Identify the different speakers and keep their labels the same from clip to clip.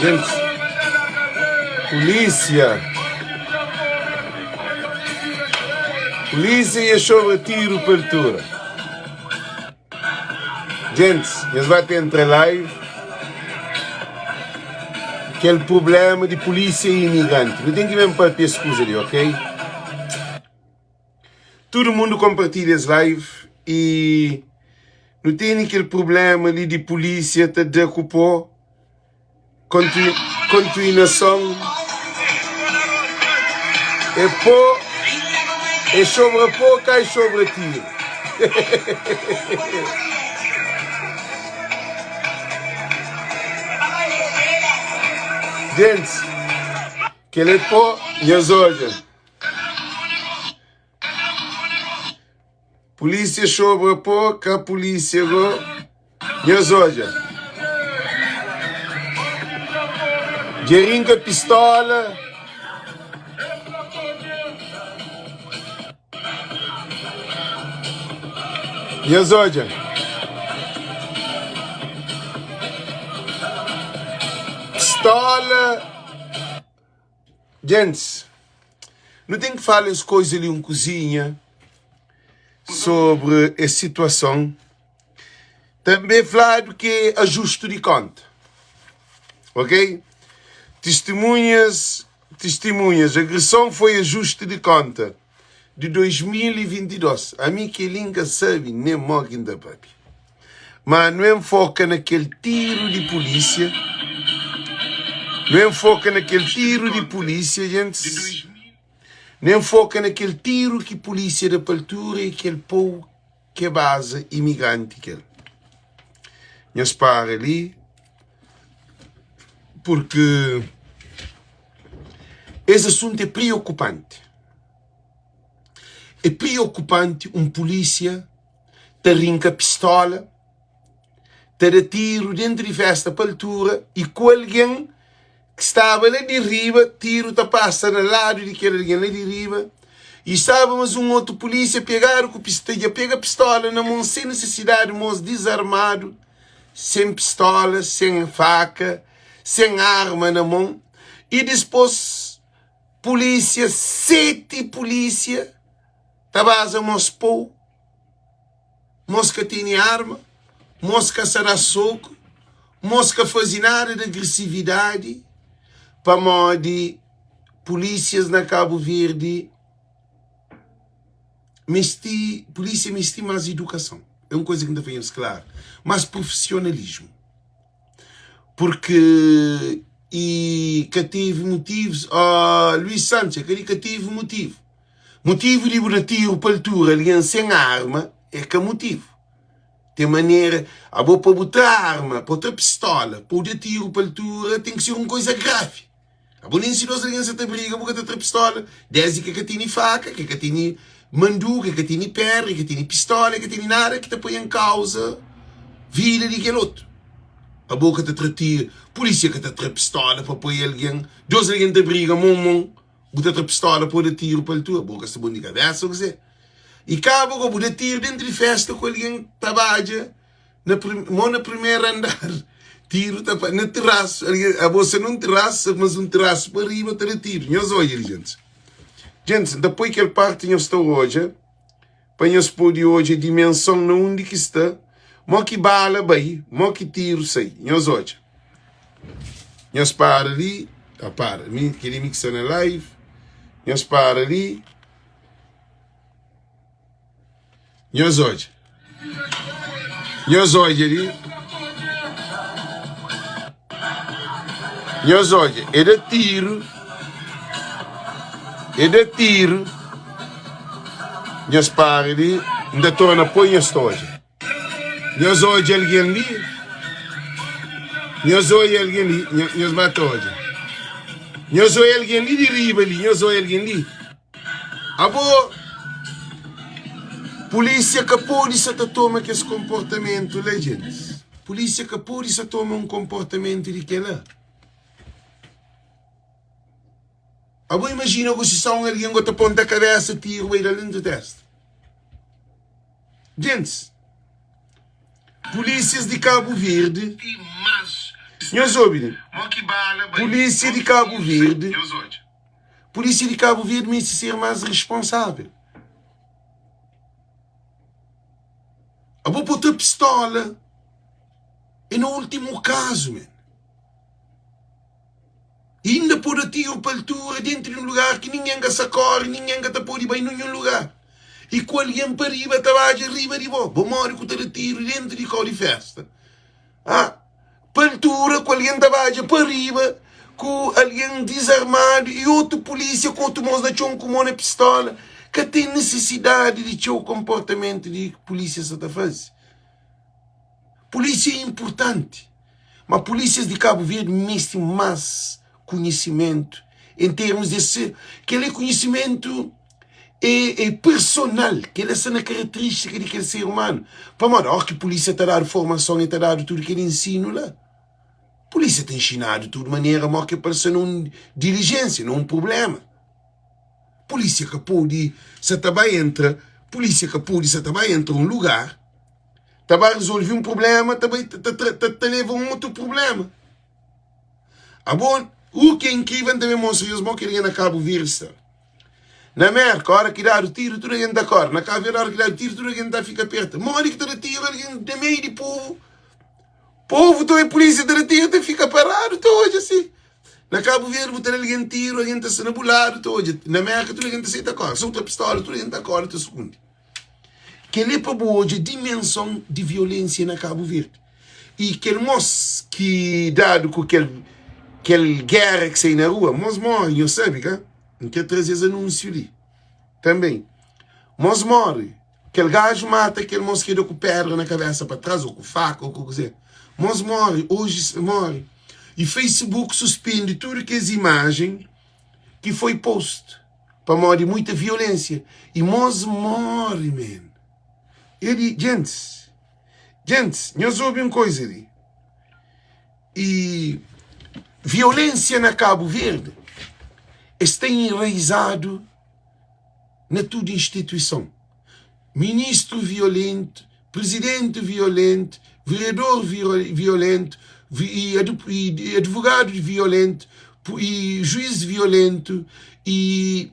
Speaker 1: Gentis, pulísia, pulísia ia sobra tiru pa altura. Gentis, nhos ba ta entra live kel prublema di pulísia i imigranti. Nu ten ki ben papia es kuza li, ok? Tudu mundu konpartilha es live i nu tene kel prublema li di pulísia ta da ku po kontinuason é po é sobra po ka é sobra tiru. Gentis, kel é po nhos odja. Polícia sobra pó, ka polícia go. Nhos odja. Dja rinka pistola. Nhos odja. Pistola. Gentis, nu ten ki fala es koiza li un kuzinha sobri es situason. Tanbe fladu ki é ajustu di konta, ok? Tistimunhas, tistimunhas, agreson foi ajustu di konta di 2022. Ami kel-li N ka sabe nen mo ki N ta papia. Ma nu enfoka na kel tiru di pulísia. Nu enfoka na kel tiru di pulísia, gentis. Nu enfoka na kel tiru ki pulísia da pa altura i kel pou ke baza imigranti kel. Nhos para li, purki es asuntu é priokupanti. É priokupanti un pulísia ta rinka pistola, ta da tiru dentu di festa pa altura i ku algen ki staba la di riba, tiru ta pasa na ladu di kel algen la di riba i staba mas un otu pulisia pegadu ku pistola, dja pega pistola na mon sen nisisidadi, mos dizarmadu, sen pistola, sen faka, sen arma na mon i dispos pulisia, 7 pulisia ta baza mos pou. Mos ka tene arma, mos ka sa da soku, mos ka faze nada di agresividadi pamodi pulisias na Kabu Verdi mesti, pulisia mesti mas idukason. É un kuza ki N ta fla nhos klaru, mas profisionalismu. Purki i ka tevi motivus, oh Luis Santos, é ka tevi motivu. Motivu di bu da tiru pa altura algen sen arma é ka motivu. Ten manera, abo pa bu tra arma, pa bu tra pistola, pa bu da tiru pa altura ten ki ser un koiza gravi. Abo nen si dos algen sa ta briga bu ka ta tra pistola, desdi ki ka tene faka, ki ka tene manduka, ki ka tene pedra, ki ka tene pistola, ki ka tene nada ki ta poi en kauza vida di kel otu. Abo ka ta tra tiru, pulisia ka ta tra pistola pa poi algen, dos algen ta briga mon mon. Bu ta tra pistola pa bu da tiru pa altura? Bo ka sta bon di kabesa o kuzê? I kaba go bu da tiru dentu di festa ku algen ta badja na mo na primeru andar tiru ta pa na terasu algen abo sta nun terasu mas un terasu pa riba ta da tiru nhos odja li gentis gentis nta poi kel parti nhos ta odja pa nhos pode odja dimenson na undi ki sta, mo ki bala bai, mo ki tiru sai. Nhos odja. Nhos para li, ah, para, mi, kel-li mi ki sta na live. Nhos para li. Nhos odja. Nhos odja li. Nhos odja, e da tiru, e da tiru. Nhos para li, N ta torna poi nhos ta odja. Nhos odja algen li? Nhos odja algen li? Nhos ba ta odja. Nhos odja algen li di riba li, nhos odja algen li. Abo, polícia ka pode sa ta toma kes konportamentu la, gentis. Polícia ka pode sa toma un konportamentu di kela. Abo imajina gosi sa un algen go ta ponta kabesa, tiru bai da-l dentu testa. Gentis, polícias di Kabu Verdi. Nhos obi li. Polísia di Cabo Verde, polísia di Cabo Verde meste ser más responsável. Abo pô ta pistola é na último caso, man. Inda pô da tiro pa altura dentro di un lugar ki ningen ka sa kore, ningen ka ta pode bai ninhun lugar. I ku algen pa riba ta badja riba di bo. Bo modi ku ta da tiro dentro di kau di festa? Ah, pa altura ku algen ta badja pa riba ku algen dizarmadu i otu pulísia ku otu mos na txon ku mo na pistola. Ka ten nisisidadi di txeu konportamentu di pulísia sa ta faze. Pulísia é inpurtanti, ma pulísias di Kabu Verdi meste más konhisimentu en termus di se kel é konhisimentu é, é personal, kel é sta na karakterístika di kel ser umanu. Pamodi óras ki pulísia ta dadu formason e ta dadu tudu kel ensinu la. Pulísia ta inxinadu tudu manera mó ki pa sta na un dilijénsia, na un prubléma. Pulísia ka pode sa ta ba entra, pulísia ka pode sa ta ba entra un lugar ta ba rezolve un prubléma, ta bai ta, ta, ta, ta leva un otu prubléma. Abo, u ki é inkrivel, N ta ben mostra nhos mo ki algen na Kabu Verdi sta. Na Merka, ora ki dadu tiru, tudu algen ta kore. Na Kabu Verdi, ora ki dadu tiru, tudu algen ta fika pertu. Modi ki ta da tiru algen na meiu di povu? Povu ta oi pulísia ta da tiru, ta fika paradu, ta odja si. Na Kabu Verdi, bu ta da algen tiru, algen ta sta na bu ladu, ta odja. Na Merka, tudu algen ta sai ta kore. Si bu tra pistola, tudu algen ta kore, ta sukundi. Kel-li é pa bu odja dimenson di violénsia na Kabu Verdi. I kel mos ki dadu ku kel kel géra ki sai na rua, mos móre, nhos sabe ka? N kre traze es anúnsiu li tanbe. Mos móre, kel gaju mata kel mos ki da ku pédra na kabésa pa tras, ô ku faka ô ku kuzê. Mos móre, oji móre. I Facebook suspende tudu kes imajen ki foi post pamodi muita violénsia. I mos móre, man. E di, djentis. Gentis, nhos obi un koiza li. I violensia na Kabu Verdi es sta enraizadu na tudu instituison. Ministru violentu, prizidenti violentu, vereador violentu, i advogadu violentu, i juiz violentu, i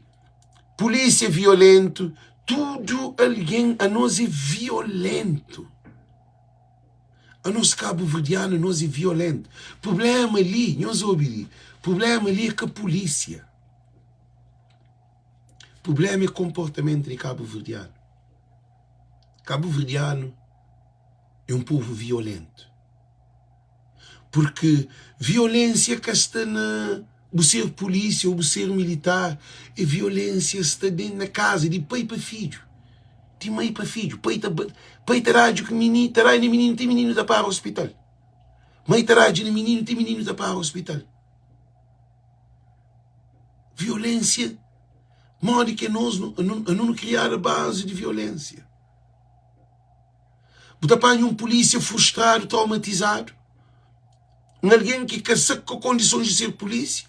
Speaker 1: Pulísia violentu, tudu algen anos é violentu. Anos kabuverdianu anos é violentu. Prubléma li, nhos obi li, prubléma li é ka pulísia. Prubléma é konportamentu di kabuverdianu. Kabuverdianu é un povu violentu. Purki violensia ka sta na bu ser pulisia ô bu ser militar, e violensia sta den na kaza di pai pa fidju, di mai pa fidju. Pai ta pai ta dadju ku mininu, ta dadju na mininu ti mininu ta para ospital. Mai ta dadju na mininu ti mininu ta para ospital. Violensia, modi ki anos nu nu kriadu a bazi di violensia. Bu ta panha un pulísia frustradu, traumatizadu, un algen ki ka sta ku kondisons di ser pulísia,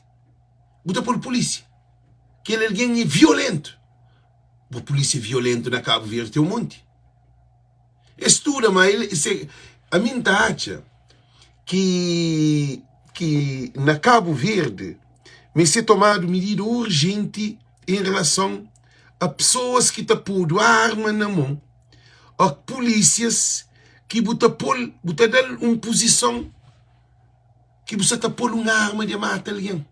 Speaker 1: bu ta pô-l pulísia. Kel algen é violentu. Bu pulísia violentu na Kabu Verdi ten un monti. Es studa, ma el, se, ami N ta atxa ki, ki na Kabu Verdi meste tomadu midida urjenti en relason a pesoas ki ta podu arma na mon. Ó pulísias ki bu ta pô-l, bu ta da-l un puzison ki bu sa ta pô-l un arma di mata algen.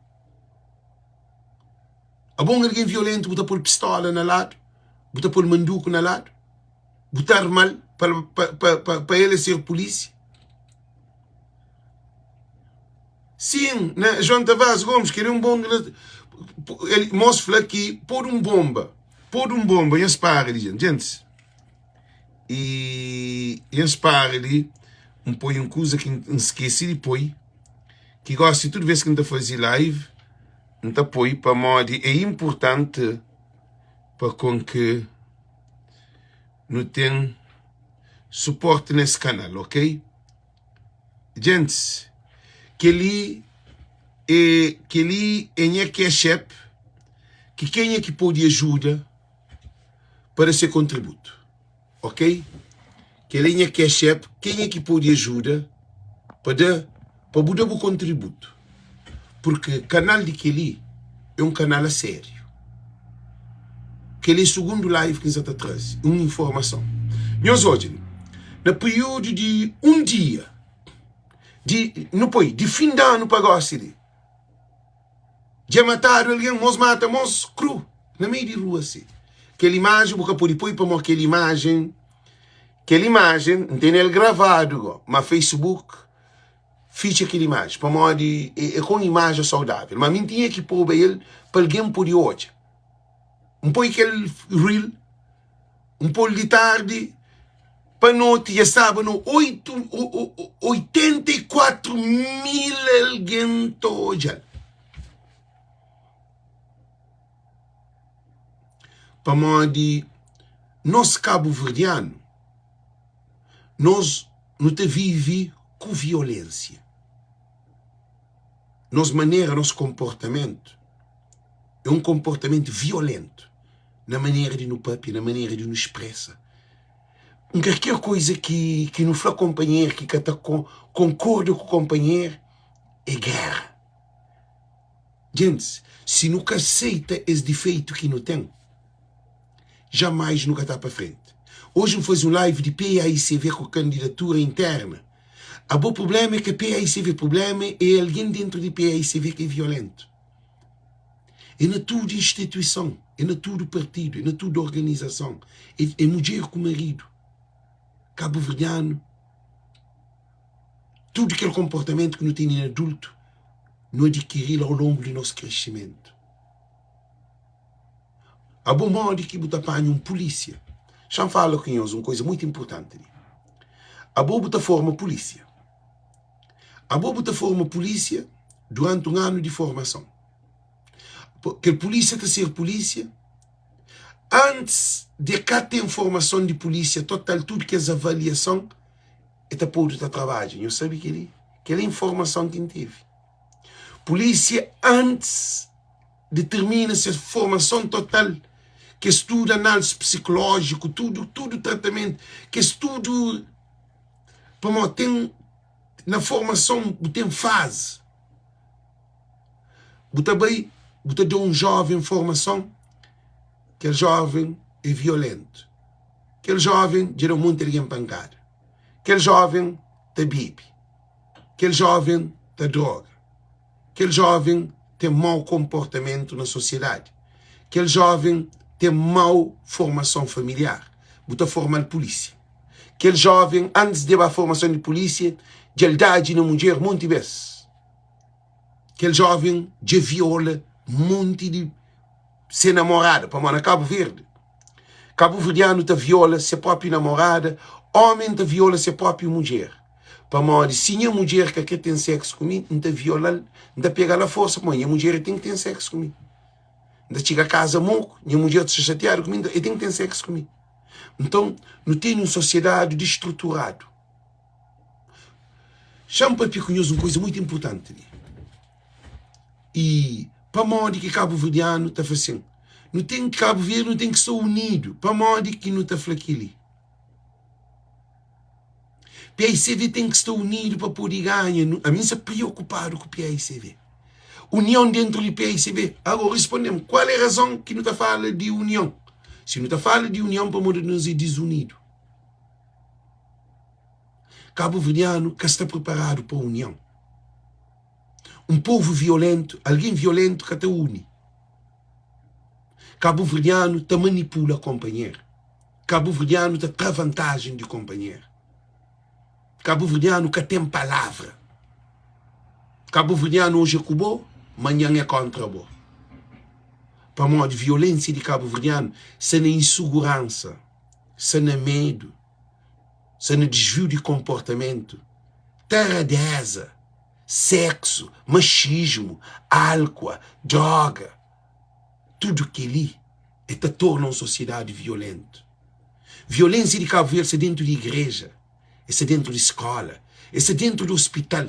Speaker 1: Abo un algen violentu bu ta pô-l pistola na ladu, bu ta pô-l manduku na ladu, bu ta arma-l pa, pa, pa, pa, pa el ser pulísia. Sin, na João Tavares Gomes, kel é un bon el, mos fla ki podu un bomba, podu un bomba, nhos para li, gentis. E nhos para li, N poi un kuza ki N skese di poi, ki gosi tudu vez ki N ta faze live, N ta poi pamodi é inpurtanti pa kon ki nu ten suporti nes kanal, ok? Gentis, kel-li é kel-li é nha cash app ki kenha ki pode ajuda pa da se kontributu, ok? Kel-li é nha cash app, kenha ki pode ajuda pa da. Pa bu da bu kontributu. Purki kanal di kel-li é un kanal a sériu. Kel-li é sugundu live ki N sa ta traze un informason. Nhos odja li, na períodu di un dia, di, nu poi, di fin di anu pa gósi li, dja matadu algen, mos mata mos kru na meiu di rua si. Kel imajen bu ka pode poi pamodi kel imajen, kel imajen N tene el gravadu go, ma Facebook fitxa kel imajen pamodi é ka un imajen saudável. Ma mi N tinha ki poba el pa algen pode odja. N poi kel reel, N pô-l di tardi pa noti, dja staba na 8, 84 mil algen ta odja-l. Pamodi nos kabuverdianu, nos nu ta vive ku violénsia. Nos manera, nos konportamentu é un konportamentu violéntu na manera di nu pâpia, na manera di nu spresa. Un kalker kuza ki ki nu fla konpanheru ki ka ta konkorda ku konpanheru é géra. Gentis, si nu ka seita es difeitu ki nu ten, jamais nu ka ta pa frenti. Oji N faze un live di PAICV ku kandidatura interna. Abo prublema é ka PAICV, prublema é algen dentru di PAICV ki é violentu. É na tudu instituison, é na tudu partidu, é na tudu organizason, é, é mudjer ku maridu. Kabuverdianu, tudu kel konportamentu ki nu tene na adultu, nu adikiri-l au longu di nos kresimentu. Abo modi ki bu ta panha un pulísia? Xa-m fala ku nhos un kuza mutu inpurtanti li. Abo bu ta forma pulísia. Abo bu ta forma pulísia duranti un anu di formason. Kel pulísia ta ser pulísia antis di e ka ten formason di pulísia total, tudu kes avaliason, e ta podu ta trabadja. Nhos sabe kel-li? Kel-li é informason ki N tevi. Pulísia antis di tirmina se formason total, kes tudu análisis psikulójiku, tudu, tudu tratamentu, kes tudu, pamodi ten, na formason bu ten fazi. Bu ta bai, bu ta da un jóven formason, kel jóven é violentu, kel jóven dja da un monti algen pankada, kel jóven ta bebe, kel jóven ta droga. Kel jóven ten mau konportamentu na sosiedadi. Kel jóven ten mau formason familiar. Bu ta forma-l pulísia. Kel jóven, antis di el ba formason di pulísia, dja el dadji na mudjer monti bês. Kel jóven dja viola monti di se namorada, pamodi na Kabu Verdi, kabuverdianu ta viola se própi namorada, ómen ta viola se própi mudjer. Pamodi si nha mudjer ka kre ten seksu ku mi, N ta viola-l, N ta pega-l aforsa, pamodi nha mudjer e ten ki ten seksu ku mi. N ta txiga kaza moku, nha mudjer ta sta xatiadu ku mi, e ten ki ten seksu ku mi. Nton, nu tene un sosiedadi distruturadu. Xa-m papia ku nhos un kuza mutu inpurtanti li. I pamodi ki kabuverdianu ta fla sin? Nu ten ki, Kabu Verdi, nu ten ki sta unidu. Pamodi ki nu ta fla kel-li? PICV ten ki sta unidu pa pode ganha. Ami N sta preokupadu ku PICV. Union dentru di PICV. Agora responde-m, kual é razon ki nu ta fala di union? Si nu ta fala di union pamodi nos é dizunidu. Kabuverdianu ka sta preparadu pa union. Un povu violentu, algen violentu ka ta uni. Kabuverdianu ta manipula konpanheru. Kabuverdianu ta tra vantajen di konpanheru. Kabuverdianu ka ten palavra. Kabuverdianu oji é ku bo, manhan é kontra bo. Pamodi violensia di kabuverdianu sta na insuguransa, sta na medu, sta na disviu di konportamentu, taradeza, seksu, maxismu, álkua, droga. Tudu kel-li e ta torna un sosiedadi violentu. Violensia di Kabu Verdi sta dentu di igreja, e sta dentu di skola, e sta dentu di ospital,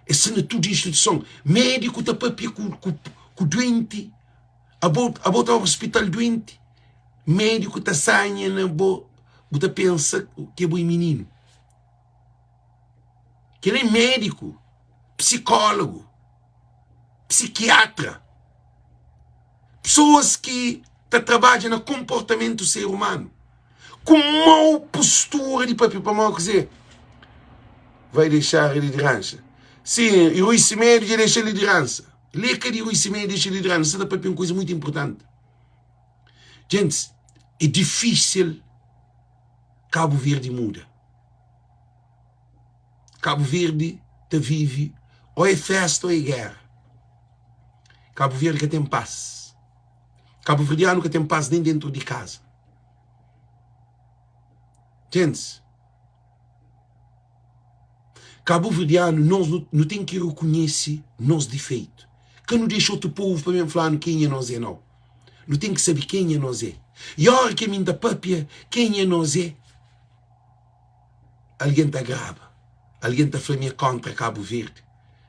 Speaker 1: e sta na tudu instituison. Médiku ta papia ku, ku, ku duenti, abo, abo ta ospital duenti, médiku ta sanha na bo, bu ta pensa ke bo é mininu. Kel é médiku. Psikólogu, psikiatra, pesoas ki ta trabadja na konportamentu ser umanu, ku mau postura di papia pamodi kuzê? Vai deixar liderança. Sim, e Rui Semedo dja dexa liderança. Lê ka di Rui Semedo dexa liderança, sa ta papia un kuza mutu inportanti. Gentis, é difísil Kabu Verdi muda. Kabu Verdi ta vive ô é festa ô é géra. Kabu Verdi ka ten pas. Kabuverdianu ka ten pas nen dentru di kaza. Gentis, Kabuverdianu nos nu ten ki rekonhese nos difeitu. Ka nu dexa otu povu pa ben fla-nu kenha nos é nau. Nu ten ki sabe kenha nos é. I óra ki ami N ta pâpia kenha nos é, algen ta graba, algen ta fla mi é kóntra Kabu Verdi,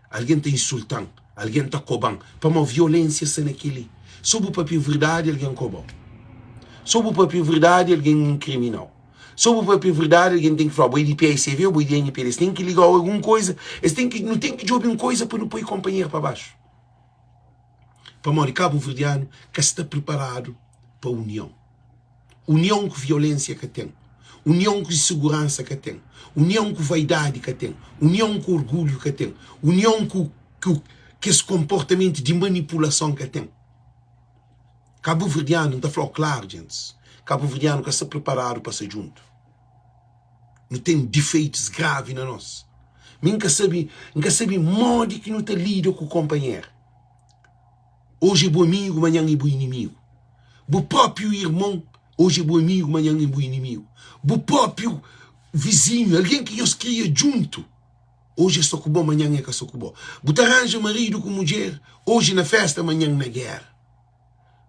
Speaker 1: algen ta insulta-m, algen ta koba-m, pamodi violénsia sta na kel-li. So bu pâpia verdadi, algen koba-u. So bu pâpia verdadi, algen inkrimina-u. So bu pâpia verdadi, algen ten ki fla-u, bo é di PICV, bo é di NPD. Es ten ki liga-u algun koza, es ten ki, nu ten ki djobe un koza pa nu poi konpanheru pa baxu. Pamodi kabuverdianu ka sta priparadu pa union. Union ku violensia ka ten. Union ku inseguransa ka ten. Union ku vaidadi ka ten. Union ku orgulhu ka ten. Union ku ku kes konportamentu di manipulason ka ten. Kabuverdianu, N ta fla-u klaru, djentis, kabuverdianu ka sta priparadu pa sta djuntu. Nu ten difeitus gravi na nos. Mi N ka sabe, N ka sabe modi ki nu ta lida ku konpanheru. Oji é bu amigu, manhan é bu inimigu. Bu própiu irmon, oji é bu amigu, manhan é bu inimigu. Bu própiu vizinhu, algen ki nhos kria djuntu, oji é sta ku bo, manhan é ka sta ku bo. Bu ta ranja maridu ku mudjer, oji na fésta, manhan na géra.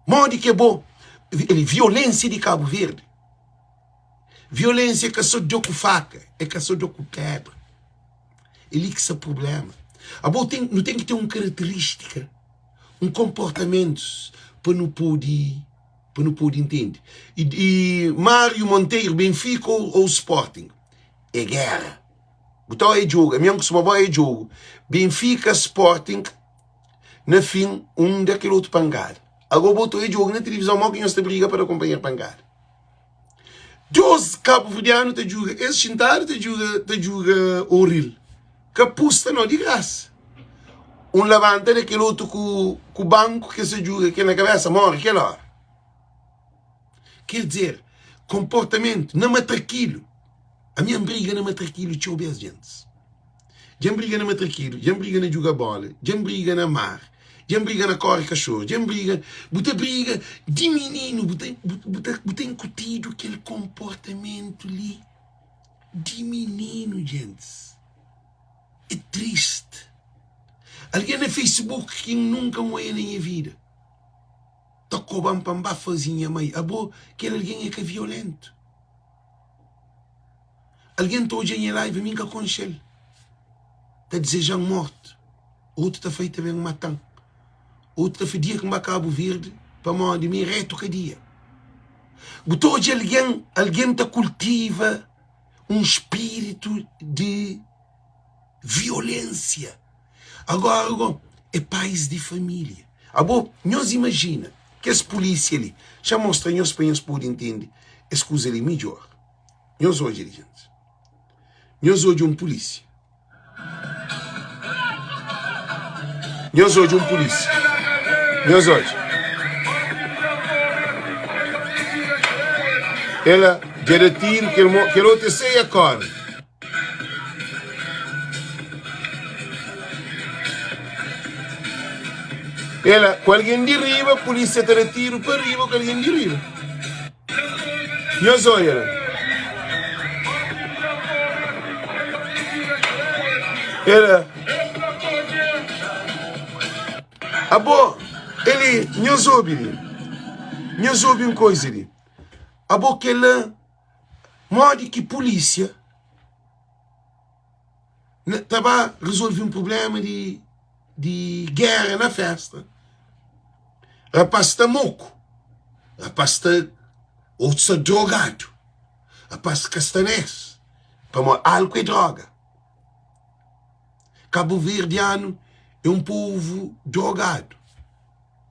Speaker 1: Modi ki é bo? Violénsia di Kabu Verdi. Violénsia é ka sô da ku faka, é ka sô da ku pédra. É li ki sta prubléma. Abo ten, nu ten ki ten un karaterístika, un konportamentus pa nu pode, pa nu pode intende. I, i Mário Monteiro, Benfica ou, ou Sporting? É géra. Bu ta oia djogu, ami N kustuma ba oia djogu. Benfica, Sporting, na fin, un da kel otu pankada. Ago bo ta oia djogu na tilivizon, mo ki nhos ta briga pa da konpanheru pankada? Dos kabuverdianu ta djuga es xintadu ta djuga ta djuga oril ka pusta no di grasa un labanta da kel otu ku ku banku ke sa djuga ke na kabesa mori kel ora ker dizer konportamentu na matrakilu ami N briga na matrakilu txeu bes djentis. Dja N briga na matrakidu, dja N briga na djuga bóla, dja N briga na mar, dja N briga na kóre kaxoru, dja N briga. Bu ta briga di mininu, bu ta, bu ta, bu ta inkutidu kel konportamentu li di mininu, djentis. É tristi. Algen na Facebook ki N nunka N oia na nha vida ta koba-m pa N ba faze nha mai. Abo, kel algen é ka violentu. Algen ta odja nha live mi nka konxel ta dizejan mortu otu ta fai ta ben matan otu ta fai dia ki nba kabu verdi pamodi mi retu kadia bu ta odja algen algen ta kultiva un spiritu di violensia agora go é pais di familia abo nhos imajina kes polisia li xa mostra nhos pa nhos pode intende es kuza li midjor. Nhos odja li djenti. Nhos odja un pulísia. Nhos odja un pulísia. Nhos odja. Ela dja da tiru, kel, kel otu é sai a kóre. Ela, ku algen di riba, pulísia ta da tiru pa riba ku algen di riba. Nhos odja la. Ela. Abo, ele, nhos obi li. Nhos obi un koisa li. Abo kela, modi ki polísia ta ba resolve un problema di di géra na fésta. Rapás sta moku, rapás sta otu sta drogadu, rapás ka sta nes, pamodi álku é droga. Kabuverdianu é un povu drogadu,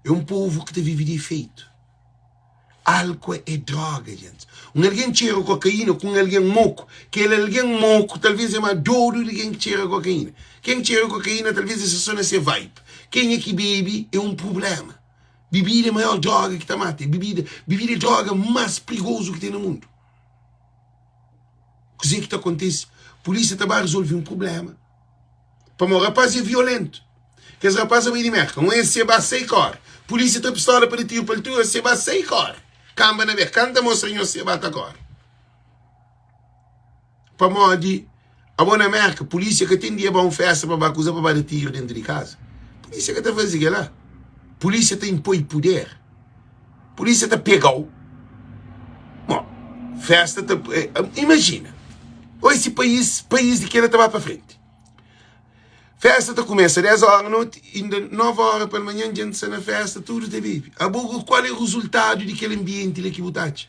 Speaker 1: é un povu ki ta vive di efeitu. Álkua é droga, gentis. Un algen txera kokaína ku un algen moku, kel algen moku talvês é más dodu di ken ki txera kokaína. Ken ki txera kokaína talvês é sta sô na se vibe. Kenha ki bebe é un prubléma. Bebida é maior droga ki ta mata. Bebida, bebida é droga más prigozu ki ten na mundu. Kuzê ki ta kontise? Pulísia ta ba rezolve un prubléma. Pamodi rapaz é violentu. Kes rapaz a bai di Merka. Un es se ba sai kore. Pulísia tra pistola pa da tiru pa altura, se ba sai kore. Kanba na bek. Kanta mostra nhos se ba ta kore. Pamodi abo na Merka, pulísia ka ten dia ba un festa pa ba kuza pa ba da tiru dentu di kaza. Pulísia ka ta faze kela. Pulísia ta inpoi puder. Pulísia ta pega-u. Bon, festa ta. Imajina, oi si país, país di kela ta ba pa frenti. Festa ta kumesa 10 óra noti, inda 9 óra palmanhan djenti sta na festa, tudu ta bebe. Abo, kual é rezultadu di kel anbienti la ki bu ta atxa?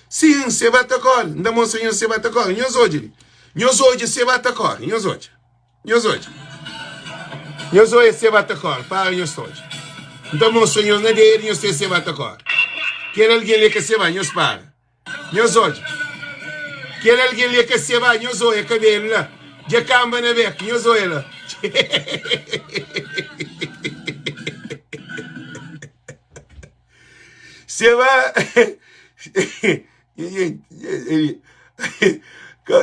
Speaker 1: Sin, seba ta kóre. N ta mostra nhos seba ta kóre. Nhos odja li. Nhos odja seba ta kóre. Nhos odja. Nhos odja. Nhos odja seba ta kóre. Para nhos ta odja. N ta mostra nhos na dedu nhos ten seba ta kóre. Kel algen li é ka seba, nhos para. Nhos odja. Kel algen li é ka seba, nhos odja kabelu la. Dja kanba na bek, nhos odja la. Seba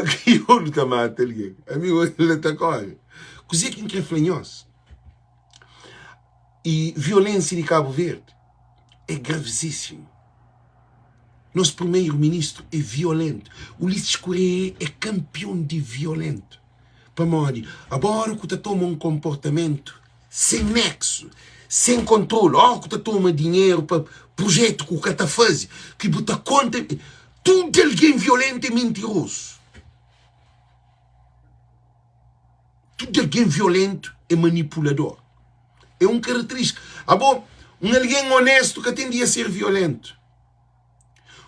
Speaker 1: Kriolu ta mata algen. Ami el ta kore. Kuzê ki N krê fla nhos? E violénsia di Kabu Verdi é gravizísimu. Nos primeiro-ministru é violentu. Ulisses Correia é kanpion di violentu. Pamodi agora ku ta toma un konportamentu sen neksu, sen kontrolu, ora ku ta toma dinheru pa projetu ku ka ta faze, ki bu ta konta, tudu algen violentu é mintirozu. Tudu algen violentu é manipulador. É un karaterístika. Abo, un algen onéstu ka ten dia ser violentu.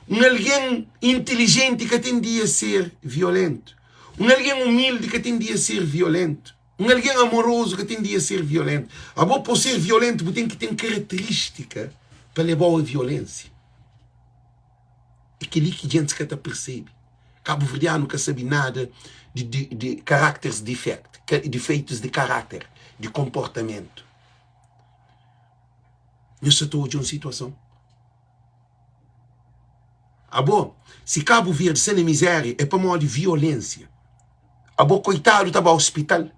Speaker 1: Un algen intilijenti ka ten dia ser violentu. Un algen umildi ka ten dia ser violentu. Un algen amorozu ka ten dia ser violentu. Abo pa bu ser violentu bu ten ki ten karaterístika pa leba-u a violénsia. É kel-li ki gentis ka ta persebe. Kabuverdianu ka sabe nada di di di karakters difekt, difeitus di karáter, di konportamentu. Nhos sa ta odja un situason? Abo, si Kabu Verdi sta na mizéria é pamodi violénsia. Abo koitadu ta ba ospital,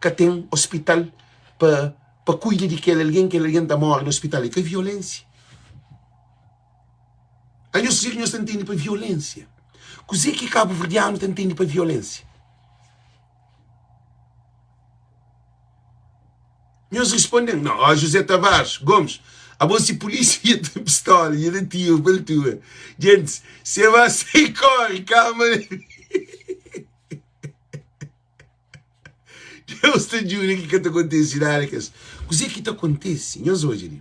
Speaker 1: ka ten ospital pa pa kuida di kel algen, kel algen ta móre na ospital. É ka violénsia? Anhos kuzê ki nhos ta ntende pa violénsia? Kuzê ki kabuverdianu ta ntende pa violénsia? Nhos responde-m, Não, ó José Tavares Gomes, abo si polícia ia ten pistola, ia da tiro pa altura. Gentis, se ba sai kore, kama. Deus ta djuda ki ka ta kontese nada kes. Kuzê ki ta kontese? Nhos odja li.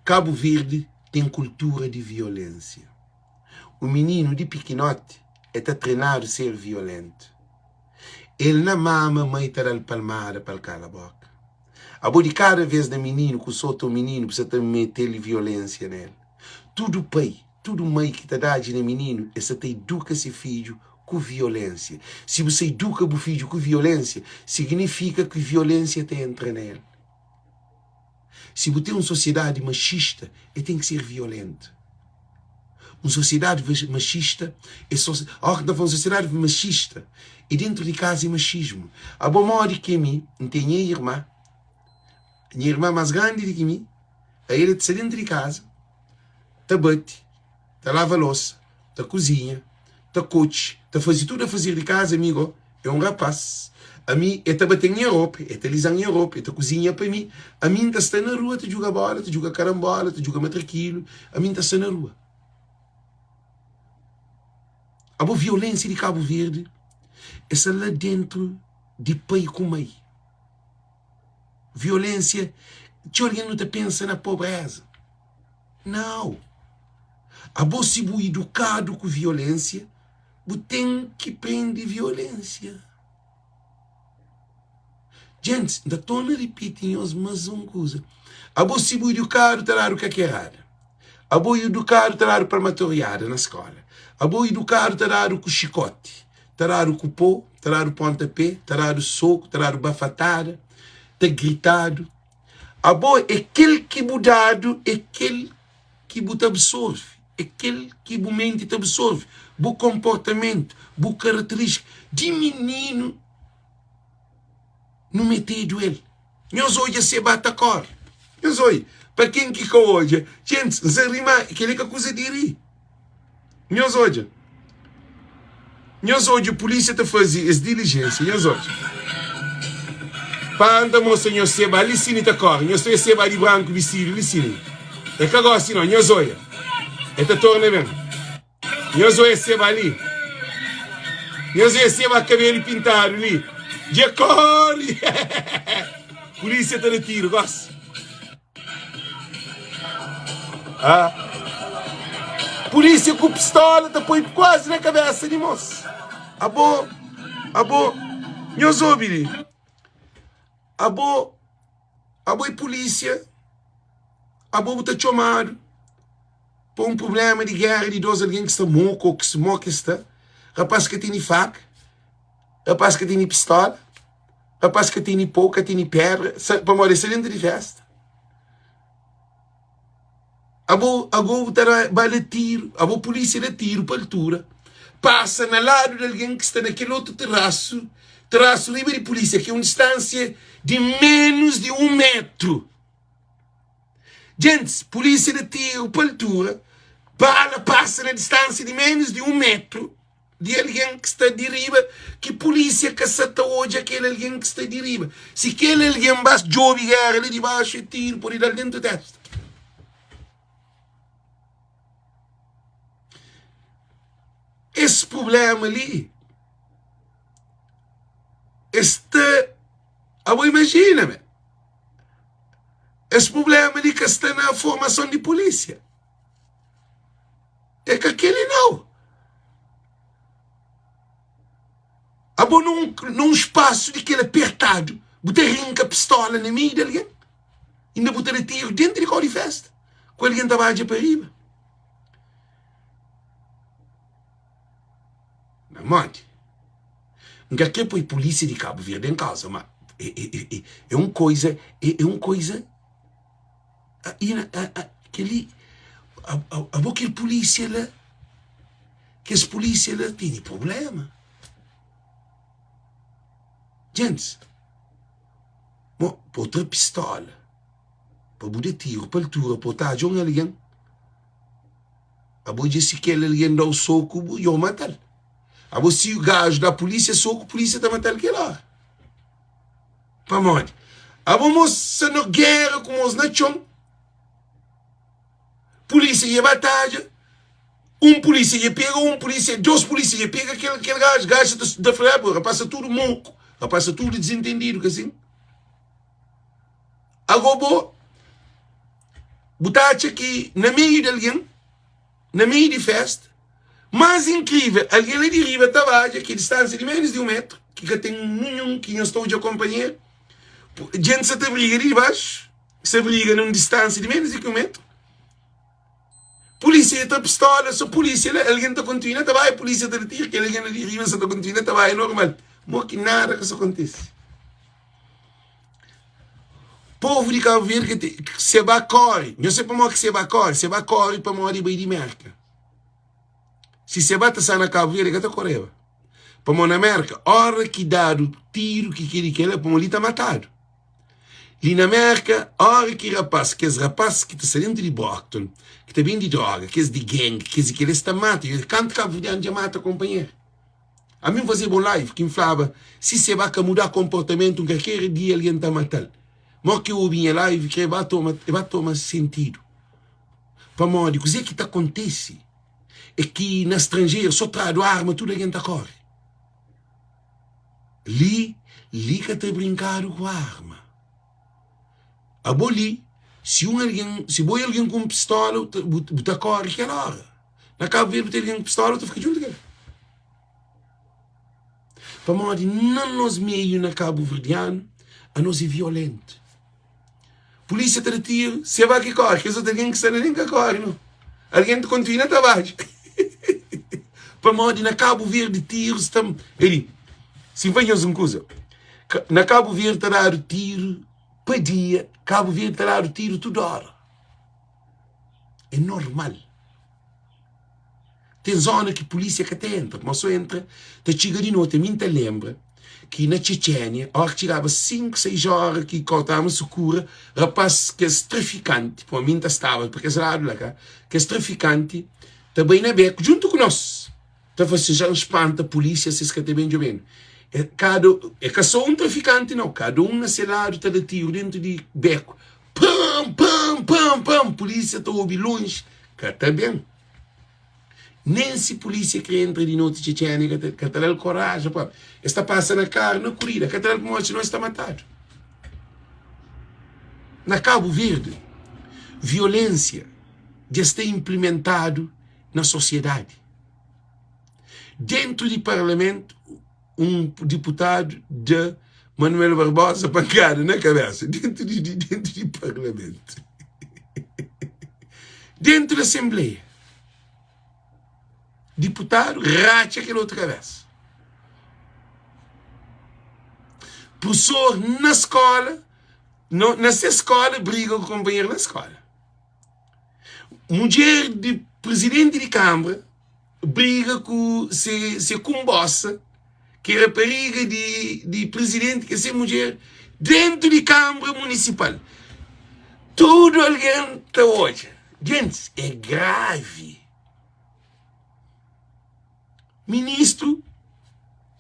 Speaker 1: Kabu Verdi ten kultura di violénsia. Un mininu di pikinoti el ta trenadu ser violéntu. El na mama, mai ta da-l palmada pa el kala bóka. Abo di kada vês na mininu ku sota un mininu bu sa ta mete-l violénsia na el. Tudu pai, tudu mai ki ta dadji na mininu el sa ta iduka se fidju ku violénsia. Si bu sa iduka bu fidju ku violénsia, siginifika ki violénsia ta entra na el. Si bu ten un sosiedadi maxista, el ten ki ser violéntu. Un sosiedadi maxista é so óras ki N ta fla un sosiedadi maxista é déntu di kaza é maxismu. Abo modi ki ami N ten nha irma, nha irma más grandi di ki mi, ael el ta sta déntu di kaza ta bati, ta lava losa, ta kuzinha, ta kotxi, ta faze tudu afazer di kaza, ami go é un rapaz, ami e ta bate-m nha ropa, e ta liza-m nha ropa, e ta kuzinha pa mi, ami N ta sta na rua ta djuga bola, ta djuga karanbola, ta djuga matrakilu, ami N ta sta na rua. Abo violensia di Kabu Verdi e sta la dentru di pai ku mai. Violensia, txeu algen nu ta pensa na pobreza. Nau! Abo si bu idukadu ku violensia. Bu ten ki prende violénsia. Gentis, N ta torna ripiti nhos más un kuza, Abo si bu idukadu ta dadu kakerada, abo idukadu ta dadu palmatoriada na skóla, abo idukadu ta dadu ku xikóti, ta dadu ku pó, ta dadu ponta pé, ta dadu soku, ta dadu bafatada, ta gritadu. Abo é kel ki bu dadu, é kel ki bu ta absorve, é kel ki bu menti ta absorve, bu konportamentu, bu karaterístika. Di mininu nu metedu el. Nhos odja se ba ta kóre. Nhos odja. Pa ken ki ka odja, djentis, N sa ri má kel-li ka kuza di ri. Nhos odja. Nhos odja pulísia ta faze es dilijénsia. Nhos odja. Pa N ta mostra nhos seba li sini ta kóre. Nhos ta odja seba di branku bistidu li sini. É ka gósi nau. Nhos odja. E ta torna ben. Nhos odja seba li. Nhos odja seba kabelu pintadu li. Dja kóre! Pulísia ta da tiru gósi. Ah. Polícia ku pistola ta poi quase na cabeça di mos. Abo, abo, nhos obi li. Abo, abo é polícia, abo bu ta txomadu pa un problema di guerra di dos algen ki sta moku ou ki mo ki sta. Rapaz ka tene faka, rapaz ka tene pistola. Rapaz ka tene pó, ka tene pedra, pamodi es sta dentu di festa. Abo, ago bu ta da ba da tiru, abo pulísia da tiru pa altura, pasa na ladu di algen ki sta na kel otu terasu, terasu riba di pulísia, ki é un distánsia di ménus di un métru. Djentis, pulísia da tiru pa altura, bala pasa na distánsia di ménus di un métru. di algen ki sta di riba, ki pulísia ka sa ta odja kel algen ki sta di riba. Si kel algen ba djobe géra li di baxu, e tiru pode da-l dentu testa. Es prubléma li, es ta, abo imajina me, es prubléma li ka sta na formason di pulísia. É ka keli nau. Abo num, num spasu di kel apertadu, bu ta rinka pistola na meiu di algen, inda bu ta da tiru dentu di kau di festa, ku algen ta badja pa riba. Na modi? N ka kre poi polísia di Kabu Verdi en kauza, ma é, é, é, é un koiza, é, é un koiza Kel-li, abo kel pulísia la, kes pulísia la tene prubléma. Djentis, mo, pa bu tra pistóla, pa bu da tiru pa altura, pa bu tadja un algen, abo dja si kel algen da-u soku, bu dja bu mata-l. Abo si gaju da pulísia soku, pulísia ta mata-l kel óra. Pamodi? Abo mos sta na gera ku mos na txon. Polícia ia batadja. Un polícia ia pega un polícia, dos polícia ia pega kel, kel gajo. Gajo ta, ta fla, "Ah, rapaz sta tudo moco, rapaz sta tudo desentendido, que assim. Ago bo, bu ta atxa ki na meio de alguém, na meio de festa, Más inkrível, algen li di riba ta badja, ki distánsia di ménus di un métru, ki ka ten ninhun ki nhos ta odja konpanheru. Djenti sa ta briga di dibaxu, sa briga na un distánsia di ménus di ki un métru. Pulísia ta pistola, so pulísia la, algen ta kontinua ta bai, pulísia ta da tiru, kel algen la di riba sa ta kontinua ta bai normal. Mo ki nada ka sa kontise. Povu di Kabu Verdi ka ten, se ba kóre, nhos sabe pamodi ki se ba kóre? Se ba kóre pamodi bai di Mérka. Si Seba ta sta na Kabu Verdi, e ka ta koreba. Pamodi na Merka, ora ki dadu tiru ki kel i kel-la, pamodi li ta matadu. Li na Merka, ora ki rapaz, kes rapaz ki ta sta dentu di Brockton, ki ta bende droga, kes di gang, kes di kel-la, es ta mata. Kantu kabuverdianu dja mata konpanheru? Ami N fazeba un live ki N flaba, si Seba ka muda konportamentu, N ka kere dia algen ta mata-l. Mo ki obi nha live, kre ba toma, e ba toma sentidu. Pamodi kuzê ki ta kontise é ki na stranjeru so tradu arma tudu algen ta kóre. Li, li ka ta brinkadu ku arma. Abo li, si un algen, si bo é algen ku un pistola, bu ta kóre kel óra. Na Kabu Verdi bu ten algen ku pistola, bu ta fika djuntu ku el. Pamodi na nos meiu na kabuverdianu anos é violentu. Polísia ta da tiru, se ba ki kóre, kes otu algen ki sta la nen ka kóre no. Algen ta kontinua ta badja. Pamodi na Kabu Verdi tiru sta Eli, si N fla nhos un kuza, na Kabu Verdi ta dadu tiru pa dia, Kabu Verdi ta dadu tiru tudu óra. É normal. Ten zona ki pulísia ka ta entra, pamodi so entra ta txiga di noti. Ami N ta lenbra ki na Txetxénia, óra ki txigaba 5, 6 óra ki kau tava sukura, rapás, kes trafikanti, pamodi mi N ta staba pa kes ladu la ka, kes trafikanti ta bai na béku djuntu ku nos, ta fla si, ja N spanta pulísia si es ka ta ben djobe-nu. É kada, é ka so un trafikanti nau, kada un na se ladu ta da tiru dentu di béku, pam, pam, pam, pam, pulísia ta obi lonji, ka ta ben. Nen si pulísia kre entra di noti Txetxénia ka ta, ka ta da-l koraja pa es ta pasa na karu na kurida ka ta da-l pamodi sinon es ta matadu. Na Kabu Verdi violénsia dja sta inplimentadu na sosiedadi. Dentu di parlamentu un diputadu da Manuel Barbosa pankada na kabesa dentu di dentu di parlamentu dentu di asenbleia diputadu ratxa kel otu kabesa prusor na skola na se skola briga ku konpanheru na skola mudjer di prizidenti di kanbra briga ku se se kunbosa ki é rapariga di di prizidenti ki é se mudjer dentu di kanbra munisipal tudu algen ta odja gentis é gravi ministru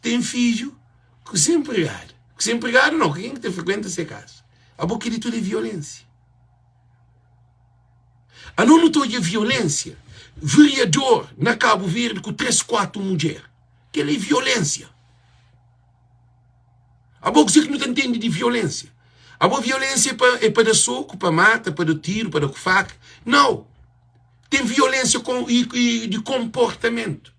Speaker 1: ten fidju ku se npregada ku se npregada nau ku ken ki ta frikuenta se kasa abo keli tudu é violensia. Anos nu ta odja violensia, veriador na Kabu Verdi ku 3, 4 mudjer. Kel é violensia. Abo kuzê ki nu ta ntende di violensia? Abo violensia é pa, é pa da soku, pa mata, pa da tiru, pa da ku faka? Nau. Ten violensia kon, i, i, di konportamentu.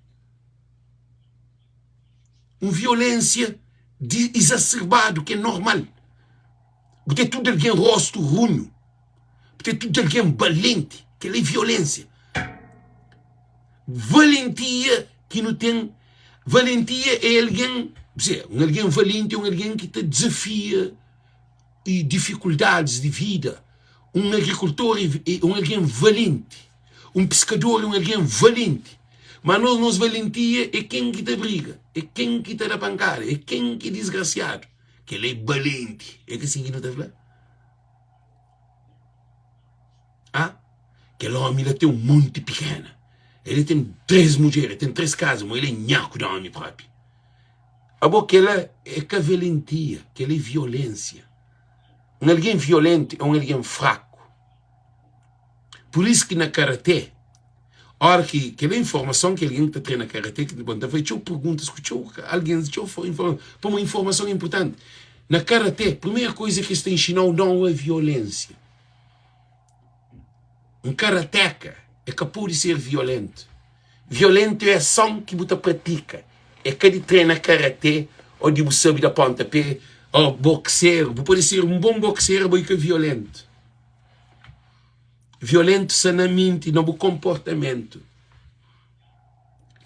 Speaker 1: Un violensia di izaserbadu ki é normal. Bu ten tudu algen rostu runhu. Bu ten tudu algen balenti. Kel-li é violénsia. Valentia ki nu ten. Valentia é algen, un algen valenti é un algen ki ta dizafia difikuldadis di vida. Un agrikultor é un algen valenti. Un piskador é un algen valenti. Má nos, nos valentia é ken ki ta briga, é ken ki ta da pankada, é ken ki é disgrasiadu. Kel-la é balenti. É ka sin ki nu ta fla? Ah, kel ómi la ten un monti pikena. El ten três mudjer, el ten três kaza, ma el é nhaku di ómi própi. Abo, kel-la é ka valentia, kel-la é violénsia. Un algen violéntu é un algen fraku. Pur isu ki na karaté, Ora ki kel informason ki algen ki ta trena karate ki bon ta fai txeu perguntas ku txeu algen txeu informason pamo informason é inpurtanti na karate primeru koiza ki es ta inxinau nau é violensia un karateka é ka podi ser violentu violentu é ason ki bu ta pratika é ka di trena karate o di bu sabi da ponta pe o boxeru bu podi ser un bon boxeru bo i ka violentu. Violentu sta na minti, na bu konportamentu.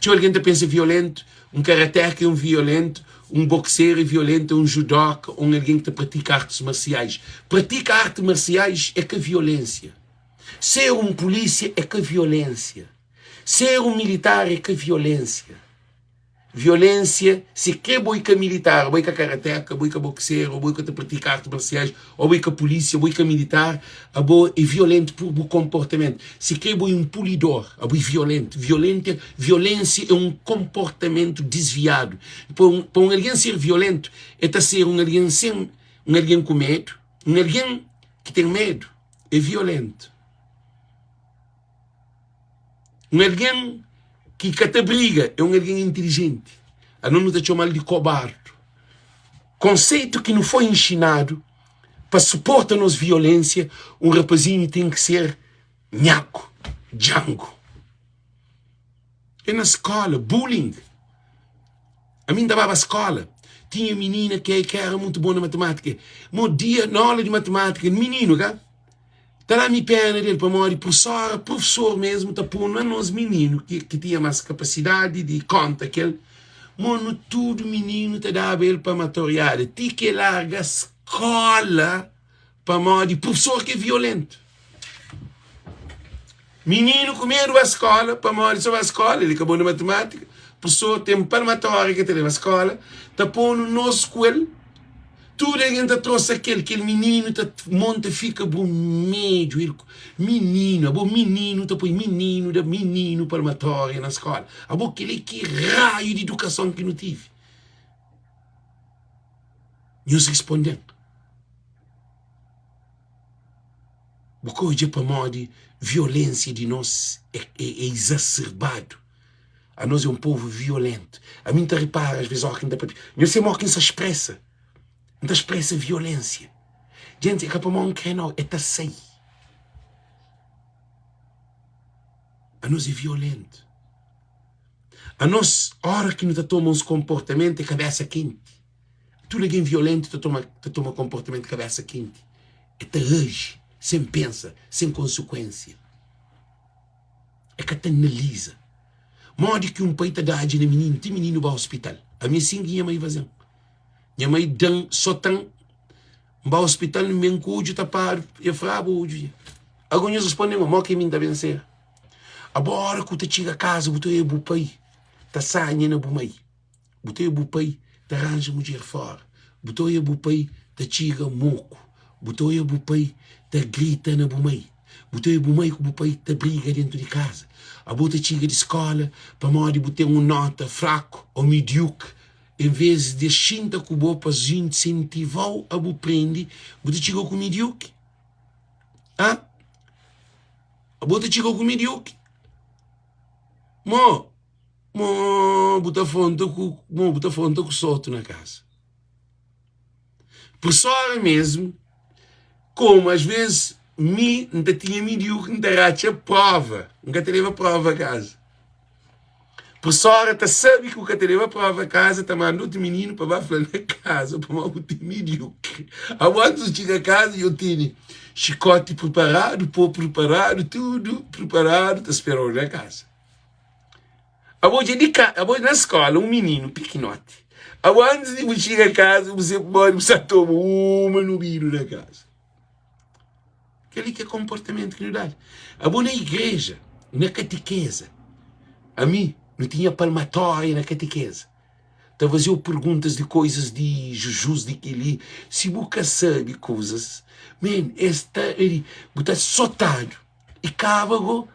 Speaker 1: Txeu algen ta pensa violentu, un karateka é un violentu, un bokseru é violentu, un judoka, un algen ki ta pratika artis marsiais. Pratika artis marsiais é ka violensia. Ser un pulísia é ka violensia. Ser un militar é ka violensia. Violensia, si kre bo i ka militar, bo i ka karateka, bo i ka bokseru, bo i ka ta pratika artis marsiais, o bo i ka pulisia, bo i ka militar, abo e violentu pur bu konportamentu. Si kre bo i un pulidor, abo i violentu. Violentu, violensia e un konportamentu disviadu. Pa un, pa un algen ser violentu, e ta ser un algen sen, un algen ku medu, un algen ki ten medu e violentu. Un algen ki ka ta briga é un algen intilijenti. Anos nu ta txoma-l di kobardu. Konseitu ki nu foi inxinadu pa suporta nos violensia, un rapazinhu ten ki ser nhaku, djangu. É na skola, bullying. Ami N ta baba skola. Tinha minina ke ke era mutu bon na matematika. Mo dia na aula di matematika, mininu ka ta da mi pena del pamodi profesora, profesor mesmu ta ponu anos mininu ki ki tinha mas kapasidadi di konta kel mo nu tudu mininu ta daba el pa matoriada ti ki el larga skola pamodi profesor ki é violentu. Mininu ku medu ba skola pamodi so ba skola el ka bon na matematika, profesor ten palmatória ki ta leba skola ta ponu nos ku el tudu algen ta trosa kel kel mininu ta monta fika brumedju el mininu abo mininu ta poi mininu da mininu palmatória na skola abo keli ki raiu di idukason ki nu tivi nhos risponden. Bu ka odja pamodi violensia di nos é izaserbadu. Anos é un povu violentu. Ami N ta ripara asves óki N ta papia. Nhos sabe modi ki N sa spresa? N ta spresa violensia. Djenti, é ka pamodi N kre nau, é ta sai. Anos é violentu. Anos, óra ki nu ta toma uns konportamentu é kabesa kenti. Tudu algen violentu ta toma ta toma konportamentu kabésa kenti. E ta aji sen pensa, sen konsekuénsia. E ka ta analiza. Modi ki un pai ta dadji na mininu ti mininu ba ospital? Ami é sin ki nha mai faze-m. Nha mai da-m, sota-m, N ba ospital, N ben ku odju tapadu, e fraba odju dja. Ago nhos responde-m, Mo ki mi N ta ben ser? Abo óra ku ta txiga kaza bu ta oja bu pai ta sanha na bu mai. Bu ta oia bu pai ta ranja mudjer fora Bu ta oia bu pai ta txiga moku Bu ta oia bu pai ta grita na bu mai Bu ta oia bu mai ku bu pai ta briga dentu di kaza Abo ta txiga di skola pamodi bu ten un nota fraku o midiukri En ves di es xinta ku bo pa es insentiva-u a bu prende Bu ta txiga ku midiukri? Ha? Abo ta txiga ku midiukri? Mo! Mo bu ta fronta ku mo bu ta fronta ku sotu na kaza. Persora mesmu, komu às vezes mi N ta tinha midiu ki N ta ratxa prova, N ka ta leba prova kaza. Persora ta sabe ki bu ka ta leba prova kaza, ta manda otu mininu pa ba fla na kaza pamodi bu ten midiukri. Abo antis bu txiga kaza dja bu tene xikoti priparadu, po priparadu, tudu priparadu ta sperau na kaza. Abo dja di ka, abo na skola un mininu pikinoti. Abo antis di bu txiga kaza bu se pode bu sa toma uma nubidu na kaza. Keli ki é konportamentu ki nu dadu. Abo na igreja, na katikeza, ami nu tinha palmatória na katikeza. Ta fazeu perguntas di koizas di jujus di keli, si bu ka sabi kuzas, men es ta bu ta sotadu. I kaba go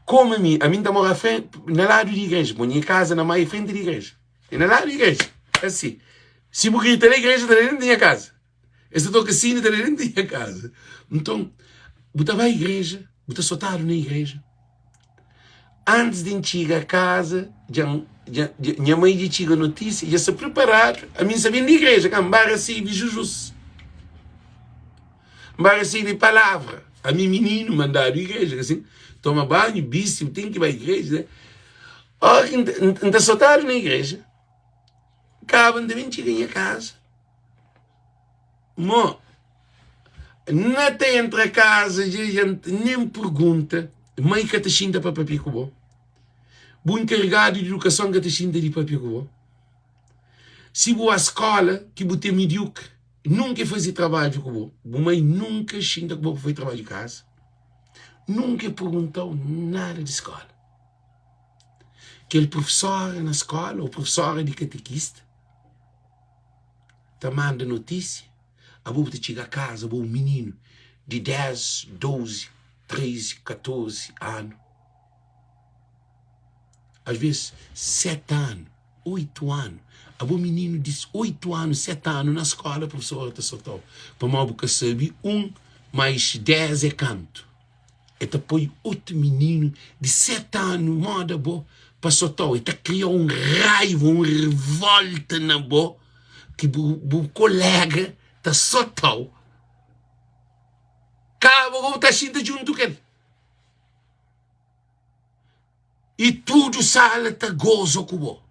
Speaker 1: Como ami, ami nta mora frente, na ladu di igreja, bo nha casa na mai frente di igreja. É na ladu di igreja. Assim. Si bu grita na igreja, ta dentro di nha casa. Es ta toka sino, ta dentro di nha casa. Então, bu ta bai igreja, bu ta sotadu na igreja. Antes di N txiga casa, dja, dja, dja, nha mãe dja txiga notícia, dja sta preparadu. Ami N sa ben di igreja, ka N ba recebi jujus. N ba resebe palavra. Ami mininu mandadu igreja, asin, toma banhu, bisti, bu ten ki bai igreja, ne? Ora ki N ta sotadu na igreja, kaba N ta ben txiga nha kaza, mo, N na ta entra kaza dja dja N nen pergunta, mai ka ta xinta pa papia ku bo, bu nkarigadu di idukason ka ta xinta di papia ku bo. Si bu ba skola ki bu ten midiukri, Nunka e faze trabadju ku bo. Bu mai nunka xinta ku bo pa faze trabadju di kaza. Nunka e perguntau nada di skola. Kel profesora na skola ou profesora di katekista ta manda notisia, abo bu ta txiga kaza, bo un mininu di 10, 12, 13, 14 anu. Às vezes 7 anu, 8 anu. Abo mininu di 8 anu, 7 anu na skola profesora ta sotau pamodi bu ka sabi 1 mais 10 é kantu. E ta poi otu mininu di 7 anu moda bo pa sotau. E ta kria un raiva, un revolta na bo ki bu, bu kolega ta sotau. Kaba bo ta xinta djuntu kel. I tudu sala ta goza ku bo.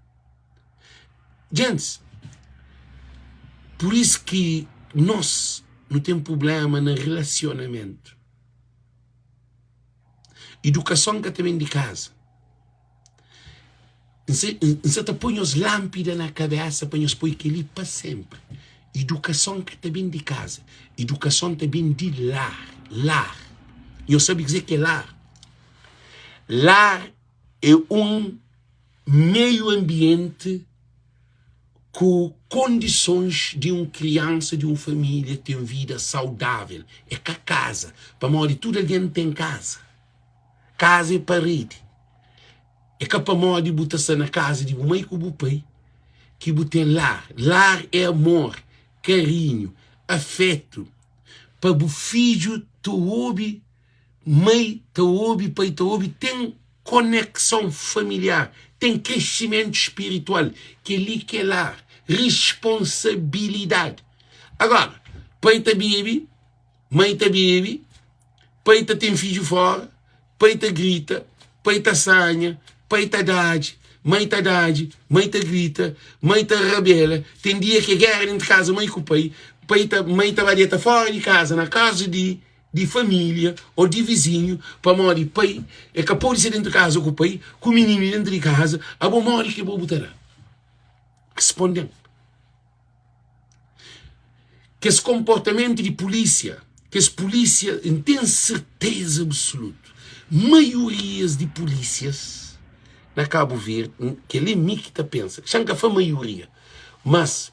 Speaker 1: Gentis, Pur isu ki nos nu ten prubléma na relasionamentu. Idukason ka ta ben di kaza. N sa ta poi nhos lánpida na kabésa pa nhos poi kel-li pa sénpri. Idukason ka ta ben di kaza. Idukason ta ben di lar. Lar. Nhos sabe kuzê ki é lar? Lar é un meiu anbienti ku kondisons di un kriansa di un família ten vida saudável. É ka kaza, pamodi tudu algen ten kaza. Kaza é paredi. É ka pamodi bu ta sta na kaza di bu mai ku bu pai ki bu ten lar. Lar é amor, karinhu, afetu pa bu fidju ta obi mai ta obi pai ta obi ten konekson familiar, ten kresimentu spiritual. Kel-li ki é lar, responsabilidadi. Agora, pai ta bebe, mai ta bebe, pai ta ten fidju fora, pai ta grita, pai ta sanha, pai ta dadji, mai ta dadji, mai ta grita, mai ta rabela, ten dia ki é géra dentu kaza mai ku pai, pai ta mai ta ba deta fora di kaza na kaza di di família ô di vizinhu pamodi pai e ka pode ser dentu kaza ku pai ku mininu dentu di kaza, abo modi ki bo bu ta da? Responde-m. Kes konportamentu di pulísia, kes pulísia, N ten serteza absolutu, maiorias di pulísias na Kabu Verdi, kel-li é mi ki ta pensa, xa N ka fla maioria, mas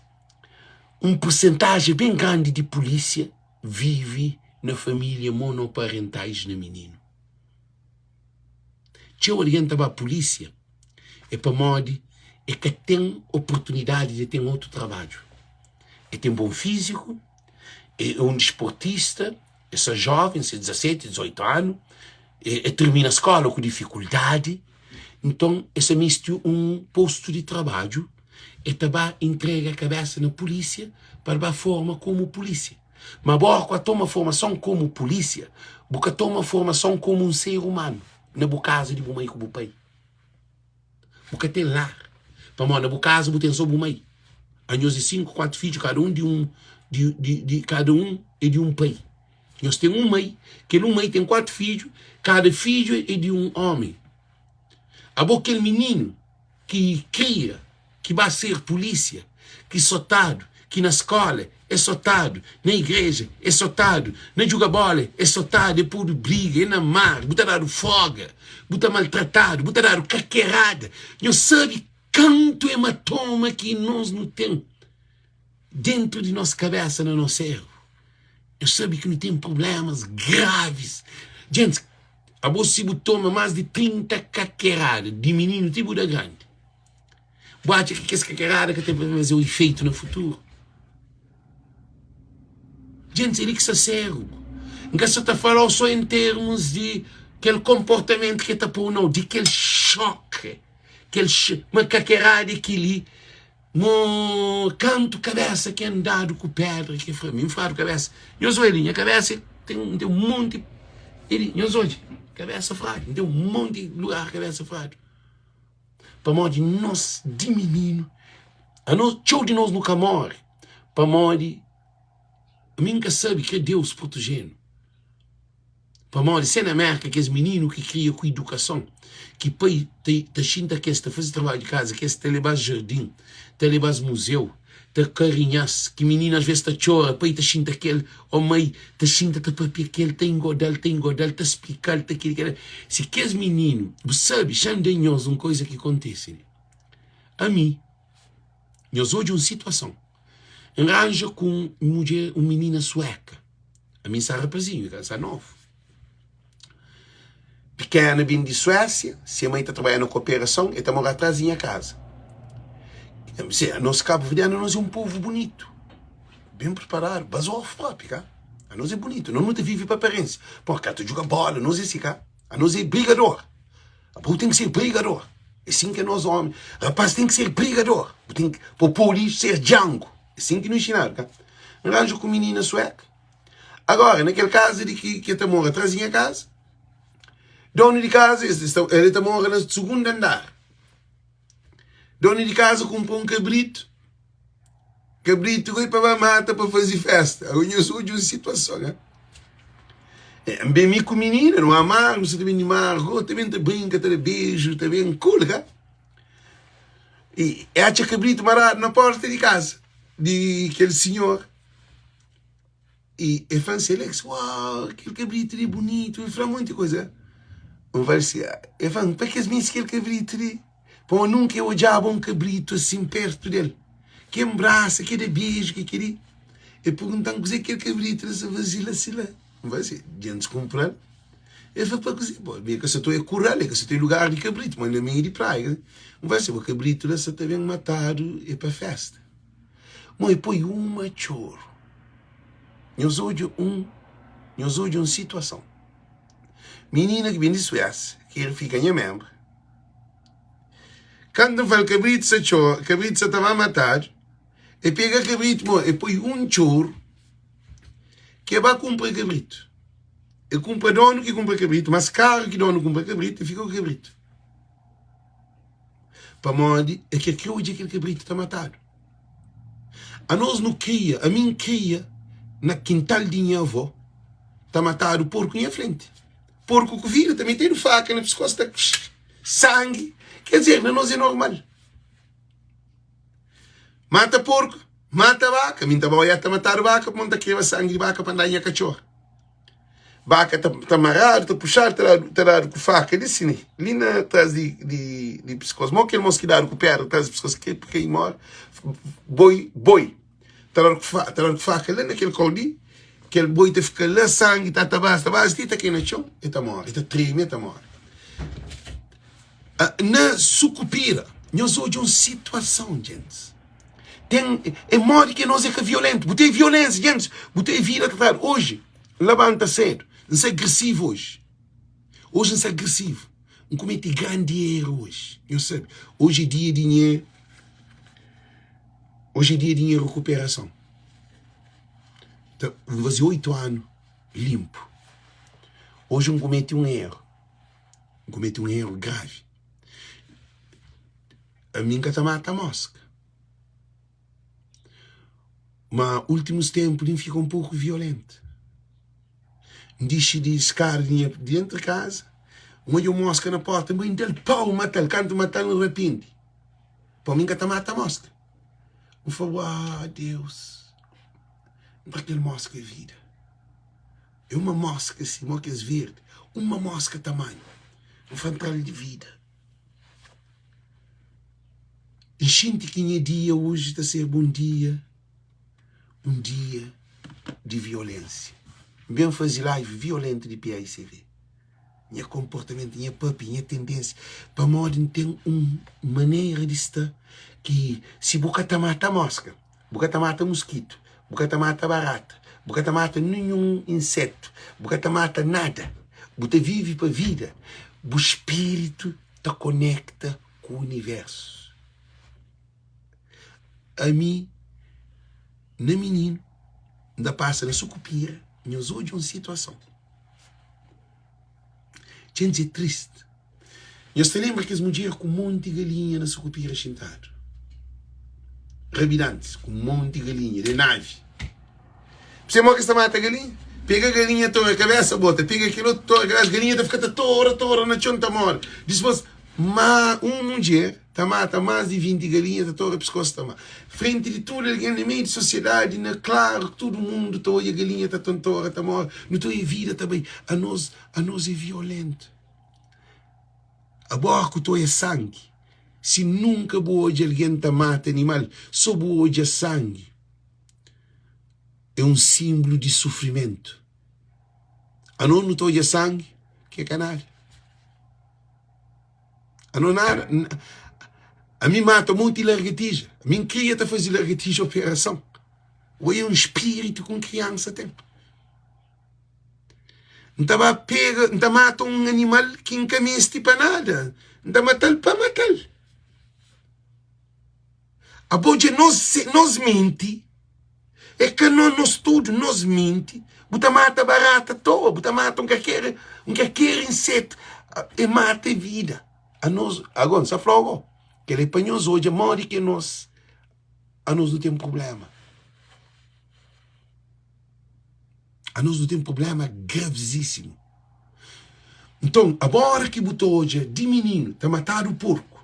Speaker 1: un persentajen ben grandi di pulísia vive na família monoparentais na mininu. Txeu algen ta ba pulísia é pamodi e ka ten oportunidadi di ten otu trabadju. E ten bon fíziku, e un disportista, e sta jóven, se 17, 18 anu, e tirmina skóla ku difikuldadi, nton e sta meste un postu di trabadju, e ta ba intrega kabésa na pulísia pa el ba forma komu pulísia. Ma bo óra ku a toma formason komu pulísia, bu ka toma formason komu un ser umanu na bu kaza di bu mai ku bu pai. Bu ka ten lar. Pamodi na bu kaza bu ten so bu mai. Anhos é 5, 4 fidju, kada un di un di, di, di kada un é di un pai. Nhos ten un mai, kel un mai ten 4 fidju, kada fidju é di un omi. Abo kel mininu ki kria ki ba ser pulísia, ki sotadu, ki na skóla é sotadu, na igreja é sotadu, na djuga bóla é sotadu, é podu briga, é na mar, bu ta dadu fóga, bu ta maltratadu, bu ta dadu kakerada. Nhos sabe kantu ematoma ki nos nu ten dentu di nos kabésa, na nos sérbru? Nhos sabe ki nu ten prublémas gravis. Djentis, abo si bu toma más di 30 kakerada di mininu ti bu da grandi, Bu atxa ki kes kakerada ka ten pa faze-u ifeitu na futuru? Djentis, é li ki sta séru. N ka sta ta fala-u sô en termus di kel konportamentu ki el ta pô-u, nau, di kel xoki, kel ma kakerada é kel-li. Mo kantu kabésa ki N dadu ku pédra ki fla mi, N fladu kabésa. Nhos odja li, nha kabésa ten, N ten un monti, nhos odja, kabésa fradu, N ten un monti lugar kabésa fradu. Pamodi nos di mininu, anos, txeu di nos nu ka móre pamodi mi N ka sabe kre Deus proteje-nu. Pamodi se na Mérka kes mininu ki kria ku idukason, ki pai ta, ta xinta kes, ta faze trabadju di kaza, kes ta leba-s jardin, ta leba-s muzeu, ta karinha-s, ki mininu asves ta txora, pai ta xinta kel, ô mai ta xinta ta papia kel, ta ingoda-l, ta ingoda-l, ta splika-l, ta kel, kel. Si kes mininu, bu sabe, xa N da nhos un koza ki kontise li. Ami, nhos odja un situason, N ranja ku un mudjer, un minina sueka. Ami N sta rapazinhu, N sta novu. Pikena ben di Suésia, se mai ta trabadja na kooperason, el ta mora atras di nha kaza. Nos kabuverdianu, nos é un povu bunitu, ben preparadu, bazofu propi, ka? Anos é bunitu, nos nu ta vive pa aparénsia. Pô, ka ta djuga bóla, nos é si, ka? Anos é brigador. Abo ten ki ser brigador. É sin ki nos ómi, rapaz ten ki ser brigador. Bu ten ki, pa pode ser djangu. É sin ki nu inxinadu, ka? N ranja ku minina sueka. Agora, na kel kaza di ki ki ta mora atrás di nha kaza, donu di kaza, el ta mora na sugundu andar. Donu di kaza kunpra un kabritu. Kabritu goi pa ba mata pa faze festa. Agora nhos odja un situason, ha? É, N ben mi ku minina, nu amargu, nu sa ta ben di margu, ta ben ta brinka, ta da beju, ta ben cool, ka? E e atxa kabritu maradu na porta di kaza di kel sinhor. E e fla-m si, Alex, uau, kel kabritu li é bunitu. E fla-m monti kuza. N fla si, e fla-m, pa kes meste kel kabritu li? Pamodi nunka e odjaba un kabritu asin pertu del, ke nbrasa, ke da beju, ke kel-li. E pergunta-m kuzê ki kel kabritu la sta faze la si la. N fla si, djentis kunpra-l. El fla, pa kuzê? Bo, mi ka sa ta oia kural, e ka sa ta oia lugar di kabritu, ma na meiu di praia. N fla si, bo kabritu la sa ta ben matadu e pa festa. Mo e poi uma txoru. Nhos odja un, nhos odja un situason. Minina ki ben di Suésia, ki el fika nha menbra. Kantu N fla-l kabritu sa txora, kabritu sa ta ba matadu, e pega kabritu mo e poi un txoru ki e ba kunpra kabritu. E kunpra donu ki kunpra kabritu, mas karu ki donu kunpra kabritu, e fika ku kabritu. Pamodi e ka kre odja kel kabritu ta matadu. Anos nu kria, ami N kria na kintal di nha avó ta matadu porku nha frenti. Porku ku vida ta metedu faka na piskos ta sangi. Quer dizer, na nos é normal. Mata porku, mata baka. Mi N ta ba oia ta matadu baka pamodi N ta kreba sangi di baka pa N da nha katxor. Baka ta, ta maradu, ta puxadu, ta dadu, ta dadu ku faka li si li na tras di, di, di piskos. Mo kel mos ki dadu ku pedra tras di piskos ki kai mori. Boi, boi. Ta dadu ku faka, ta dadu ku faka la na kel kau li. Kel boi ta fika la, sangi ta ta baza, ta baza ti ta kai na txon, e ta mori, e ta treme, e ta mori. Na Sukupira, nhos odja un situason, djentis. Ten, é modi ki nos é ka violentu. Bu ten violensia, djentis, bu ten vida ta tradu. Oji, N labanta sedu, N sta agresivu oji. Oji N sta agresivu. N kumeti grandi eru oji. Nhos sabe, oji é dia di nha, oji é dia di nha rekuperason. Ta, N faze 8 anu linpu. Oji N kumeti un eru. N kumeti un eru gravi. Ami N ka ta mata moska. Ma últimus ténpu li N fika un poku violentu. N dixi di skada di nha di dentru kaza, N odja un moska na porta, N bai N da-l pau, N mata-l. Kantu N mata-l N rapende, pamodi N ka ta mata moska. N fla, Uau, Deus, N da kel moska vida. É uma moska si, mo kes verdi, uma moska tamanhu. N fla, N tra-l di vida. N xinti ki nha dia oji ta ser un dia, un dia di violénsia. N ben faze live violéntu di PAICV. Nha konportamentu, nha papia, nha tendénsia, pamodi N ten un manera di sta ki si bu ka ta mata móska, bu ka ta mata muskitu, bu ka ta mata barata, bu ka ta mata ninhun insétu, bu ka ta mata nada, bu ta vive pa vida, bu spiritu ta konekta ku universu. Ami, na mininu, N ta pasa na sukupira, nhos odja un situason. Djentis é tristi. Nhos ta lenbra kes mudjer ku monti galinha na sukupira xintadu? Rabidantis ku monti galinha de navi. P'sê mo ki es ta mata galinha? Pega galinha tora kabesa bota, pega kel otu tora kabesa, galinha ta fika ta tora tora na txon ta more. Dispôs ma un mudjer ta mata más di 20 galinha ta tora piskôs ta ma frenti di tudu algen na meiu di sosiedadi na klaru tudu mundu ta odja galinha ta tontora ta more nu ta odja vida ta bai anos anos é violentu Abo ku ta odja sangi si nunka bu odja algen ta mata animal so bu odja sangi é un sinblu di sufrimentu. Anos nu ta odja sangi ki é ka nada. Anos nada. Ami mata monti largatija. Ami N kria ta faze largatija operason. Oi é un spiritu ki un kriansa ten. N ta ba pega, N ta mata un animal ki N ka meste pa nada. N ta mata-l pa mata-l. Abo dja nos, nos menti é ka no, nos tudu nos menti. Bu ta mata barata toa, bu ta mata un kalker, un kalker insetu. É mata é vida. Anos, agora, N sa fla-u ago, kel-li é pa nhos odja modi ki nos, anos nu ten prubléma. Anos nu ten prublema gravizísimu. Nton, abora ki bu ta odja di mininu ta matadu porku,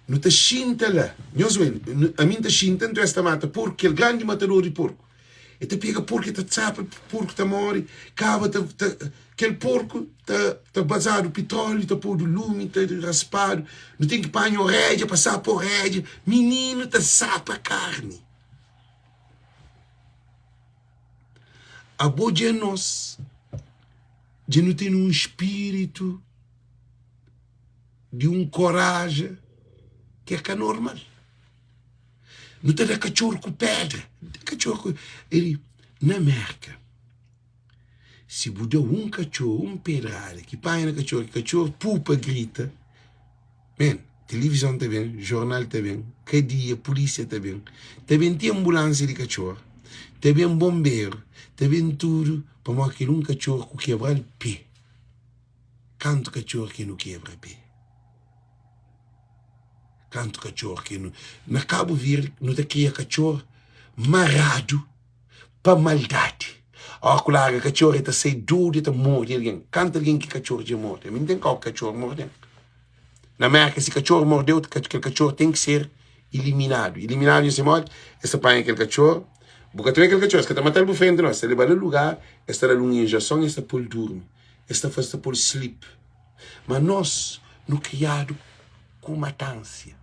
Speaker 1: nu ta xinta la, nhos oi, ami N ta xinta, nton es ta mata porku, kel grandi matador di porku, e ta pega porku, e ta tsapa, porku ta móre, kaba ta, ta, kel porku ta, ta bazadu pitróliu, ta podu lumi, ta raspadu, nu ten ki panha orédja pa sapa orédja, mininu ta sapa karni. Abo dja nos dja nu ten un spiritu di un koraja ki é ka normal. Nu ta da katxor ku pedra, katxor ku el na Merka. Si bu da un katxor un pedrada ki panha na katxor, ki katxor pupa grita. Ben, tilivizon ta ben, jornal ta ben, kadia, pulísia ta ben, ta ben ti anbulánsia di katxor, ta ben bonberu, ta ben tudu, pamodi kel un katxor ku kebra-l pé. Kantu katxor ki nu kebra pé? Kantu katxor ki nu. Na Kabu Verdi nu ta kria katxor maradu. Pa maldadi. Óra ku larga katxor el ta sai dodu el ta morde algen. Kantu algen ki katxor dja morde? Ami N ten kau ki katxor morde-m. Na Mérka si katxor morde-u kel katxor ten ki ser iliminadu. Iliminadu nha se modi? Es ta panha kel katxor, bu ka ta ben kel katxor, es ka ta mata-l bu frenti no, es ta leba-l na lugar, es ta da-l un injeson, es ta pô-l durmi, es ta faze, ta pô-l sleep. Ma nos nu kriadu ku matansia.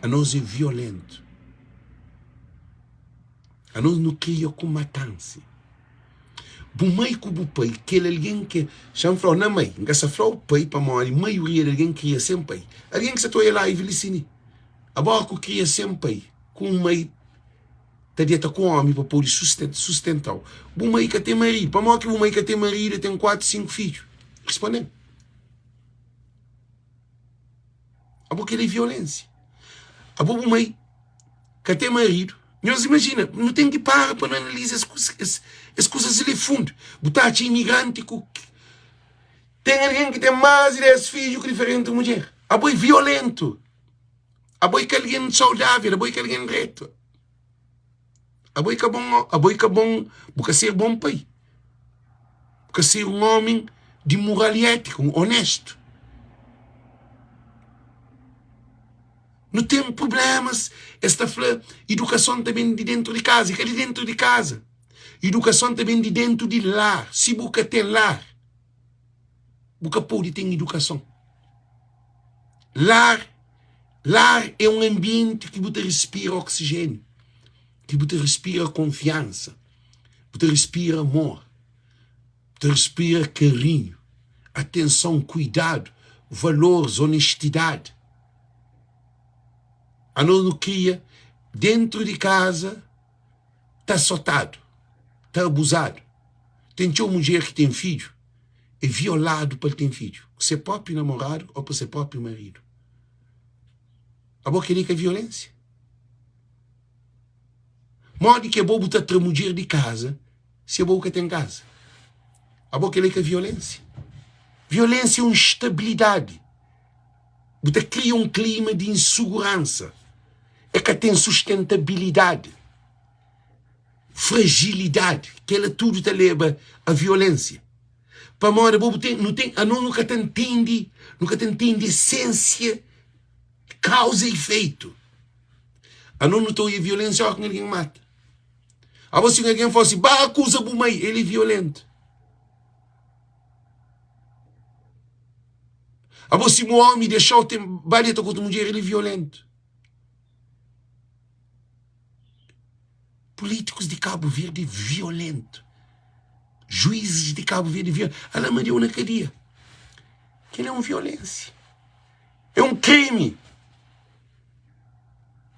Speaker 1: Anos é violentu. Anos nu kria ku matansia. Bu mai ku bu pai, kel algen ki Xa N fla-u na mai, N ka sa fla-u pai pamodi maioria di algen kria sen pai. Algen ki sa ta oia live li si ni, abo ku kria sen pai, ku un mai ta deta ku omi pa pode sustenta-u. Bu mai ka ten maridu. Pamodi ki bu mai ka ten maridu e ten 4, 5 fidju? Responde-m. Abo kel é violensia. Abo bu mai ka ten maridu. Nhos imajina, nu ten ki para pa nu analiza es kusa, es, es kusas li fundu. Bu ta atxa imigranti ku ten algen ki ten más di 10 fidju ku diferenti mudjer. Abo é violentu. Abo é ka algen saudável, abo é ka algen dretu. Abo é ka bon, abo é ka bon, bu ka ser bon pai. Bu ka ser un ómi di moral i étika, un onéstu. Nu ten prublémas, es ta fla idukason ta ben di déntu di kaza, i ka di déntu di kaza. Idukason ta ben di déntu di lar. Si bu ka ten lar, bu ka pode ten idukason. Lar, lar é un anbienti ki bu ta respira oksijéniu, ki bu ta respira konfiansa, bu ta respira amor, bu ta respira karinhu, atenson, kuidadu, valoris, onestidadi. Anos nu kria dentru di kaza ta sotadu, ta abuzadu. Ten txeu mudjer ki ten fidju é violadu pa el ten fidju ku se própi namoradu ô pa se própi maridu. Abo kel-li ka violénsia? Modi ki abo bu ta tra mudjer di kaza si abo bu ka ten kaza? Abo kel-li ka violénsia? Violénsia é un instabilidadi. Bu ta kria un klima di insuguransa. É ka ten sustentabilidadi. Fragilidadi, kela tudu ta leba a violensia. Pamodi abo bu ten, nu ten, anos nu ka ta ntende, nu ka ta ntende esensia, kauza i efeitu. Anos nu ta oia violensia ora ki un algen mata. Abo si un algen fala si, ba akuza bu mai, el é violentu. Abo si bu omi dexau ten, ba deta ku otu mudjer, el é violentu. Políticos de Cabo Verde violento. Juízes de Cabo Verde violento. Ala ma deu na cadeia. Kel é um violência. É um crime.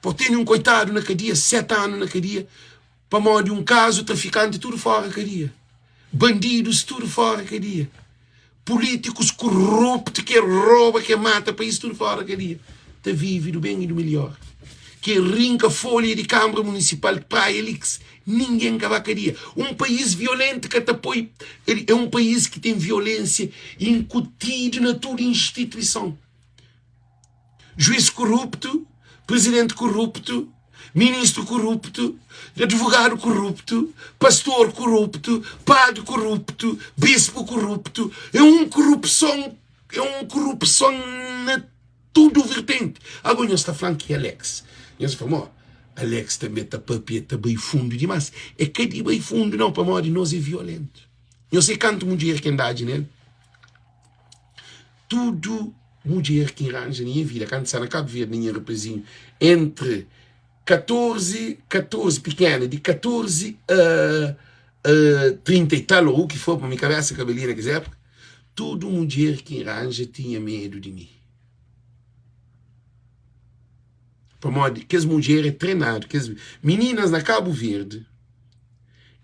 Speaker 1: Pô tem um coitado na cadeia, sete anos na cadeia, pamodi um caso traficante tudo fora cadeia. Bandidos tudo fora cadeia. Políticos corruptos que rouba, que mata país tudo fora cadeia. Ta vive do bem e do melhor. Que rinca folha de Câmara Municipal de Praia Lix. Ninguém ka ba cadeia. Um país violento que ta poi, é um país que tem violência incutido na tudo instituição. Juiz corrupto, presidente corrupto. Ministru koruptu, advogadu koruptu, pastor koruptu, padri koruptu, bispu koruptu. É un korupson, é un korupson na tudu vertenti. Ago nhos ta fla-m ki Alex, nhos ta fla, mo, Alex tanbe ta papia, ta bai fundu dimás. É ka di bai fundu nau, pamodi nos é violentu. Nhos sai kantu mudjer ki N dadji nel? Tudu mudjer ki N ranja na nha vida kantu sta na Kabu Verdi na nha rapazinhu entri 14, 14 pikena di 14 a a 30 i tal ou u ki for pa mi kabesa ka balia na kes époka, tudu mudjer ki N ranja tinha medu di mi. Pamodi kes mudjer é trenadu, kes mininas na Kabu Verdi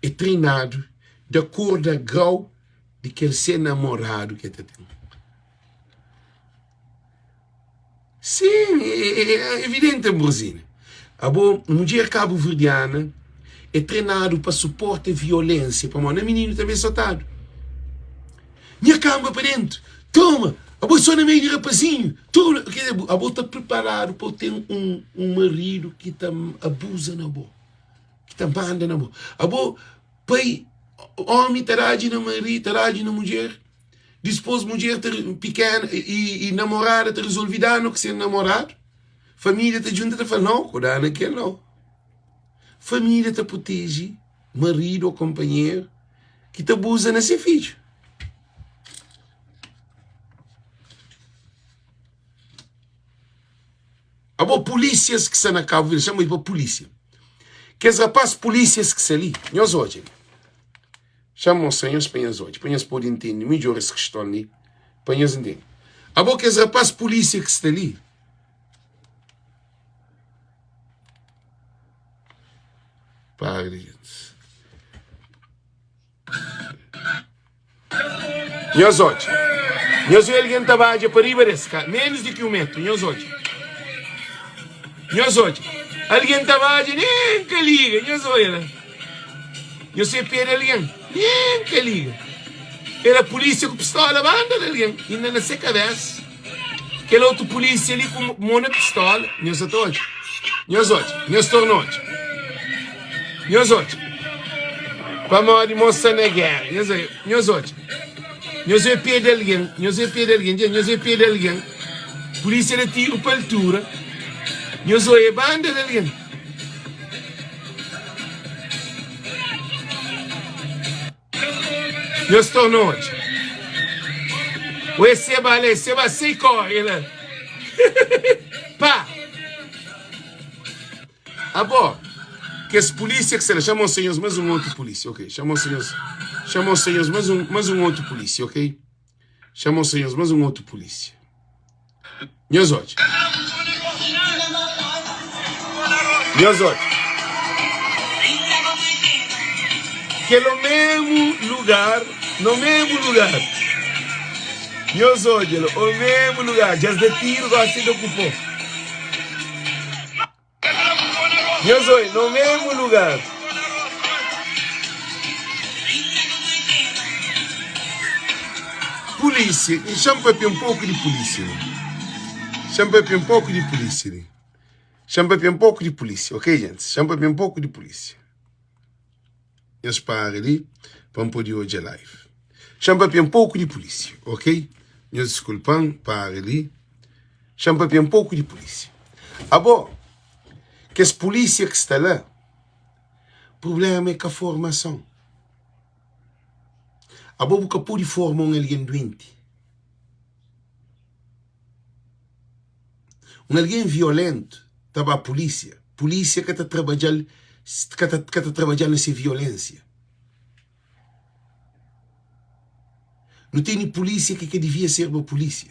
Speaker 1: é treinadu di akordu a grau di kel se namoradu ki el ta ten. Sin, é evidenti, Ambrosina. Abo, mudjer kabuverdiana é treinadu pa suporta violensia, pamodi na mininu ta ben sotadu. Nha kanba pa dentu, toma, abo é so na meiu di rapazinhu, toma. Ker dizer, abo ta priparadu pa bu ten un maridu ki ta abuza na bo. Ki ta manda na bo. Abo, pai, omi ta dadji na mari, ta dadji na mudjer, dispos mudjer ta pikena i, i namorada ta rizolvi danu ku se namoradu, família ta djunta ta fla, nau, ku dana kel nau. Família ta proteje maridu ô konpanheru ki ta abuza na se fidju. Abo polícias ki sta na Cabo Verde, chama pa polícia. Kes rapaz polícias ki sta li, nhos odja li. Xa mostra nhos pa nhos odja, pa nhos pode intende midjor es kiston li, pa nhos intende. Abo kes rapaz polícia ki sta li, para di Nhos odja. Nhos obi algen ta badja pa riba des ka menus di ki un metru. Nhos odja. Nhos odja. Algen ta badja nen ka liga. Nhos odja la. Nhos obi pé di algen nen ka liga. Era pulísia ku pistola banda di algen inda na se kabesa. Kel otu pulísia li ku mo na pistola. Nhos sa ta odja. Nhos odja. Nhos torna odja. Nhos odja. Pamodi mo sta na géra. Nhos odja. Nhos odja. Nhos obi pé di algen. Nhos obi pé di algen. Dja nhos obi pé di algen. Pulísia da tiru pa altura. Nhos odja banda di algen. Nhos torna odja. Ué seba ale, seba sei kore la. Pa! Abo, kes polícia ki sta la, xa mostra nhos mas un otu polícia, ok? Xa mostra nhos, xa mostra nhos mas un, mas un otu polícia, ok? Xa mostra nhos mas un otu polícia. Nhos odja. Nhos odja. Kel o mesmu lugar, no mesmu lugar. Nhos odja la, o mesmu lugar. Dja es da tiru, gosi da ku pó. Nhos oi, no mesmu lugar. Polícia, e xa-m papia un poku di polícia li. Xa-m papia un poku di polícia li. Xa-m papia un poku di polícia, ok, gentis? Xa-m papia un poku di polícia. Nhos para li pa N pode odja live. Xa-m papia un poku di pulísia, ok? Nhos diskulpa-m, para li. Xa-m papia un poku di pulísia. Abo, kes pulísia ki sta la, prubléma é ka formason. Abo bu ka pode forma un algen duenti. Un algen violentu ta ba pulísia, pulísia ka ta trabadja-l ka ta ka ta trabadja-l na se violénsia. Nu tene pulísia ki ka divia serba pulísia.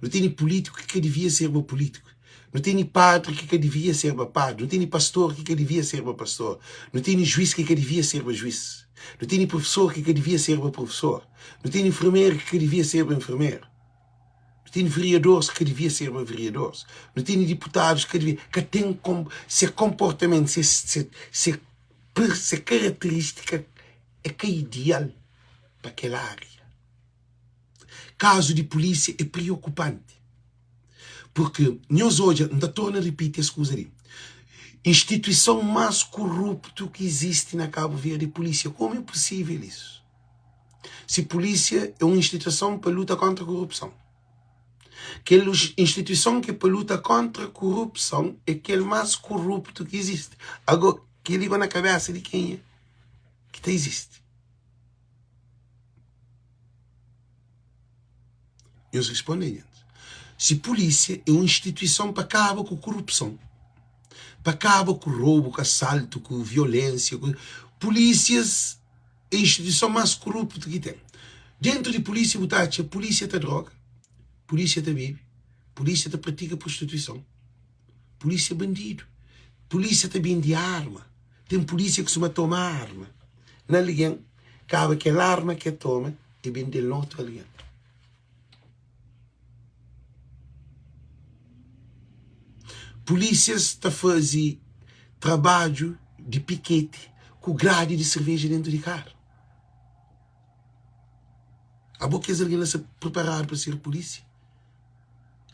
Speaker 1: Nu tene pulítiku ki ka divia serba pulítiku. Nu tene padri ki ka divia serba padri. Nu tene pastor ki ka divia serba pastor. Nu tene juís ki ka divia serba juís. Nu tene profesor ki ka divia serba profesor. Nu tene infermeru ki ka divia serba infermeru. Nu tene veriadores ki ka devia serba veriadores. Nu tene diputadus ki ka devia. Ka ten kom, se konportamentu, se, se, se, se karateristika é ka ideal pa kel ária. Kazu di pulísia é preokupanti. Purki, nhos odja, N ta torna ripiti es kuza li. Instituison más koruptu ki izisti na Kabu Verdi é pulísia. Komu é pusível isu? Si pulísia é un instituison pa luta kontra korupson. Kel instituison ki é pa luta kontra korupson é kel más koruptu ki izisti. Ago, kel-li ba na kabésa di kenha ki ta izisti? Nhos responde nhos. Si pulísia é un instituison pa kaba ku korupson, pa kaba ku robu, ku asaltu, ku violénsia, ku... Pulísias é instituison más koruptu ki ten. Dentu di pulísia bu ta atxa pulísia ta droga, pulísia ta bebe, pulísia ta pratika prostituison, pulísia é bandidu, pulísia ta bende arma. Ten pulísia ki suma toma arma na algen, kaba kel arma ki el toma, el bende-l na otu algen. Pulísias ta faze trabadju di piketi ku gradi di serveja dentu di karu. Abo kes algen la sta priparadu pa ser pulísia?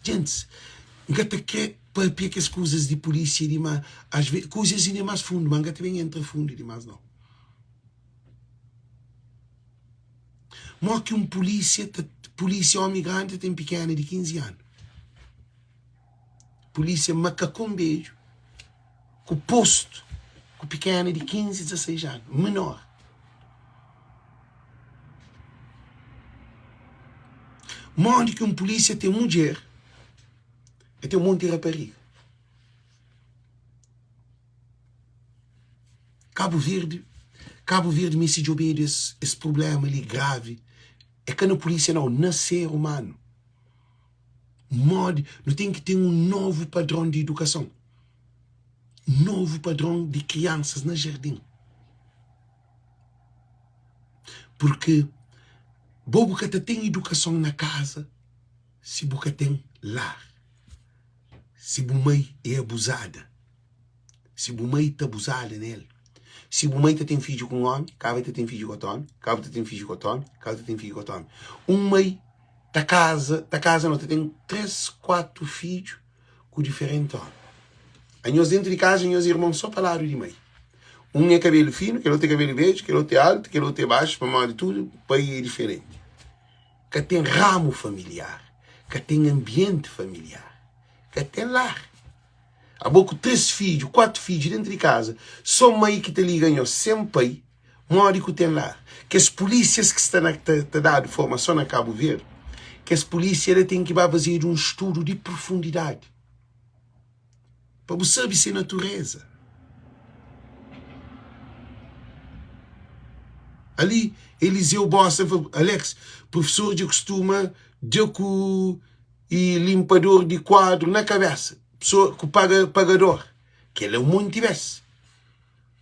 Speaker 1: Gentis, N ka ta kre papia kes kuzas di pulísia di ma asve kuzas inda é más fundu, ma N ka ta ben entra fundu dimás nau. Mo ki un pulísia ta pulísia omi grandi ta ten pikena di 15 anu. Pulísia makakon bedju ku postu ku pikena di 15, 16 anu, menor. Modi ki un pulísia ten mudjer el ten un monti rapariga. Kabu Verdi, Kabu Verdi meste djobedu es es prubléma li gravi. É ka na pulísia nau, na ser umanu. Modi, nu ten ki ten un novu padron di idukason, novu padron di kriansas na jardin. Purki bo bu ka ta ten idukason na kaza si bu ka ten lar, si bu mai é abuzada. Si bu mai ta abuzada na el. Si bu mai ta ten fidju ku un ómi, kaba el ta ten fidju ku otu ómi, kaba ta ten fidju ku otu ómi, kaba ta ten fidju ku otu ómi. Un mai ta kaza, ta kaza nau, ta ten 3, 4 fidju ku diferenti ómi. Anhos dentu di kaza, nhos irmon so pa ladu di mai. Un é kabelu finu, kel otu é kabelu bedju, kel otu é altu, kel otu é baxu, pamodi tudu pai é diferenti. Ka ten ramu familiar, ka ten anbienti familiar, ka ten lar. Abo ku 3 fidju, 4 fidju dentu di kaza, so mai ki ta liga nhos, sen pai, modi ku ten lar? Kes pulisias ki sta na ta dadu formason na Kabu Verdi, kes pulisia la ten ki ba fazedu un studu di profundidadi pa bu sabe se natureza. Ali Eliseu Bossa fla, Alex, professor dja kustuma da ku i limpador di kuadru na kabesa, pessoa ku paga pagador, kel é un monti bes.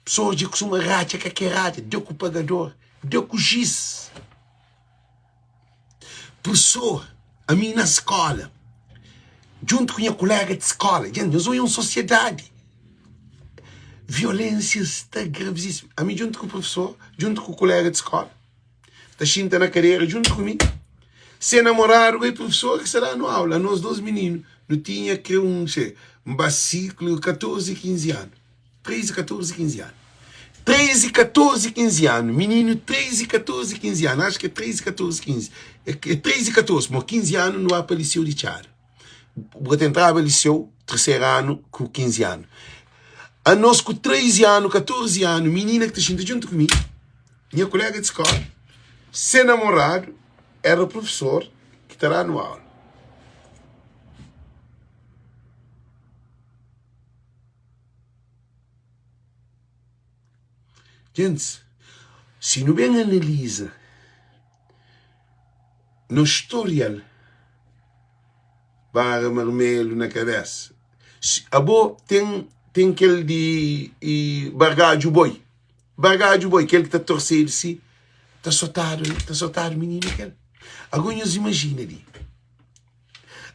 Speaker 1: Pessoa dja kustuma ratxa ka ke ratxa, da ku pagador, da ku jis. Professor, ami na skola, djuntu ku nha kolega di skola, dja nhos odja un sosiedadi, violensia sta gravisísimu. Ami djuntu ku professor, djuntu ku kolega di skola, ta xinta na kadera djuntu ku mi, se namoradu e professor ki sta danu aula, anos 2 mininu, nu tinha kre un se, N ba siklu 14, 15 anu, 13, 14, 15 anu, 13, 14, 15 anu, mininu 13, 14, 15 anu, acho ki é 13, 14, 15, é 13, 14, mo 15 anu nu ba pa liseu di Txada, bu ka ta entraba liseu terseru anu ku 15 anu, anos ku 13 anu, 14 anu, minina ki ta xinta djuntu ku mi, Nha kolega di skola, se namoradu era profesor ki ta da-nu aula. Gentis, si nu ben analiza nos storial, bara marmelu na kabesa, abo ten ten kel di bargadju boi. Bargadju boi, kel ki ta torsedu si, ta sotadu, ta sotadu mininu kel. Ago nhos imajina li,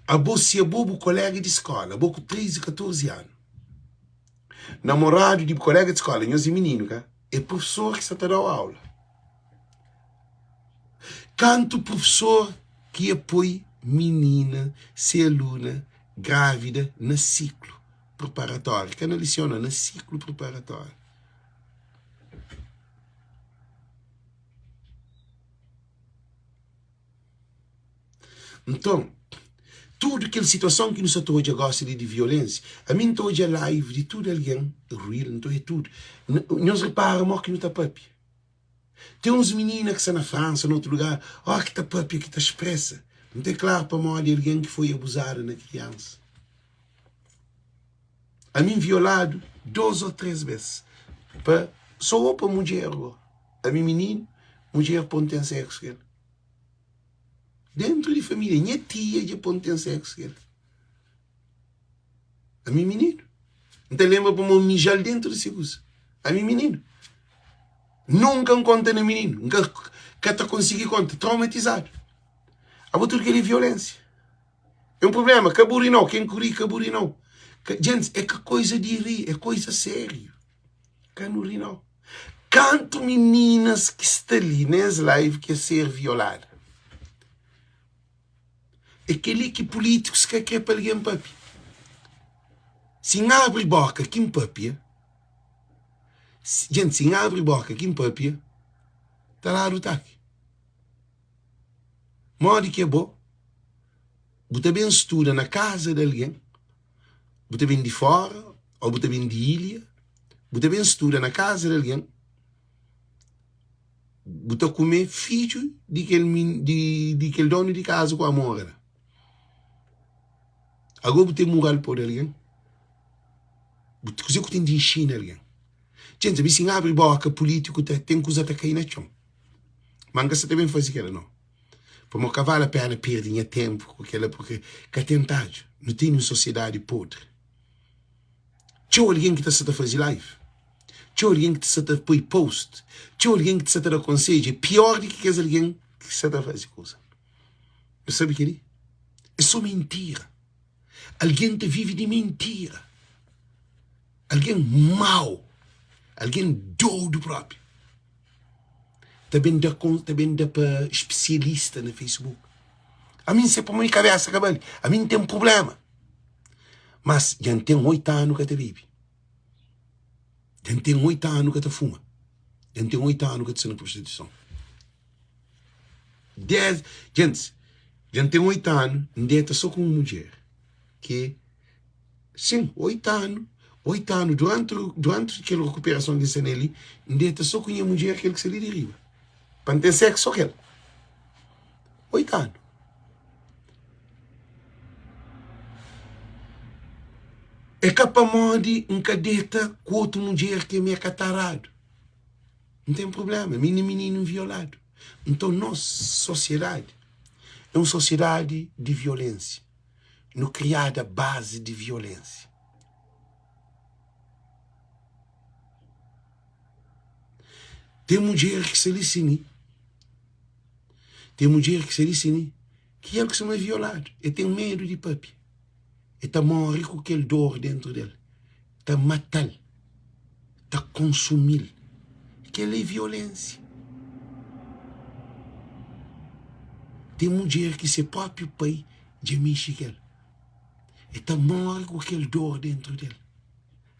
Speaker 1: abo si abo bu kolega di skola, abo ku 13, 14 anu, namoradu di bu kolega di skola, nhos e mininu ka? E profesor ki sta ta dau aula. Kantu profesor ki e poi minina, se aluna, gravida na siklu? preparatóriu, ka na liseu nau, na siklu preparatóriu. Nton, tudu kel situason ki nu sta ta odja gósi li di violénsia, ami N ta odja live di tudu algen, reel, N ta odja tudu. Nhos repara mó ki nu ta pâpia. Ten uns minina ki sta na Fransa, na otu lugar, ó ki ta pâpia, ki ta spresa. Nta é klaru pamodi algen ki foi abuzadu na kriansa. Ami N violadu dôs ô três bês pa sô ô pa mudjer gó. Ami mininu, mudjer pô-m ten séksu ku el. Dentru di família, nha tia dja pô-m ten séksu ku el. Ami mininu. N ta lenbra pamodi N mija-l dentru di se kuza. Ami mininu. Nunka N konta na mininu. N ka ka ta konsigi konta. Traumatizadu. Abo tudu kel-li é violénsia. É un prubléma. Ka bu ri nau. Ken ku ri, ka bu ri nau. Ka, djentis, é ka koiza di ri, é koiza sériu. Ka nu ri nau. Kantu mininas ki sta li nes live ki es ser violada? É kel-li ki pulítikus ka krê pa algen pâpia. Si N abri bóka ki N pâpia, djenti, si N abri bóka ki N pâpia, ta dadu taki. Modi ki é bo? Bu ta ben studa na kaza di algen, bu ta ben di fóra ô bu ta ben di ilha, bu ta ben studa na kaza di algen, Bu ta kume fidju di kel di kel donu di kaza ku amor la. Ago bu ten mural pa oda algen? Bu kuzê ku ten di inxina algen? Txenta, mi si N abri boka pulítiku ta ten kuza ta kai na txon. Ma N ka sa ta ben faze kela no. Pamodi ka vale a pena perde nha tenpu ku kela purke ka ten tadju. Nu tene un sosiedadi podri. Txeu algen ki ta sta ta faze live, txeu algen ki ta sta ta poi post, txeu algen ki ta sta ta da konsedju é pior di ki kes algen ki sta ta faze kuza. Bu sabe kel-li? É sô mintira. Algen ta vive di mintira. Algen mau, algen dodu própi. Ta ben da ta ben da pa spesialista na Facebook. Ami N se pamodi kabésa ka bali, ami N ten prubléma. Mas dja N ten 8 anu ka ta bebe. Dja N ten 8 anu ka ta fuma. Dja N ten 8 anu ka ta sta na prostituison. Dez, djentis, dja N ten 8 anu N deta so ku un mudjer ki sin, 8 anu, 8 anu duranti duranti kel rekuperason ki N sta nel li, N deta so ku nha mudjer kel ki sta li di riba. Pa N ten seksu so ku el. 8 anu. É ka pamodi N ka deta ku otu mudjer ki mi é ka taradu. N ten prubléma, mi nen mininu violadu. Nton nos sosiedadi é un sosiedadi di violénsia. Nu kriadu a bazi di violénsia. Ten mudjer ki sta li sin. Ten mudjer ki sta li sin. Ki el kustuma violadu, el ten medu di papia, el ta móre ku kel dór déntu di el, ta mata-l, ta konsumi-l. Kel-la é violénsia. Ten mudjer ki se própi pai dja mexe ku el, el ta móre ku kel dór déntu di el.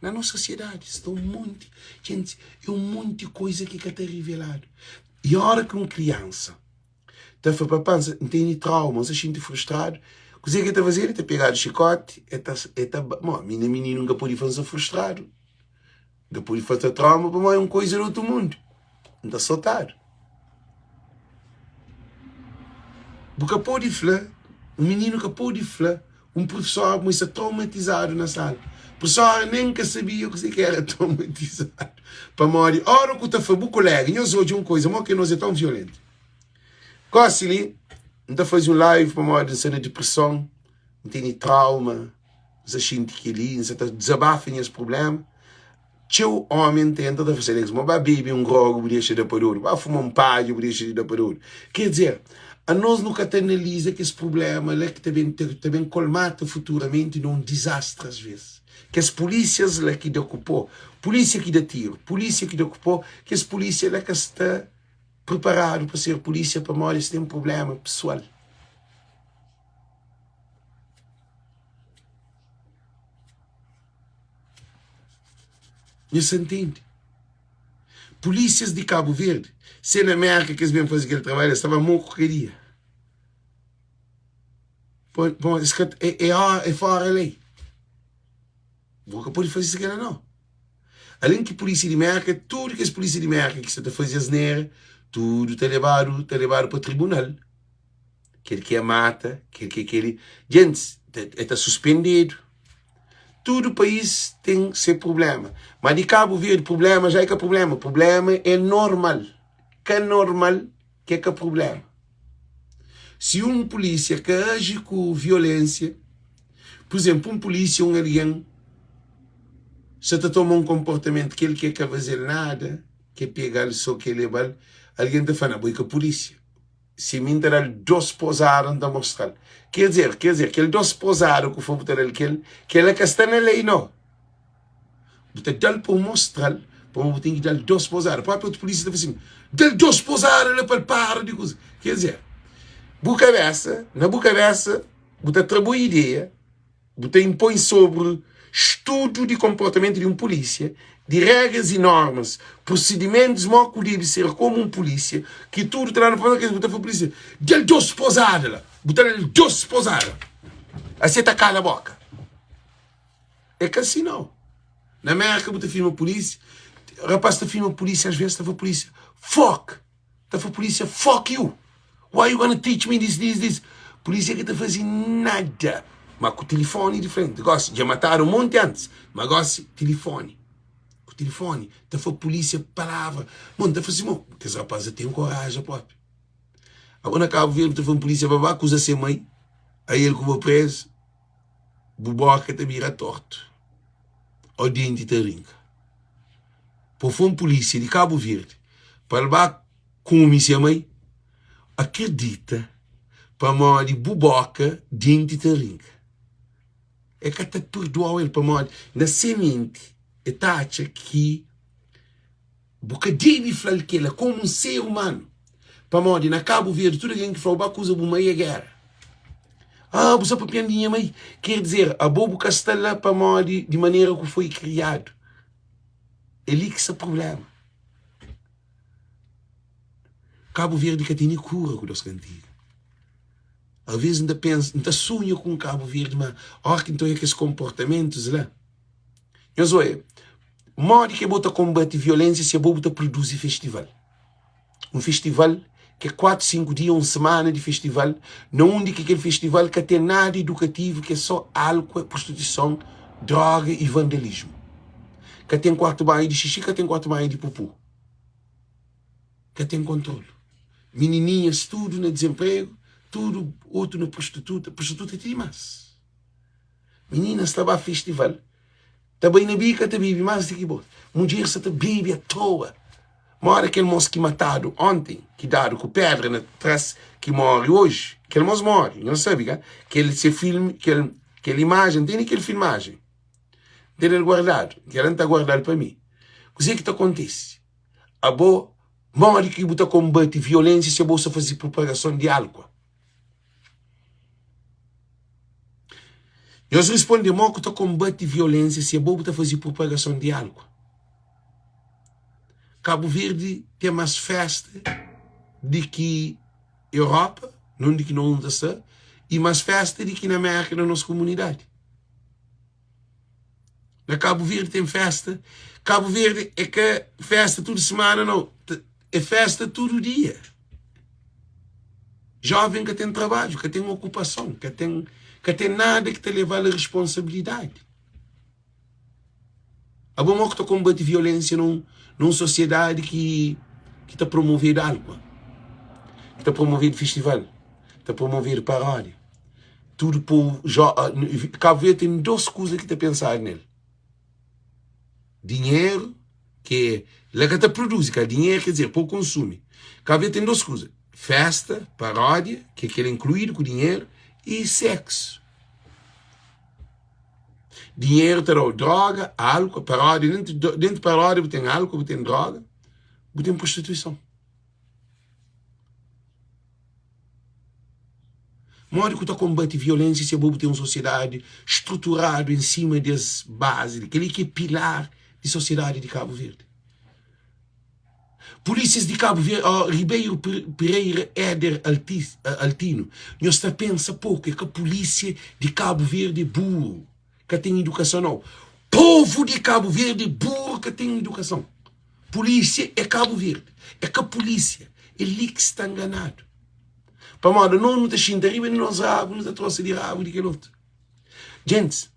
Speaker 1: Na nos sosiedadi sta un monti, jenti, é un monti kuza ki ka ta riveladu. I óra ki un kriansa Ta fla, Papá, N tene trauma, N sta xinti frustradu. Kuzê ki el ta faze? El ta pegadu xikóti, el ta, el ta, mo, mi na mininu N ka pode fla N sta frustradu. N ka pode fla ta trauma pamodi é un koiza di otu mundu. N ta sotadu. Bu ka pode fla, un mininu ka pode fla Un profesóra kuma sta traumatizadu na sala. Profesóra nen ka sabia kuzê ki éra traumatizadu. Pamodi óra ku ta fla bu koléga, nhos odja un koiza, mó ki nos é tãu violentu. Gósi li, N ta faze un live pamodi N sta na depreson, N tene trauma, N sta xinti kel-li, N sta ta dizabafa nhas prubléma. Txeu omi ta entra ta fla Alex ma ba bebe un grogu bu dexa da pa dodu, ba fuma un padja bu dexa di da pa dodu. Ker dizer, anos nu ka ta analiza kes prublema la ki ta ben ta ben kolmata futuramenti na un dizastri asves. Kes pulisias la ki da ku po, pulisia ki da tiru, pulisia ki da ku po, kes pulisia la ka sta priparadu pa ser pulisia pamodi es ten prublema pesoal. Nhos sa ntende? Pulísias di Kabu Verdi, se na Mérka ki es ben faze kel trabadju, es ta ba moku kadia. Pamodi es ka, é, é, é fora lei. Bo ka pode faze kel-la nau. Alén ki pulísia di Mérka, tudu kes pulísia di Mérka ki sta ta faze asnera, tudu ta lebadu, ta lebadu pa tribunal. Kel ki é mata, kel ki é kel-li. Djentis, e ta suspendedu. Tudu país ten se prubléma. Má di Kabu Verdi prubléma já é ka prubléma, prubléma é normal. Ka normal ki é ka prubléma. Si un pulísia ka aji ku violénsia, pur izénplu, un pulísia, un algen sa ta toma un konportamentu kel ki é ka faze-l nada, ki é pega-l sô ki é leba-l, algen ta fla, na bo é ka pulísia. Si mi N ta da-l dos pozada N ta mostra-l. Ker dizer, ker dizer, kel dos pozada ku fla bu ta da-l kel, kel-la ka sta na lei no. Bu ta da-l pa bu mostra-l pamodi bu ten ki da-l dos pozada. Própi otu pulísia ta fla sin, Da-l dos pozada la pa el para di kuza. Ker dizer, bu kabésa, na bu kabésa, bu ta tra bu ideia, bu ta inpoi sobri studu di konportamentu di un pulísia, di régras i normas, prosidimentus mo ku debe ser komu un pulísia, ki tudu ta da na bu ta fla pulísia, Da-l dos pozada la! Bu ta da-l dos pozada! Asi el ta kala boka. É ka si nau. Na Merka bu ta filma pulísia, rapaz ta filma pulísia às vezes ta fla pulísia, fuck! Ta fla pulísia, fuck you! Why you gonna teach me this, this, this? Pulísia ka ta faze nada. Ma ku tilifoni di frenti. Gosi, dja matadu un monti antis, ma gosi tilifoni. Ku tilifoni ta fla pulísia palavra. Mon, ta fla si, mon, kes rapaz la ten koraja propi. Abo na Kabu Verdi bu ta fla un pulísia pa ba akuza se mai, ael ku bo prezu. Bu boka ta bira tortu ô denti ta rinka. Pa fla un pulísia di Kabu Verdi pa el ba kume se mai, akredita pamodi bu boka denti ta rinka. El ka ta purdua-u el pamodi na se menti el ta atxa ki Bu ka debe fla-l kel-la kómu un ser umanu, pamodi na Kabu Verdi tudu algen ki fla-u ba kuza bu mai é géra. Ah, bu sta papiandu di nha mai? Ker dizer, abo bu ka sta la pamodi di manera ku foi kriadu. É li ki sta prubléma. Kabu Verdi ka tene kura ku dos kantiga. Alvês N ta pensa, N ta sunha ku un Kabu Verdi, ma óras ki N ta odja kes konportamentus la, Nhos oia, modi ke bo ta konbate violensia si abo bu ta produzi festival? Un festival ke 4, 5 dia, un semana di festival, na undi ki kel festival ka ten nada edukativu ke so alkua, prostituison, droga i vandalismu. Ka ten kuartu banhu di xixi, ka ten kuartu banhu di pupu. Ka ten kontrolu. Minininhas tudu na dizenpregu, tudu otu na prostituta, prostituta ti dimas. Mininas ta ba festival, ta bai na bika ta bebe más di ki bo. Mudjer sa ta bebe a toa. Mora kel mos ki matadu onten, ki dadu ku pedra na tras, ki more oji. Kel mos more, nhos sabe ka? Kel se filme, kel, kel imajen, tene kel filmajen. Tene el guardadu, kel N ta guardal pa mi. Kuzê ki ta kontise? Abo, modi ki bu ta konbate violensia si abo sa faze propagason di alkua? Nhos responde, Mo ku ta konbate violensia si abo bu ta faze propagason di algu? Kabu Verdi ten mas festa di ki Europa, nunde ki no ta sta, i mas festa di ki na Merka na nos komunidadi. Na Kabu Verdi ten festa. Kabu Verdi é ka festa tudu semana, nau. É festa tudu dia. Joven ka ten trabadju, ka ten okupason, ka ten, ka ten nada ki ta leva-l a responsabilidadi. Abo mo ki ta konbati violensia nun, nun sosiedadi ki, ki ta promovedu alkua, ki ta promovedu festival, ta promovedu paródia. Tudu povu, jo, Kabu Verdi ten dos kuza ki ta pensadu nel. Dinheru, ke la ka ta produzi, ka dinheru ker dizer pa konsumi. Kabu Verdi ten dos kuza, festa, paródia, ke kel inkluidu ku dinheru, i seksu. Dinheru ta dau droga, álkua, paródia, dentu, dentu paródia bu ten álkua, bu ten droga, bu ten prostituison. Modi ku ta konbate violensia si abo bu ten un sosiedadi struturadu en sima des bazi li? Kel-li ki é pilar. di sosiedadi di Kabu Verdi. Polísias di Kabu Verdi, oh, Ribeiro Pereira Éder Altino, nhos ta pensa poku, é ka polísia di Kabu Verdi é buru, ka ten idukason nau. Povu di Kabu Verdi é buru, ka ten idukason. Polísia é Kabu Verdi, é ka polísia, é li ki sta nganadu. Pamodi nos nu ta xinta riba di nos rabu, nu ta trosa di rabu di kel otu. Gentis,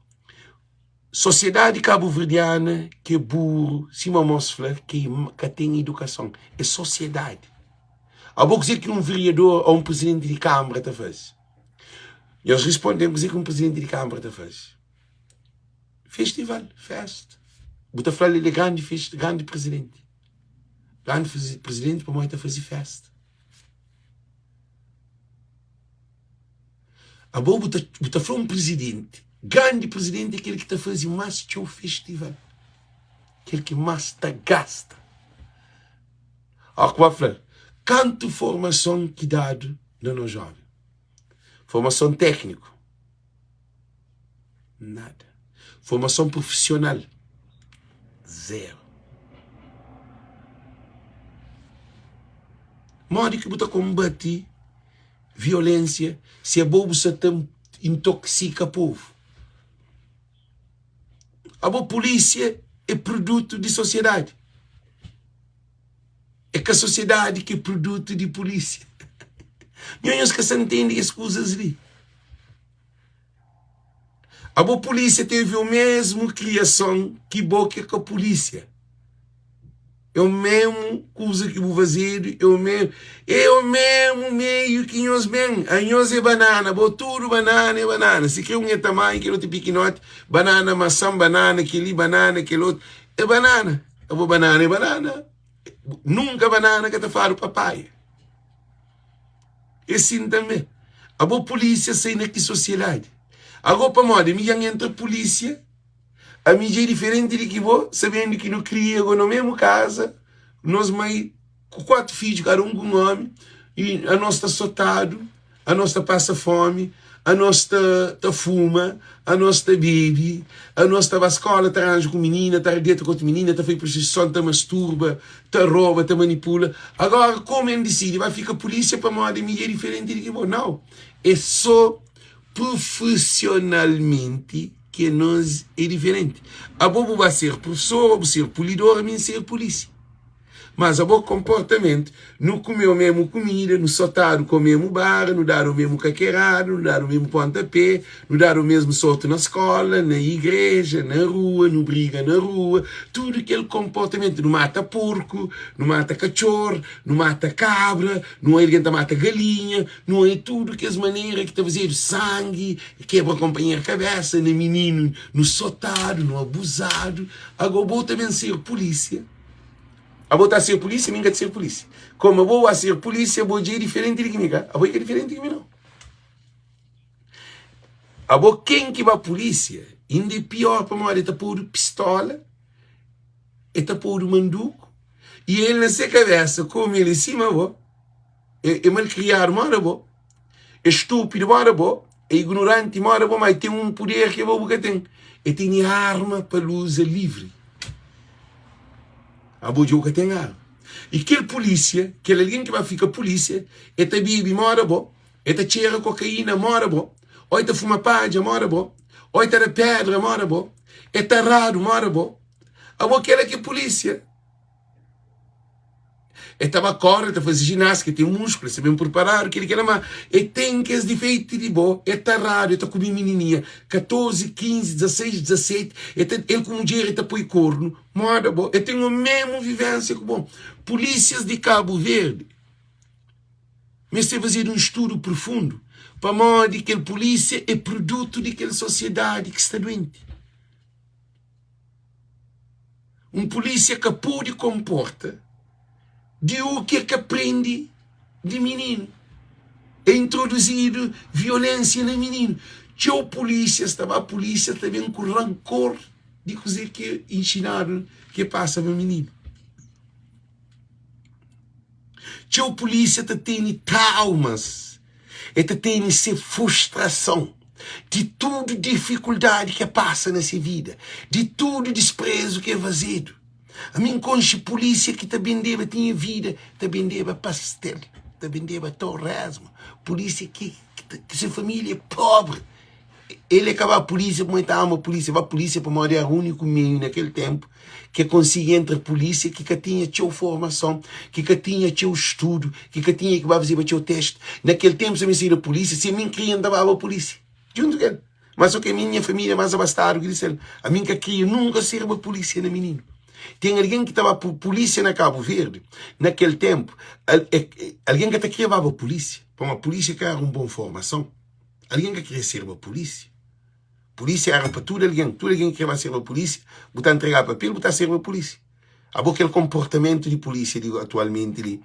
Speaker 1: sosiedadi kabuverdiana ki é buru, sima mos fla, ki ka ten idukason, é sosiedadi. Abo kuzê ki un veriador ô un prizidenti di kanbra ta faze? Nhos risponde-m kuzê ki un prizidenti di kanbra ta faze? Festival, festa. Bu ta fla-l el é grandi grandi prizidenti. Grandi prizidenti pamodi el ta faze festa. Abo bu ta, bu ta fla un prizidenti, grandi prizidenti é kel ki ta faze más txeu festival, kel ki más ta gasta. Ó ku ba fla-l, kantu formason ki dadu na nos jóven? Formason tékniku? Nada. Formason profissional? Zero. Modi ki bu ta konbati violensia si abo bu sa ta intoksika povu? Abo polísia é produtu di sosiedadi. É ka sosiedadi ki é produtu di polísia. Nho nhos ka sa ntende kes kuzas li. Abo polícia teve o mesmo criação ki bo ki é ka polícia. É o mesmo kuza ki bu fazedu, é o mesmo, é o mesmo meio ki nhos ben. A nhos é banana, bo tudo banana é banana. Si kre un é tamanho, kel otu é pikinoti, banana maçã, banana keli, banana kel otu, é banana. Abo banana é banana. Nunka banana ka ta fladu papaia. É sin tanbê. Abo pulísia sai na ki sosiedadi? Ago pamodi mi dja N entra pulísia, ami dja é diferenti di ki bo, sabendu ki nu kria go na memu kaza, nos mai ku 4 fidju, kada un ku un omi, i anos ta sotadu, anos ta pasa fomi, anos ta ta fuma, anos ta bebe, anos ta ba skola ta ranja ku minina, ta deta ku otu minina, ta fai prostituison, ta masturba, ta roba, ta manipula. Agora komu N disidi ba fika pulisia pamodi mi é diferenti di ki bo? Nau, é so prufisionalmenti ki anos é diferenti. Abo bu ba ser prufesor, o bu ser pulidor, ami N ser pulisia. Mas abo konportamentu, nu kume omemu kumida, nu sotadu ku omemu bara, nu dadu omemu kakerada, nu dadu omemu pontapé, nu dadu omesmu sotu na skola, na igreja, na rua, nu briga na rua, tudu kel konportamentu, nu mata porku, nu mata katxor, nu mata kabra, nu oia algen ta mata galinha, nu oia tudu kes manera ki ta fazedu sangi, kebra konpanheru kabesa, na mininu nu sotadu, nu abuzadu. Ago bo ta ben ser pulisia. Abo ta ser pulísia, mi N ka ta ser pulísia. Komu abo ba ser pulísia, bo dja é diferenti di ki mi, ka? Abo é ka diferenti di ki mi, nau. Abo ken ki ba pulísia, inda é pior, pamodi e ta podu pistola, e ta podu manduku, i el na se kabesa, komu el é sima bo, é malkriadu moda bo, é stúpidu moda bo, é ignoranti moda bo, ma el ten un puder ki abo bu ka ten. El tene arma pa el uza livri. Abo dja bu ka ten arma. I kel pulísia, kel algen ki ba fika pulísia, el ta bebe moda bo, el ta txera kokaína moda bo, ô el ta fuma padja moda bo, ô el ta da pédra moda bo, el ta radu moda bo. Abo kel-la ki é pulísia. El ta ba kóre, el ta faze jinástika, el ten muskulu, el sta ben purparadu, kel-li, kel-la. Má el ten kes difeitu di bo, el ta radu, el ta kume minininha, 14, 15, 16, 17, el ta, el ku mudjer el ta poi kornu, móda bo, el ten omemu vivénsia ku bo. Pulísias di Kabu Verdi meste fazedu un studu prufundu pamodi kel pulísia é prudutu di kel sosiedadi ki sta duenti. Un pulísia ka pode konporta di u ki e ka prende di mininu. É introduzidu violénsia na mininu. Txeu pulísias ta ba pulísia ta ben ku rankor di kuzê ki inxinadu ki e pasa pa mininu. Txeu pulísia ta tene traumas, e ta tene se frustrason. Di tudu difikuldadi ki e pasa na se vida, di tudu disprezu ki e fazedu. Ami N konxe pulísia ki ta bendeba, tinha vida, ta bendeba pastel, ta bendeba torésmu. Pulísia ki ki se família é pobri. El é ka ba pulísia pamodi el ta ama pulísia, el ba pulísia pamodi éra úniku meiu na kel ténpu ki el konsigi entra pulísia ki ka tinha txeu formason, ki ka tinha txeu studu, ki ka tinha ki ba fazeba txeu testi. Na kel ténpu, si ami saída pulísia, si ami N kria N ta baba pulísia djuntu ku el. Má sô ki ami nha família é más abastadu ki di sel. Ami N ka kria nunka serba pulísia na mininu. Ten algen ki ta ba pulísia na Kabu Verdi na kel ténpu, algen ka ta kria baba pulísia, pamodi pulísia ka éra un bon formason. Algen ka kria serba pulísia. Pulísia éra pa tudu algen. Tudu algen ki kria ba serba pulísia, bu ta ntrega papel, bu ta serba pulísia. Abo kel konportamentu di pulísia di atualmenti li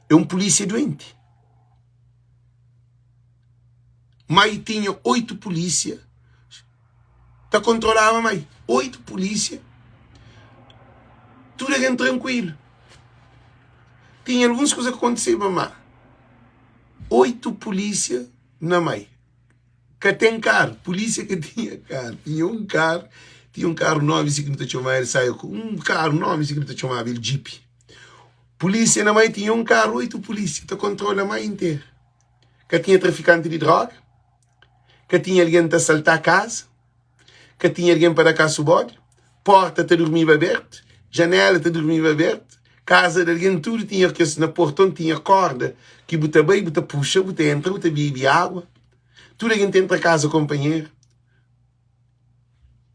Speaker 1: é un pulísia duenti. Mai tinha 8 pulísia ta kontrolaba mai. 8 pulísia, tudu algen trankuilu. Tinha alguns kuza ki kontiseba ma 8 pulísia na mai. Ka ten karu, pulísia ka tinha karu. Tinha un karu, tinha un karu novi si ki nu ta txomaba el saia ku un karu novi si ki nu ta txomaba el djipi. Pulísia na mai tinha un karu, 8 pulísia ta kontrola mai interu. Ka tinha trafikanti di droga, ka tinha algen ta saltá kaza, ka tinha algen pa da kasu bodi, porta ta durmiba abertu, janela ta durmiba abertu, kaza di algen tudu tinha kes na porton tinha korda ki bu ta bai bu ta puxa bu ta entra bu ta bebi agua, tudu algen ta entra kaza konpanheru,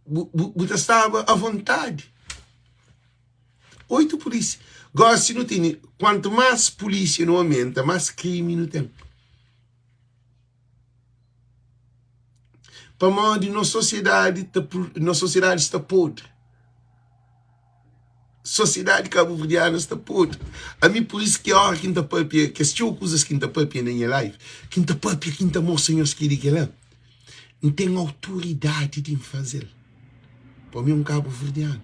Speaker 1: bu, bu, bu ta staba avontadi. 8 pulísia. Gósi nu tene, kuantu más pulísia nu omenta, más krimi nu ten. Pamodi nos sosiedadi ta, nos sosiedadi sta podri. Sosiedadi kabuverdianu sta podri. Ami pur isu ki óra ki N ta pâpia, kes txeu kuzas ki N ta pâpia na nha live, ki N ta pâpia ki N ta mostra nhos kel-li kel-la, N ten autoridadi di N faze-l. Pa mi é un kabuverdianu.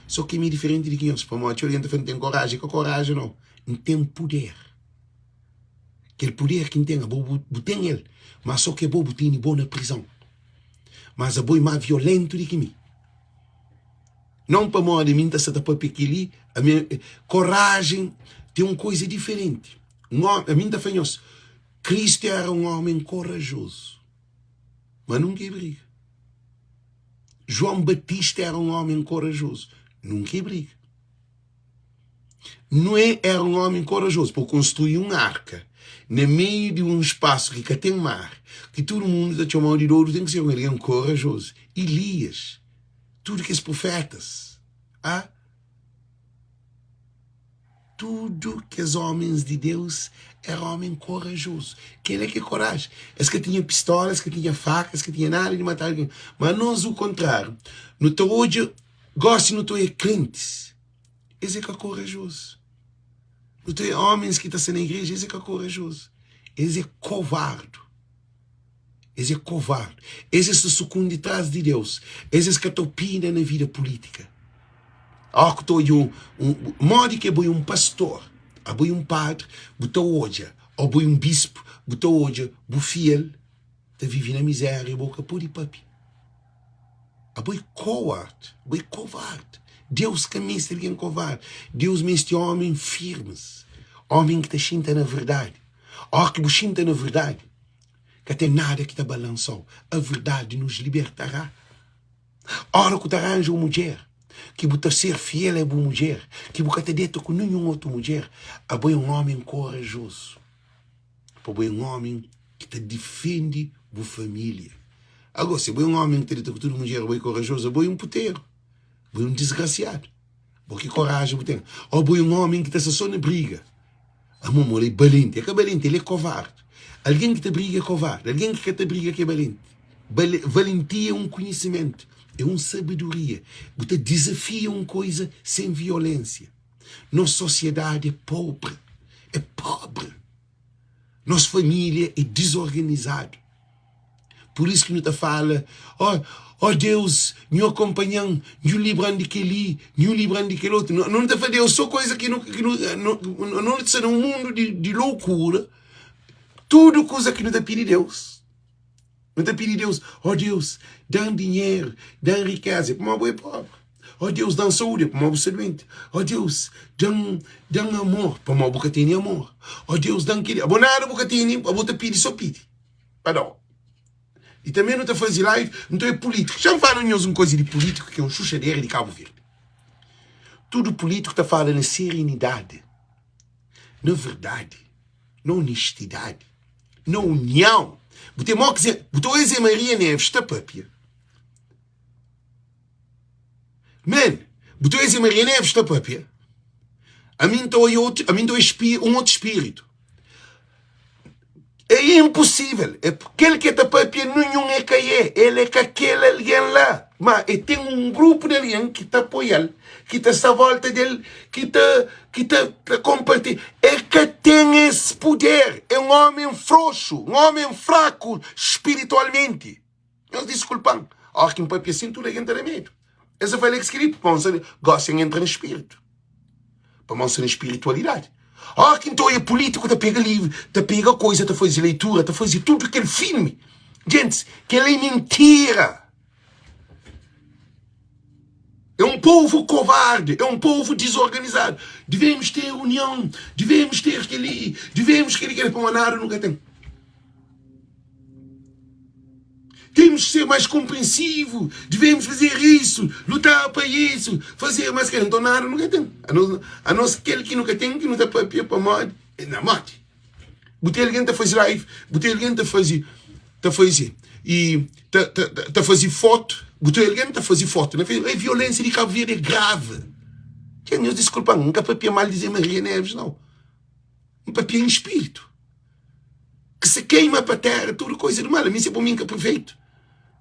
Speaker 1: Sô ki mi é diferenti di ki nhos, pamodi txeu algen ta fla N ten koraji. É ka koraji nau, N ten puder. Kel puder ki N ten, abo bu, bu ten el, má sô ki abo bu tene bo na prizon. Mas abo é má violentu di ki mi. Não pamodi mi N ta sta ta papia kel-li, ami korajen ten un koza diferenti. Un ómi, ami N ta fla nhos, Kristu éra un ómi korajozu, má nunka e briga. João Batista éra un ómi korajozu, nunka e briga. Nué éra un ómi korajozu pa konstrui un arka na meiu di un spasu ki ka ten mar, ki tudu mundu ta txoma-u di dodu, ten ki ser un algen korajozu. Elias, tudu kes profétas, a tudu kes ómens di Deus éra ómi korajozu. Kel-la ki é koraji. Es ka tinha pistóla, es ka tinha faka, es ka tinha nada di mata algen. Má nos, o kontráriu, nu ta odja Gósi nu ta oia krentis, es é ka korajozu. Nu ta oia ómens ki ta sta na igreja, es é ka korajozu. Es é kovardu. Es é kovardu. Es es ta sukundi tras di Deus. Es es ka ta opina na vida pulítika. Ó ku ta odja un, un, modi ki abo é un pastor, abo é un padri, bu ta odja, ô bo é un bispu, bu ta odja bu fiel ta vive na mizéria, bo ka pode papia. Abo é coward, abo é covarde. Deus ka meste algen covarde. Deus meste homem firmes, homem ki ta xinta na verdade. Óra ki bu xinta na verdade, ka ten nada ki ta balansa-u. A verdade nos libertará. Óra ku ta ranja un mudjer ki bu ta ser fiel a bu mudjer, ki bu ka ta deta ku ninhun otu mudjer, abo é un homem korajozu. Pa bo é un ómi ki ta difende bu família. Agó, si bo é un ómi ki ta dita ku tudu mudjer, bo é korajozu, abo é un puteru, bo é un disgrasiadu. Bo ki koraji bu ten? Ô bo é un ómi ki ta sta sô na briga? Amor, mo el é balenti. É ka balenti, el é kovardi. Algen ki ta briga é kovardi. Algen ki ka ta briga ki é balenti. Valentia é un konhisimentu, é un sabedoria. Bu ta dizafia un koza sen violénsia. Nos sosiedadi é pobri, é pobri. Nos família é dizorganizadu. Pur isu ki nu ta fala, Ó, ó Deus, nhu akonpanha-m, nhu libra-m di kel-li, nhu libra-m di kel otu. Nu ta fla Deus sô koza ki nu, ki nu, nu, nu sta na un mundu di, di lokura. Tudu kuza ki nu ta pidi Deus. Nu ta pidi Deus, Ó Deus, da-m dinheru, da-m rikéza, é pamodi bo é póbri. Ó Deus, da-m saúdi, é pamodi bu sta duenti. Ó Deus, da-m da-m amor, pamodi bu ka tene amor. Ó Deus, da-m kel-li. Abo nada bu ka tene, abo ta pidi sô pidi pa da-u. I tanbê nu ta faze live, nton é pulítiku. Xa-m fala nhos un koza di pulítiku ki é un xuxadera di Kabu Verdi. Tudu pulítiku ta fala na serenidadi, na verdadi. na onestidadi, na união. Bu ten mó ki bu ta oia Zé Maria Neves ta papia. Man, bu ta oia Zé Maria Neves ta papia. Ami N ta oia otu, ami N ta oia un otu spiritu. É imposível. É kel ki ta papia ninhun é ka é. El é ka kel algen la. Ma e ten un grupu di algen ki ta apoia-l, ki ta sta volta del, ki ta ki ta konpartilha. El ka ten es puder. É un ómi froxu, un ómi fraku spiritualmenti. Nhos diskulpa-m, óras ki N pâpia asin, tudu algen ta da medu. Es ta fla, Alex kel-li, pamodi N sta gósi N entra na spiritu, pamodi N sta na spiritualidadi. Óras ki N ta odja pulítiku ta pega livru, ta pega koza, ta faze leitura, ta faze tudu kel filmi, gentis, kel-la é mintira. É um povo covarde, é um povo desorganizado. Devemos ter união, devemos ter aquele, devemos que ele para nada nunca tem. Temos que ser mais compreensivo, devemos fazer isso, lutar para isso, fazer mais que então nada nunca tem. A nós, a nós aquele que nunca tem, que não está para para morte, na morte. Bu ten algen ta faze live, bu ten algen ta faze, ta faze e ta, ta, ta faze foto, bu ten algen ta faze foto na Facebook. É violência de Cabo Verde é grave. Tchê, nhos desculpa-m, N ka papia mal di Zé Maria Neves, não. N papia em espírito. Que se queima pa terra tudo coisa de mal. A mim se por mim que é perfeito.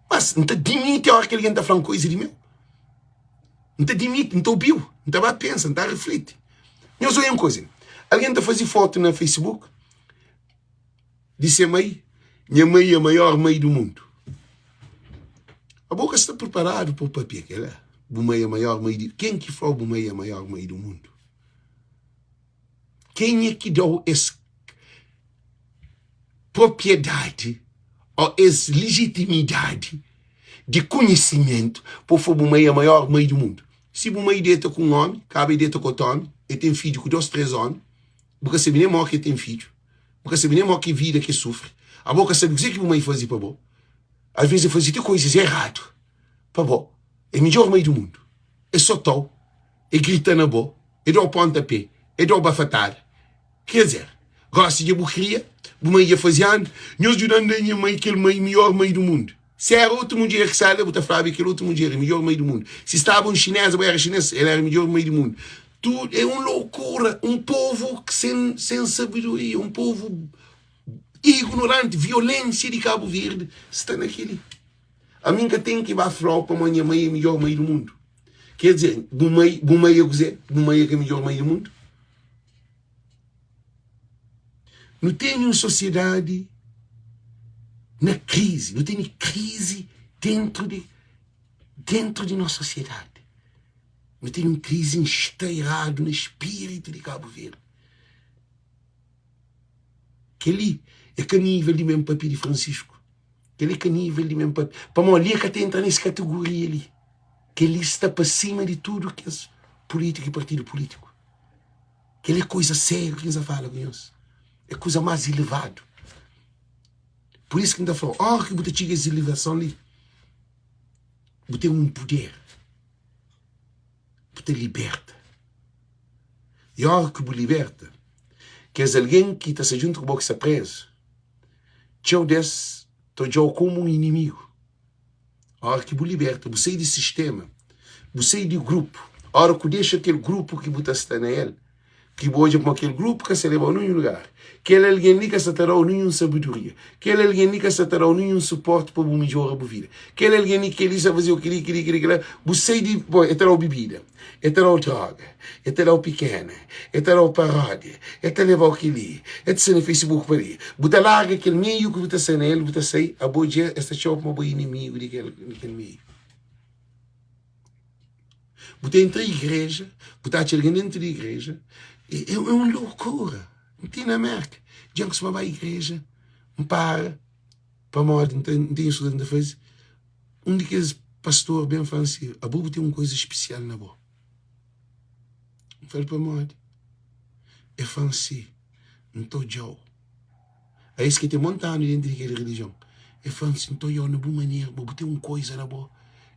Speaker 1: Mas N ta dimiti a hora que alguém ta fala coisa de meu. N ta dimiti, N ta obiu, N ta ba pensa, N ta refleti. Nhos oia un koza, algen ta faze fotu na Facebook di se mai, nha mai é maior mai du mundu. Abo ka sta preparadu pa bu papia kela, bu mai é maior mai di, ken ki fla-u bu mai é maior mai du mundu? Kenha ki da-u es propriedadi ô es lijitimidadi di konhisimentu pa bu fla bu mai é maior mai di mundu? Si bu mai deta ku un ómi, kaba e deta ku otu ómi, e ten fidju ku dôs, três ómi, bu ka sabe nen mó ki e ten fidju, bu ka sabe nen mó ki vida ki e sufri, abo ka sabe kuzê ki bu mai faze pa bo. Alvês e faze ti koizas eradu pa bo. É midjór mai di mundu. E sota-u, e grita na bo, e da-u ponta pé, e da-u bafatada. Quer dizer, gosi dja bu kria, bu mai dja faze anu, nhos djuda-m da nha mai kel mai midjór mai di mundu. Si éra otu mudjer ki staba la, bu ta flaba kel otu mudjer é midjór mai di mundu. Si staba un xineza, bu éra xinês, el éra midjór mai di mundu. Tudu é un lokura, un povu sen, sen sabedoria, un povu ignoranti. Violénsia di Kabu Verdi sta na kel-li. Ami N ka ten ki ba fla-u pamodi nha mai é midjór mai di mundu. Ker dizer, bu mai, bu mai é kuzê? Bu mai é ka midjór mai di mundu? Nu tene un sosiedadi na krizi, nu tene krizi dentru di dentru di nos sosiedadi. Nu tene un krizi instairadu na spiritu di Kabu Verdi. Kel-li é ka nível di mesmu papia di Francisco. Kel-li é ka nível di mesmu papia. Pamodi li é ka ta entra nes kategoria li. Kel-li sta pa sima di tudu kes pulítiku i partidu pulítiku. Kel-li é kuza sériu ki N sta fala ku nhos. É kuza más ilevadu. Pur isu ki N ta fla-u, óras ki bu ta txiga es ilevason li, bu ten un puder, bu ta liberta. I óras ki bu liberta, kes algen ki ta sta djuntu ku bo ki sta prézu, txeu di es ta odja-u kómu un inimigu. Óras ki bu liberta, bu sai di sistéma, bu sai di grupu. Óras ku dexa kel grupu ki bu ta sta na el, ki bu odja kuma kel grupu ka sta leba-u ninhun lugar, kel algen li ka sta ta da-u ninhun sabedoria, kel algen li ka sta ta da-u ninhun suporti pa bu midjora bu vida, kel algen li, kel-li sta faze-u kel-li, kel-li, kel-li, kel-la, bu sai di, bo, el ta da-u bibida, el ta da-u droga, el ta da-u pikena, el ta da-u paródia, el ta leba-u kel-li, el ta sta na Facebook pa li. Bu ta larga kel meiu ki bu ta sta na el, bu ta sai, abo dja es ta txoma ma bo é inimigu di kel, di kel meiu. Bu ta entra igreja, bu ta atxa algen dentu di igreja, é, é un lokura. N ti na Merka, dja N kustuma bai igreja, N para. Pamodi N ta N ten studa N ta faze un di kes pastor ben fla-m si, abo bu ten un kuza spesial na bo. N fla-l pamodi? El fla-m si, N ta odja-u. Aes ki ten monti anu dentu di kel relijion. El fla-m si, N ta odja-u na bu manera, bo bu ten un kuza na bo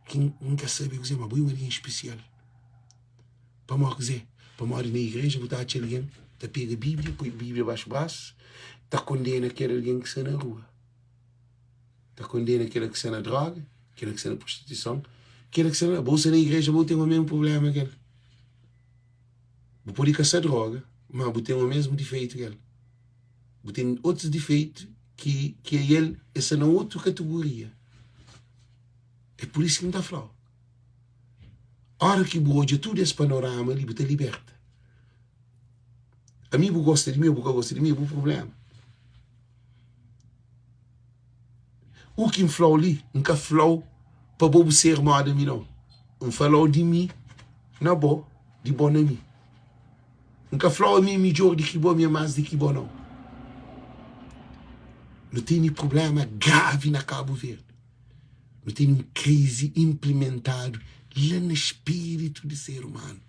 Speaker 1: ki N ka sabe kuzê, ma bo é un algen spesial. Pamodi kuzê? Pamodi na igreja bu ta atxa algen ta pega Bíblia, poi Bíblia baxu brasu, ta kondena kel algen ki sta na rua, ta kondena kel ki sta na droga, kel ki sta na prostituison, kel ki sta na. Bo sta na igreja, bo ten o mesmu prubléma ki el. Bu pode ka sta droga, ma bu ten o mesmu difeitu ki el. Bu ten otus difeitu ki ki el el sta na otu kategoria. É pur isu ki N ta fla-u. Ora ki bu odja tudu es panorama li, bu ta liberta. Ami bu gosta di mi o bu ka gosta di mi é bu prubléma. U ki N fla-u li, N ka fla-u pa bo bu ser moda mi nau. N fala-u di mi na bo, di bo na mi. N ka fla-u ami é midjór di ki bo, ami é más di ki bo nau. Nu tene prubléma gravi na Kabu Verdi. Nu tene un krizi inplimentadu la na spiritu di ser umanu.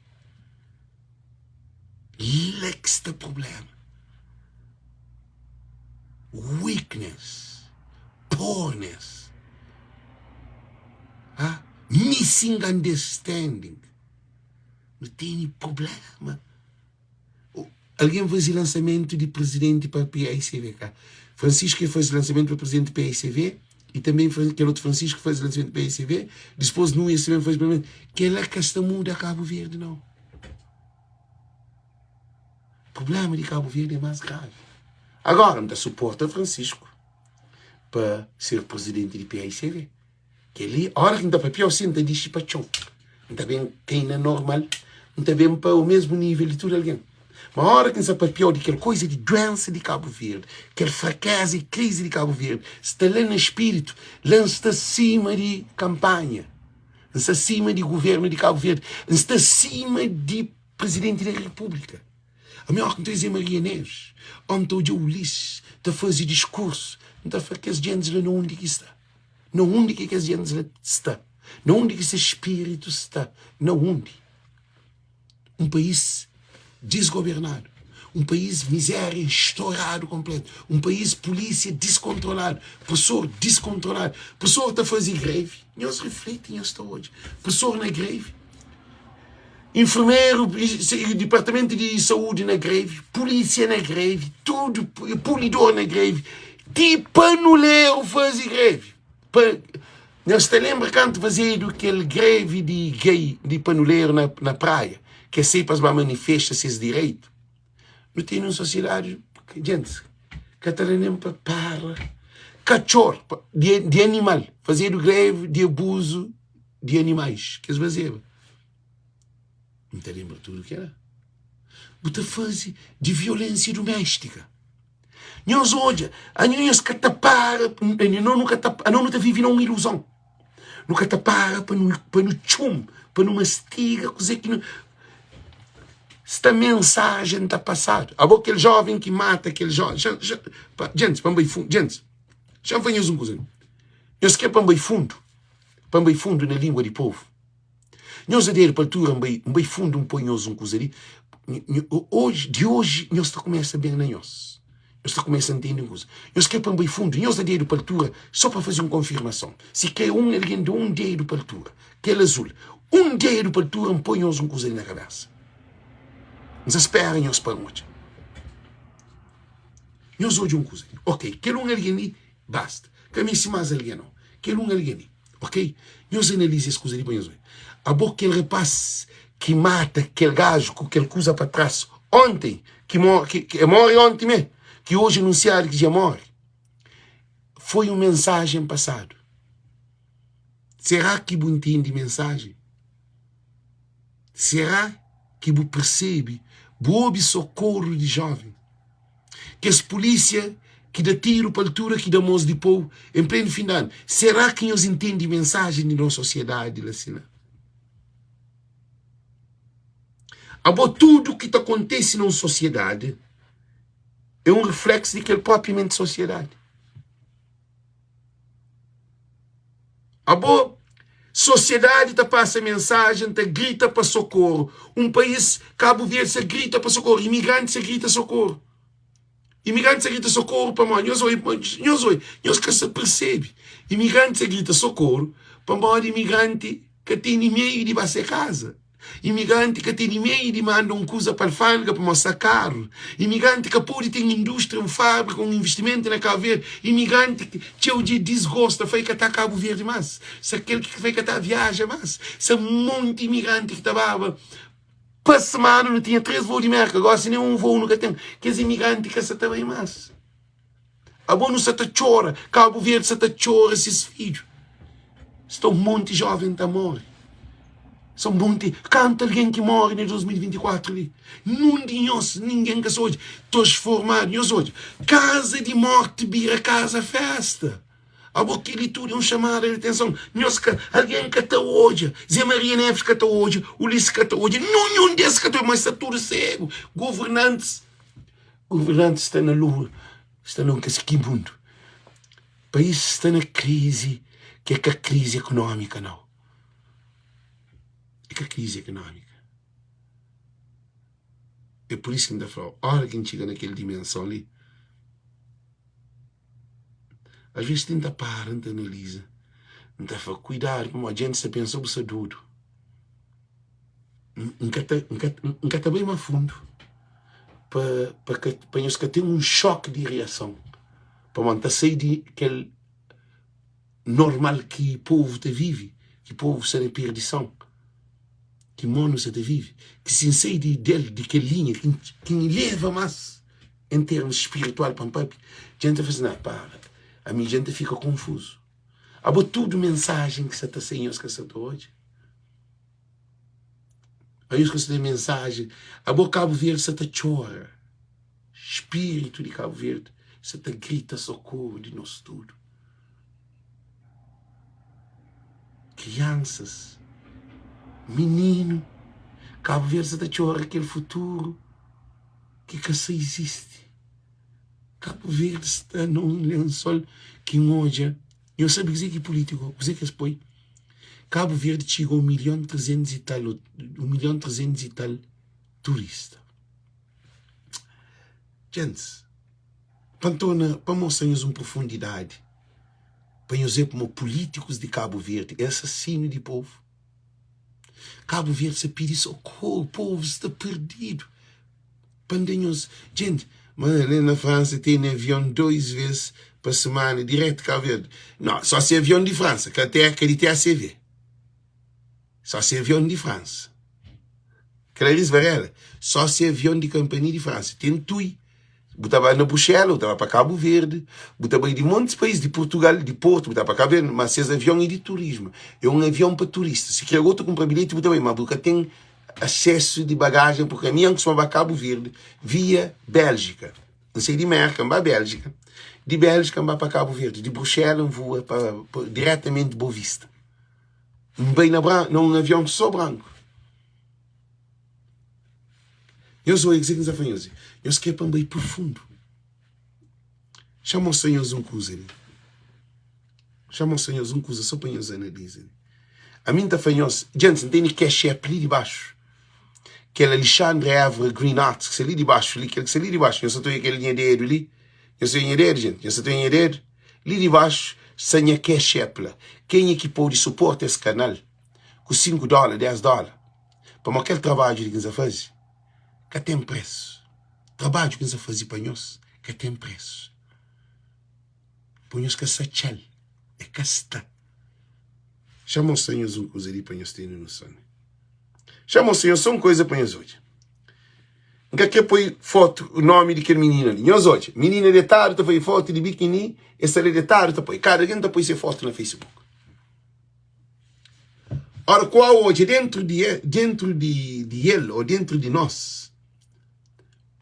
Speaker 1: La ki sta prubléma. Weakness, poorness, ah, missing understanding. Nu tene prubléma. Algen faze lansamentu di prizidenti pa PAICV. Francisco faze lansamentu pa prizidenti PAICV i tanbe kel otu Francisco faze lansamentu pa PAICV. Dispôs Nunes tanbe faze pa Kel-la ka sta muda Kabu Verdi nau. Prubléma di Kabu Verdi é más gravi. Agora, N ta suporta Francisco pa ser prizidenti di PAICV. Kel-li, óra ki N ta papia-u si, N ta dixi pa txon. N ta ben kai na normal, N ta ben pa omésmu nível di tudu algen. Má óra ki N sta papia-u di kel koza di duénsa di Kabu Verdi, kel frakéza i krizi di Kabu Verdi, sta la na spiritu, la N sta sima di kanpanha, N sta sima di guvérnu di Kabu Verdi, N sta sima di prizidenti di repúblika. Ami óra ki N ta odja Zé Maria Neves, ô N ta odja Ulisses ta faze diskursu, N ta fla kes djentis la na undi ki sta. Na undi ki kes gentis la sta? Na undi ki se spiritu sta? Na undi? Un país disgobernadu, un país mizeria instoradu konpletu, un país pulisia diskontroladu, pesor diskontroladu, pesor ta faze grevi, nhos rifliti nhos ta odja, pesor na grevi, infermeru, dipartamentu di saúdi na grevi, pulisia na grevi, tudu, pulidor na grevi, ti panuleru faze grevi. Pa, nhos ta lenbra kantu fazedu kel grevi di gay, di panuleru na, na praia, ke sai pa es ba manifesta ses direitu? Nu tene un sosiedadi, gentis, ka ta da nen pa para. Katxor, di, di animal, fazedu grevi di abuzu di animais ki es fazeba. N ta lenbra tudu kela. Bu ta faze di violensia duméstika. Nhos odja, anho nhos ka ta para, no nu ka ta, ano nu ta vive na un iluzon. Nu ka ta para pa nu, pa nu txum, pa nu mastiga kuze ki nu sta mensajen ta pasadu. Abo kel joven ki mata kel joven, xa, xa, pa, gentis, pa N bai fundu, gentis, xa N fla nhos un kuza. Nhos kre pa N bai fundu? Pa N bai fundu na lingua di povu. Nhos aderi pa altura N bai, N bai fundu N poi nhos un kuza li. Oji, di oji nhos ta kumesa ben na nhos. Nhos ta kumesa ntende un kuza. Nhos kre pa N bai fundu, nhos da dedu pa altura so pa faze un konfirmason. Si kre un algen da un dedu pa altura, kel azul, un dedu pa altura N poi nhos un kuza li na kabesa. N sa spera nhos pa N odja. Nhos odja un kuza li. Ok, kel un algen li Basta. Ka meste más algen nau. Kel un algen li. Ok? Nhos analiza es kuza li pa nhos obi. Abo kel rapaz ki mata kel gaju ku kel kuza pa tras onten, ki mor, ki, ki, e more onti me, ki oji anunsiadu ki dja more. Foi un mensajen pasadu. Será ki bu ntende mensajen? Será ki bu persebe, bu obi sokoru di joven? Kes pulísia ki da tiru pa altura ki da mos di pou en plenu fin di anu. Será ki nhos intendi mensajen di nos sosiedadi la si la? Abo tudu ki ta kontese na un sosiedadi é un refleksu di kel propriamenti sosiedadi. Abo sosiedadi ta pasa mensajen ta grita pa sokoru un pais Kabu Verdi sa grita pa sokoru imigranti sa grita sokoru imigranti sa grita sokoru pamodi nhos oi nhos oi nhos ka sa persebe imigranti sa grita sokoru pamodi imigranti ka tene meiu di ba se kaza. Imigranti ka tene meiu di manda un kuza pa alfândega pamodi sta karu. Imigranti ka pode ten indústria, un fábrika, un investimentu na Kabu Verdi. Imigranti txeu dja disgosta, fla e ka ta Kabu Verdi más. Sa kel ki fla e ka ta viaja más. Sa monti imigranti ki ta baba pa semana nu tinha 3 voo di Mérka, gósi nen un voo nu ka ten. Kes imigranti ka sa ta bai más. Abo nu sa ta txora, Kabu Verdi sa ta txora sis fidju. Sta un monti joven ta more. Sta un monti, kantu algen ki more na 2024 li? Nun di nhos, ningen ka sa odja transformadu. Nhos odja, kaza di morti bira kaza festa. Abo keli tudu é un xamada di atenson. Nhos ka, algen ka ta odja. Zé Maria Neves ka ta odja, Ulisses ka ta odja, ninhun des ka ta odja, mas sta tudu segu. Governantis Governantis sta na lua, sta na un kes ki mundu. País sta na krizi ki é ka krizi ekonómika nau. É ka krizi ekonómika. É pur isu ki N ta fla-u, óra ki N txiga na kel dimenson li, asves ti N ta para N ta analiza, N ta fla, kuidadu pamodi djentis ta pensa bu sta dodu. N ka ta, N ka, N ka ta bai ma fundu pa, pa ka, pa nhos ka ten un xoki di reason, pamodi N ta sai di kel normal ki povu ta vive, ki povu sta na perdison, ki mo nu sta ta vive, ki si N sai di del, di kel linha ki N, ki N leva mas en termus spiritual pa N papia, dja N ta fla si, na, para, ami dja N ta fika konfuzu. Abo tudu mensajen ki sa ta sai nhos ka sa ta odja? Nhos ka sa ta mensajen? Abo Kabu Verdi sa ta txora, spiritu di Kabu Verdi sa ta grita sokoru di nos tudu. Kriansas, mininu, Kabu Verdi sa ta txora kel futuru ki ka sa izisti. Kabu Verdi sta na un lensol ki N odja. Nhos sabe kuzê ki pulítiku, kuzê ki es poi? Kabu Verdi txiga un milhon trezentus i tal, un milhon trezentus i tal turista. Djentis, pa N torna, pa N mostra nhos un profundidadi, pa nhos ve kuma pulítikus di Kabu Verdi é asasinu di povu. Kabu Verdi sta pidi sokoru, povu sta perdidu. Pa N da nhos Djente, ma li na Fransa tene avion 2 ves pa semana direto Cabo Verde. No, só se avion di Fransa, ka te, ka di TACV. Só se avion di Fransa. Clarice Varela, só se avion di kampanhia di Fransa. Ten tui. Bu ta ba na Bruxelas, bu ta ba pa Cabo Verde, bu ta bai di montis país, di Portugal, di Porto, bu ta pa Cabo Verde, ma ses avion é di turismo. É un avion pa turista. Si kre otu kunpra bilheti bu ta bai, ma bu ka ten asesu di bagajen purki ami N kustuma ba Kabu Verdi via Béljika. N sai di Mérka N ba Béljika, di Béljika N ba pa Kabu Verdi, di Bruxela N voa pa diretamenti Boa Vista. N bai na na un avion so branku. Nhos oi kuzê ki N sta fla nhos? Nhos krê pa N bai profundu. Xa N mostra nhos un kuza li. Xa N mostra nhos un kuza so pa nhos analiza li. Ami N ta fla nhos, djentis, N tene cash app li di baxu. Kel Alexandre Évora Green Arts ki sta li di baxu li, kel ki sta li di baxu, nhos sa ta odja kel nha dedu li? Nhos ta odja nha dedu, jenti? Nhos sa ta odja nha dedu? Li di baxu sta nha cash app la. Kenha ki pode suporta es kanal ku 5 dóla, 10 dóla, pamodi kel trabadju li ki N sta faze ka ten presu. Trabadju ki N sta faze pa nhos ka ten presu. Pa nhos ka sa txal, e ka sta. Xa mostra nhos un kuza li pa nhos tene noson. Xa mostra nhos só un kuza pa nhos odja. N ka kre poi fotu, nomi di kel minina li. Nhos odja, minina detadu ta faze fotu di bikini, e sta li detadu ta poi. Kada algen ta poi se fotu na Facebook. Ora ku a odja dentru di dentru di di el ô dentru di nos,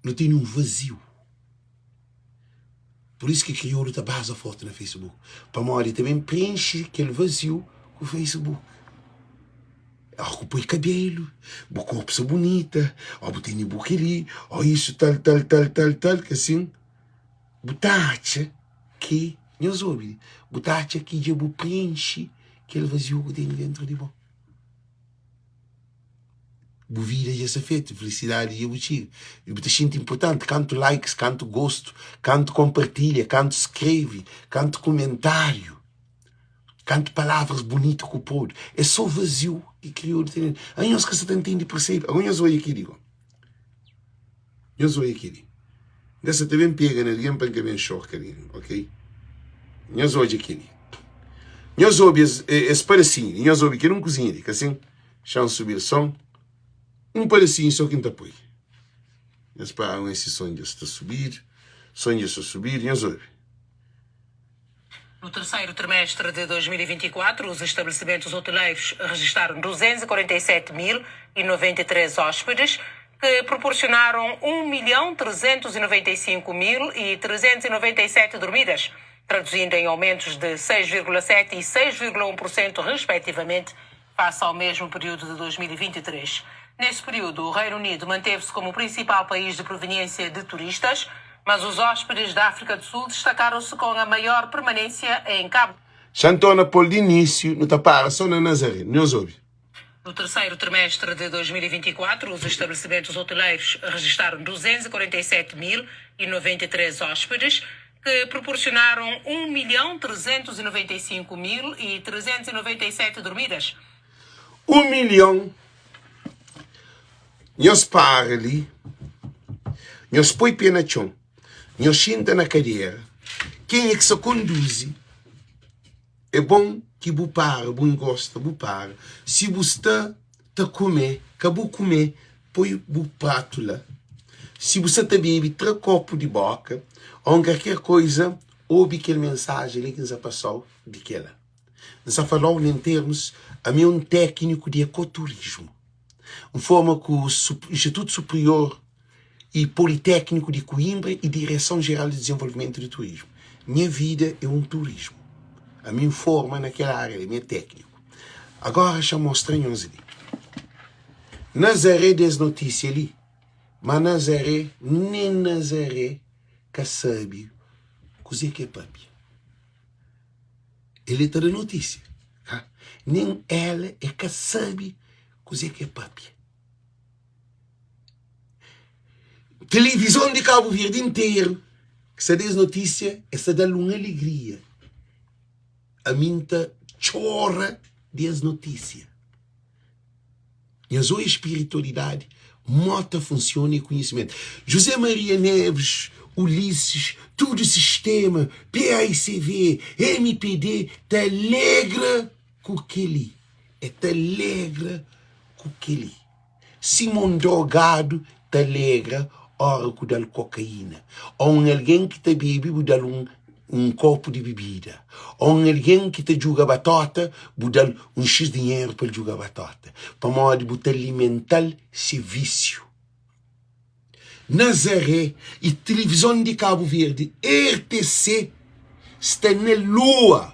Speaker 1: nu tene un vaziu. Pur isu ki kriolu ta baza fotu na Facebook, pamodi ta ben prenxe kel vaziu ku Facebook. Ó ku poi kabelu, bu korpu sta bunita, ó bu tene bu kel-li, ó isu tal, tal, tal, tal, tal, ki asin bu ta atxa ki, nhos obi, bu ta atxa ki dja bu prenxe. Kel vaziu ku tene dentru di bo. Bu vida dja sta fetu, felisidadi dja bu txiga. I bu ta xinti inportanti kantu likes, kantu gostu, kantu konpartilha, kantu skrebe, kantu kumentáriu, kantu palavras bunitu ku podu. É sô vaziu ki kriolu tene. Anhos ka sa ta ntende, persebe. Agora nhos odja kel-li go. Nhos odja kel-li. N ka sa ta ben pega na algen pa N ka ben xoka algen, ok? Nhos odja kel-li. Nhos obi es, es padasinhu li. Nhos obi kel un kuzinha li, ka sin? Xa-m subi-l son. Un padasinhu so ki N ta poi. Nhos para un esi son dja sta subidu. Son dja sta subidu. Nhos obi.
Speaker 2: No terceiro trimestre de 2024, os estabelecimentos hoteleiros registraram 247.093 hóspedes, que proporcionaram 1.395.397 dormidas, traduzindo em aumentos de 6,7% e 6,1%, respectivamente, face ao mesmo período de 2023. Nesse período, o Reino Unido manteve-se como o principal país de proveniência de turistas, mas os hóspedes da África do Sul destacaram-se com a maior permanência em Cabo.
Speaker 1: Xa N torna pô-l di inísiu, nu ta para sô na Nazaré. Nhos obi.
Speaker 2: No terceiro trimestre de 2024, os estabelecimentos hoteleiros registraram 247.093 hóspedes, que proporcionaram 1.395.397 dormidas.
Speaker 1: 1 milhon Nhos para li, nhos poi pé na txon, nhos xinta na kadera. Kenha ki sa konduzi, é bon ki bu para, bu ngosta, bu para. Si bu sta ta kume, ka bu kume, poi bu pratu la. Si bu sa ta bebe, tra kopu di boka ô un kalker koiza. Obi kel mensajen li ki N sa pasa-u di kela. N sa fala-u na termus, ami é un tékiniku di ekoturismu. N forma ku Institutu Superior y Politékniku di Coimbra y Direson Jeral di Dizenvolvimentu di Turismu. Nha vida é un turismu. Ami N forma na kel ária li, mi é tékniku. Agora xa mostra nhos li. Nazaré des notísia li, ma Nazaré, nen Nazaré ka sabe kuzê ki é papia. El é ta da notísia, ha? Nen ela é ka sabe kuzê ki é papia. Tilivizon di Kabu Verdi interu ki sta da es notísia, es ta da-l un alegria. Ami N ta txora di es notísia. Nhas oi spiritualidadi mó ta funsiona e konhisimentu. José Maria Neves, Ulisses, tudu sistema, paicv, mpd ta alegra ku keli. E ta alegra ku keli. Sima un drogadu ta alegra ora ku da-l kokaína. Ô un algen ki ta bebe bu da-l un un kopu di bibida. Ô un algen ki ta djuga batóta bu da-l un xis dinheru pa el djuga batóta. Pamodi bu ta alimenta-l se vísiu. Nazaré y Tilivizon di Kabu Verdi, RTC, sta na lua.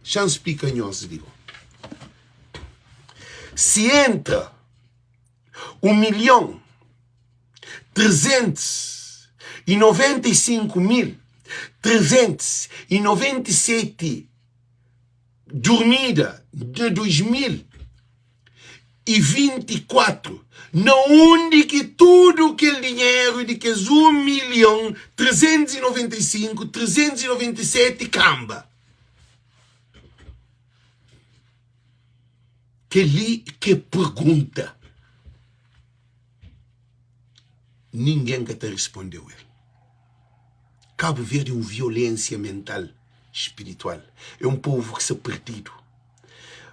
Speaker 1: Xa-m splika nhos li. Si entra 1 milhon 395 mil 397 durmida na 2024, na undi ki tudu kel dinheru di kes 1 milhon 395 397 kanba. Kel-li k'é pergunta. Ningen ka ta respondeu el. Kabu Verdi é un violensia mental, spiritual. É un povu ki sta perdidu.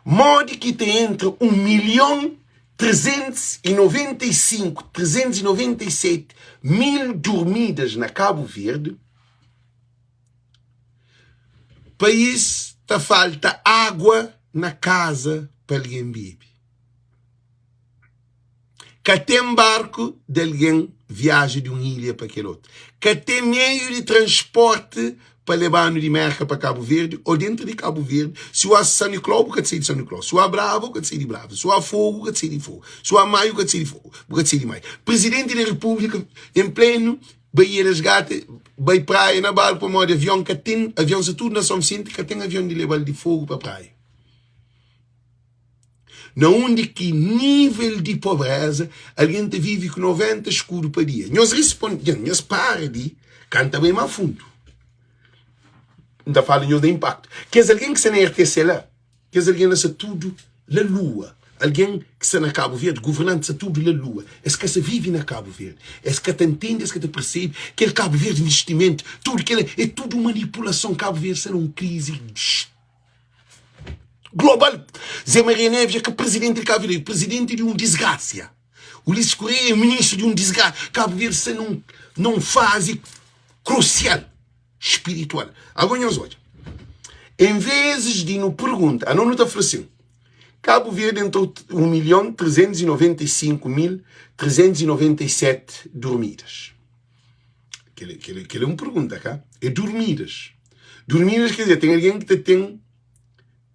Speaker 1: Modi ki ta entra 1 milhon 395 397 mil durmidas na Kabu Verdi? País ta falta água na kaza pa algen bebe. Ka ten barku di algen viaja di un ilha pa kel otu. Ka ten meiu di transporti pa leba-nu di Merka pa Kabu Verdi ô dentru di Kabu Verdi. Si u a San Niklau, bu ka ta sai di San Niklau. Si u a Brava, bu ka ta sai di Brava. Si u a Fogu, bu ka ta sai di Fogu. Si u a Maio, bu ka ta sai di Fogu, bu ka ta sai di Maio. Prizidenti di Repúblika, en plenu Baía das Gatas, bai praia na barku pamodi avion ka ten, avion sta tudu na Son Visenti, ka ten avion di leba-l di Fogu pa praia. Na undi ki nível di pobreza algen ta vive ku 90 skudu pa dia? Nhos risponde, nhos para di kanta bai ma fundu. N ta fala nhos na inpaktu. Kes algen ki sta na RTC la, kes algen la sta tudu la lua. Algen ki sta na Kabu Verdi, governanti sta tudu la lua. Es ka sta vive na Kabu Verdi. Es ka ta ntende, es ka ta persebe kel Kabu Verdi investimentu, tudu kel é tudu manipulason. Kabu Verdi sta na un krizi global. Zé Maria Neves é ka presidenti di Kabu Verdi, é presidenti di un disgrasia. Ulisses Correia é ministru di un disgrasia. Kabu Verdi sta nun, nun fazi krusial spiritual. Agora nhos odja, en vezes di nu pergunta, ano nu ta fla sin, Kabu Verdi entrou 1 milhon 395 mil 397 dormidas. Kel, kel, kel é un pergunta, ka? É dormidas. Dormidas quer dizer, tem alguém que ta tem,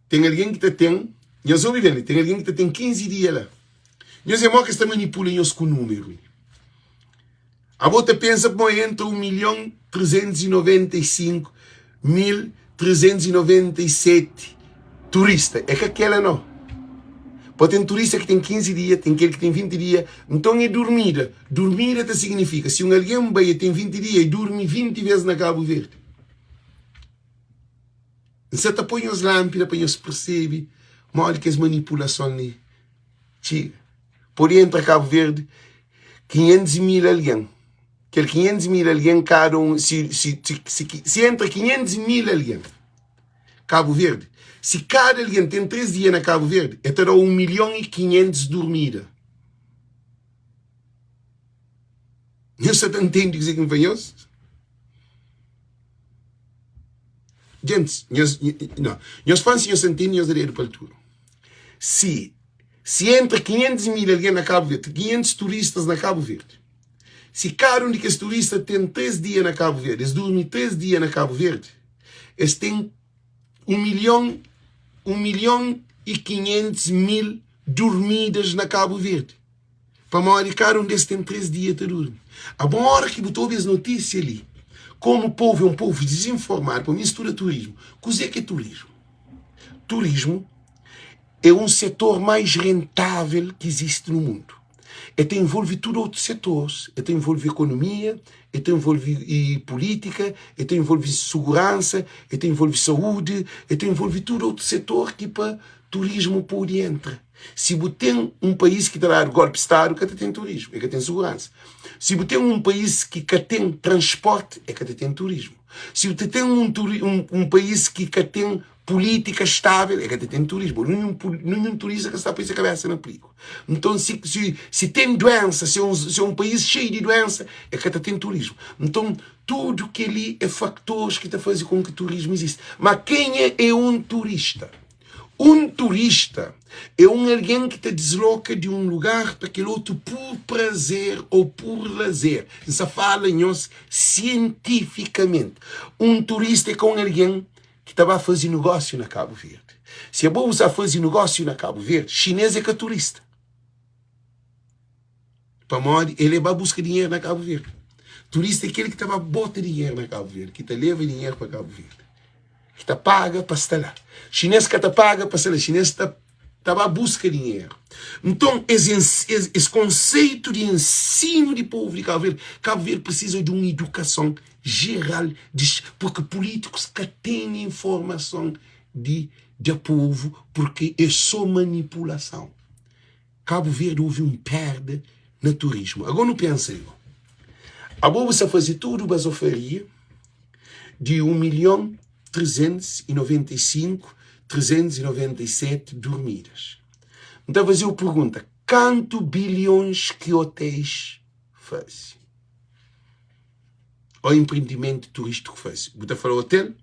Speaker 1: tem alguém que ta tem, nhos obi bem, tem alguém que ta tem 15 dia lá. Nhos é mó que sta manipula nhos ku número. Abo ta pensa pamo entra 1 milhon 395 mil 397 turista. É ka kela no. Pode ten turista ki ten 15 dia, ten kel ki ten 20 dia. Nton é durmida. Durmida ta signifika si un algen bai e ten 20 dia, e durmi 20 ves na Kabu Verdi. N sa ta poi nhos lanpida pa nhos persebe modi ki es manipulason li txiga. Pode entra Kabu Verdi 500 mil algen. Kel 500 mil algen kada un si, si, si, si, si entra 500 mil algen Kabu Verdi, si kada algen ten 3 dia na Kabu Verdi, e ta da 1 milhon e 500 durmida. Nhos sa ta ntende kuzê ki N fla nhos? Gentis, nhos, no, nhos fla si nhos ta ntende, nhos da dedu pa altura. Si, si entra 500 mil algen na Kabu Verdi, 500 turistas na Kabu Verdi, si kada un di kes turista ten 3 dia na Kabu Verdi, es durmi 3 dia na Kabu Verdi, es ten 1 milhon, 1 milhon e 500 mil durmidas na Kabu Verdi. Pamodi kada un des ten 3 dia ta durmi. Abo ora ki bu ta obi es notisia li, komu povu é un povu dizinformadu, pa mi N studa turismu. Kuzê ki é turismu? Turismu é un setor mais rentável ki izisti no mundu. E ta envolve tudu otus setores, e ta envolve ekonomia, e ta envolve pulítika, e ta envolve suguransa, e ta envolve saúdi, e ta envolve tudu otus setor ki pa turismu pode entra. Si bu ten un país ki ta dadu golpi stadu ka ta ten turismu, e ka ten suguransa. Si bu ten un país ki ka ten transporti, e ka ta ten turismu. Si bu ta ten un un país ki ka ten pulítika stável, e ka ta ten turismu. Ninhun ninhun turista ka sta poi se kabesa na prigu. Nton si si si ten duensa, si un si un país xeiu di duensa, e ka ta ten turismu. Nton tudu kel-li é faktoris ki ta faze kon ki turismu izisti. Ma kenha é un turista? Un turista é un algen ki ta disloka di un lugar pa kel otu pur prazer ô pur lazer. N sta fala nhos sientifikamenti. Un turista é ka un algen ki ta ba faze nogósiu na Kabu Verdi. Si abo bu sta faze nogósiu na Kabu Verdi, xinês é ka turista. Pamodi el é ba buska dinheru na Kabu Verdi. Turista é kel ki ta ba bota dinheru na Kabu Verdi, ki ta leba dinheru pa Kabu Verdi. ki ta paga pa sta la. Xinês ka ta paga pa sta la, xinês ta ta ba buska dinheru. Nton, es es es konseitu di ensinu di povu di Kabu Verdi, Kabu Verdi prisiza di un idukason jeral di purki pulítikus ka tene informason di da povu purki é so manipulason. Kabu Verdi houve un perda na turismu. Agora nu pensa li, abo bu sta faze tudu bazofaria di 1 milhon 395 397 durmidas. N ta faze-u pergunta, kantu bilhons ki otéis faze? Ô enprendimentu turístiku faze? Bu ta fla otel?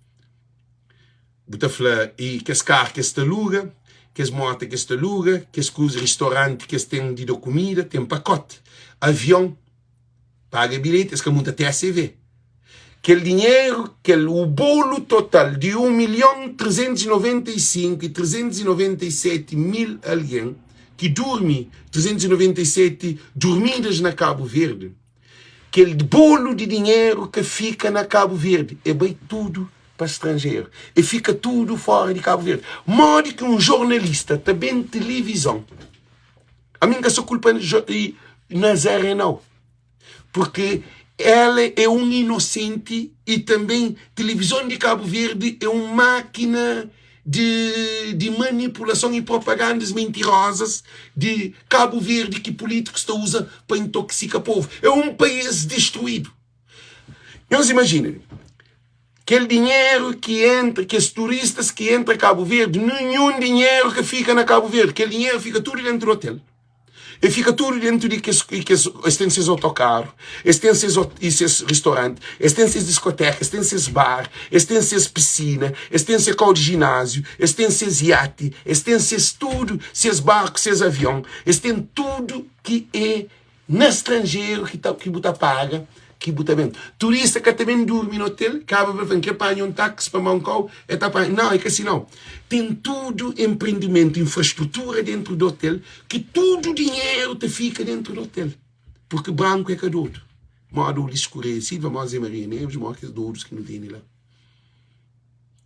Speaker 1: Bu ta fla, i kes karu ki es ta aluga, kes mota ki es ta aluga, kes kuza, ristoranti ki es ten di da kumida, ten pakoti, avion, paga bilheti, es ka munta TACV. Kel dinheru, kel o bolu total di 1 milhon 395 e 397 mil algen ki durmi 397 durmidas na Kabu Verdi, kel bolu di dinheru ka fika na Kabu Verdi, e bai tudu. pa stranjeru. E fika tudu fora di Kabu Verdi. Modi ki un jornalista ta ben tilivizon? Ami N ka sta kulpa Nazaré nau. Porque ela é un inosenti e tanben tilivizon di Kabu Verdi é un mákina di, di manipulason e propagandas mentirosas di Kabu Verdi ki pulítikus ta uza pa intoksika povu. É un país distruídu. Nhos imajina kel dinheru ki entra, kes turistas ki entra Kabu Verdi, ninhun dinheru ka fika na Kabu Verdi, kel dinheru fika tudu dentu di otel. E fika tudu dentu di kes, kes, es ten ses otokaru, es ten ses, e ses ristoranti, es ten ses diskoteka, es ten ses bar, es ten ses pisina, es ten ses kau di jináziu, es ten ses iati, es ten ses tudu, ses barku, ses avion, es ten tudu ki é Na stranjeru ki ta ki bu ta paga ki bu ta ben. Turista ka ta ben durmi na otel, kaba pa el fla, N kre panha un taksi pa Mankau, el ta panha. Nau, é ka si nau. Ten tudu enprendimentu, infrastrutura dentru di otel ki tudu dinheru ta fika dentru di otel. Purki branku é ka dodu. Moda Ulisses Correia Silva, moda Zé Maria Neves, moda kes dodus ki nu tene la.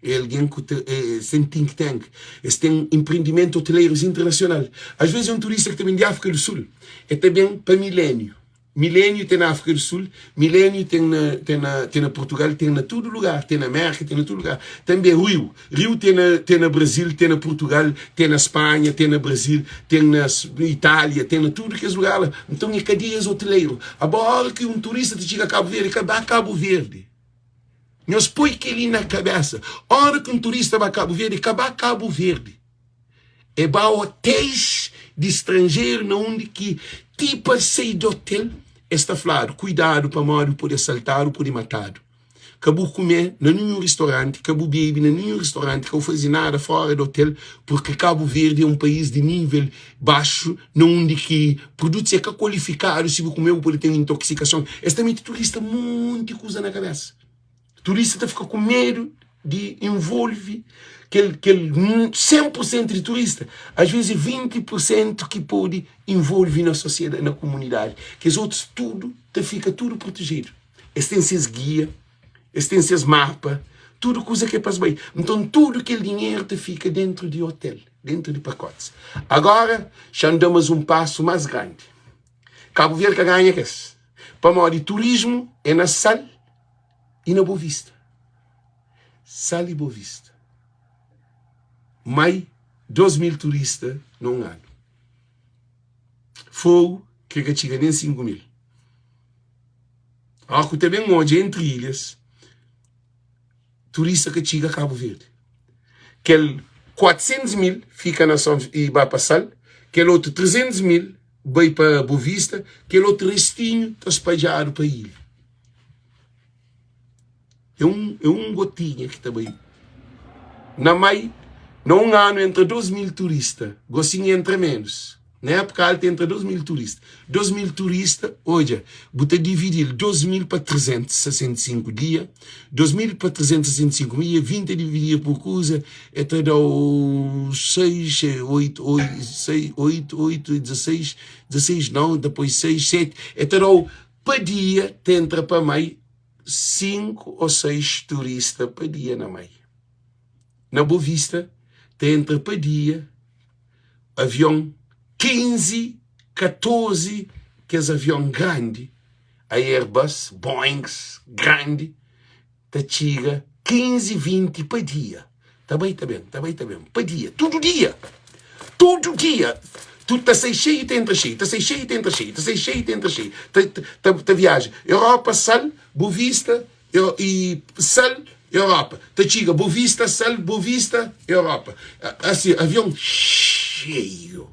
Speaker 1: É algen ku ta é, sen think tank. Es ten empreendimentu hoteleiros internacional. Às vezes é un turista ki ta ben di Áfrika do Sul, é ta ben pa Milénio. Milénio ten na Áfrika do Sul, Milénio ten na, ten na, ten na Portugal, ten na tudu lugar, ten na Amérika, ten na tudu lugar. Tanbe Rio, Rio ten na, ten na Brasil, ten na Portugal, ten na Spanha, ten na Brasil, ten na Itália, ten na tudu kes lugar la. Nton é kadeias hoteleiro. Agora ki un turista ta txiga Kabu Verdi, ka ba Kabu Verdi. Nhos poi kel-li na kabésa, óra ki un turista ba Kabu Verdi, ka ba Kabu Verdi, e ba otéis di stranjeru na undi ki ti pa sai di otel es ta fladu, kuidadu pamodi bu pode asaltadu, bu pode matadu. Ka bu kume na ninhun ristoranti, ka bu bebe na ninhun ristoranti, ka bu faze nada fóra di otel, purki Kabu Verdi é un país di nível baxu na undi ki produtus é ka kualifikadu, si bu kume bu pode ten intoksikason. Es ta mete turista monti kuza na kabesa. Turista ta fika ku medu di involve kel kel 100% di turista, às vezes é 20% ki pode involve na sosiedadi, na komunidadi. Kes otus tudu ta fika tudu protejedu. Es ten ses gia, es ten ses mapa, tudu kuza ki é pa es bai. Nton tudu kel dinheru ta fika dentru di otel, dentru di pakotis. Agora, xa N da mas un pasu mas grandi. Kabu Verdi ka ganha kes, pamodi turismu é na Sal i na Bovista. Sal i Bovista. Mai 2 mil turista na un anu. Fogu kre ka txiga nen 5 mil. Ó ku ta ben odja entri ilhas, turista ka txiga Kabu Verdi. Kel 400 mil fika na São e ba pa Sal, kel otu 300 mil bai pa Bovista, kel otu restinhu ta spadjadu pa ilha. É un, é un gotinha ki ta bai. Na mai, na un anu entra 2 mil turista, gosin entra menus. Na époka alta entra 2 mil turista. 2 mil turista, odja, bu ta dividi-l 2 mil pa 365 dia, 2 mil pa 365 dia, 20 divididu por kuza, e ta da-u 6, 8, 8, 6, 8, 8, 16, 16 nau, depois 6, 7, e ta da-u pa dia, ta entra pa mai, 5 ô 6 turista pa dia na mai. Na Boa Vista ta entra pa dia avion 15, 14 kes avion grandi, Airbus, Boeings grandi ta txiga 15, 20 pa dia. Ta bai ta ben, ta bai ta ben, pa dia, tudu dia, tudu dia. Tu ta sai xeiu ta entra xeiu, ta sai xeiu ta entra xeiu, ta sai xeiu ta entra xeiu, ta, ta, ta viaja. Europa, Sal, Boa Vista, e Sal, Europa. Ta txiga Boa Vista, Sal, Boa Vista, Europa. Asi, avion xeiu.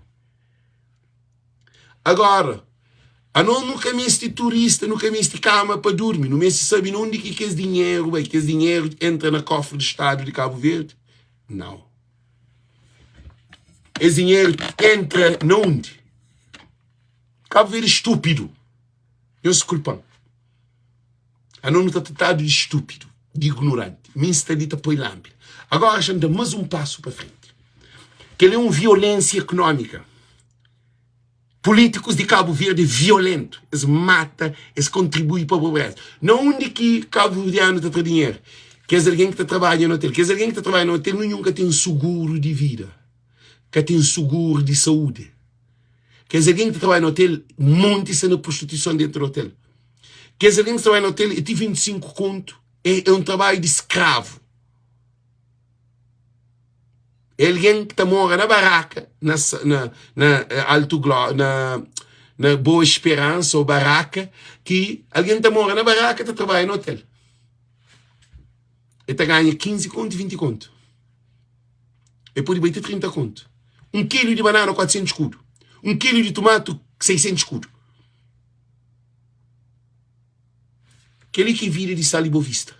Speaker 1: Agora, anos nu ka meste turista, nu ka meste kama pa durmi, nu meste sabe na undi ki kes dinheru bai. Kes dinheru entra na kofri di Stadu di Kabu Verdi? Nau. Es dinheru entra na undi? Kabu Verdi é stúpidu. Nhos diskulpa-m. Anos nu ta tratadu di stúpidu, di ignoranti. Mi N sta li ta poi lánpida. Agora xa N da más un pasu pa frenti. Kel-li é un violénsia ekonómika. Pulítikus di Kabu Verdi é violentu, es mata, es kontribui pa pobreza. Na undi ki kabuverdianu ta tra dinheru? Kes algen ki ta trabadja na otel, kes algen ki ta trabadja na otel ninhun ka ten suguru di vida, ka ten suguru di saúdi. Kes algen ki ta trabadja na otel, monti sta na prostituison dentu di otel. Kes algen ki ta trabadja na otel é ti 25 kontu, é, é un trabadju di skravu. É algen ki ta mora na baraka, na, na, na eh, Alto Gló, na, na Boa Esperança ou Baraka, ki algen ta mora na baraka ta trabadja na hotel. E ta ganha 15 kontu, 20 kontu. E pode bai te 30 kontu. Un kilu di banana 400 kudu. Un kilu di tomatu 600 kudu. Kel-li ki é vida di Sal i Bovista.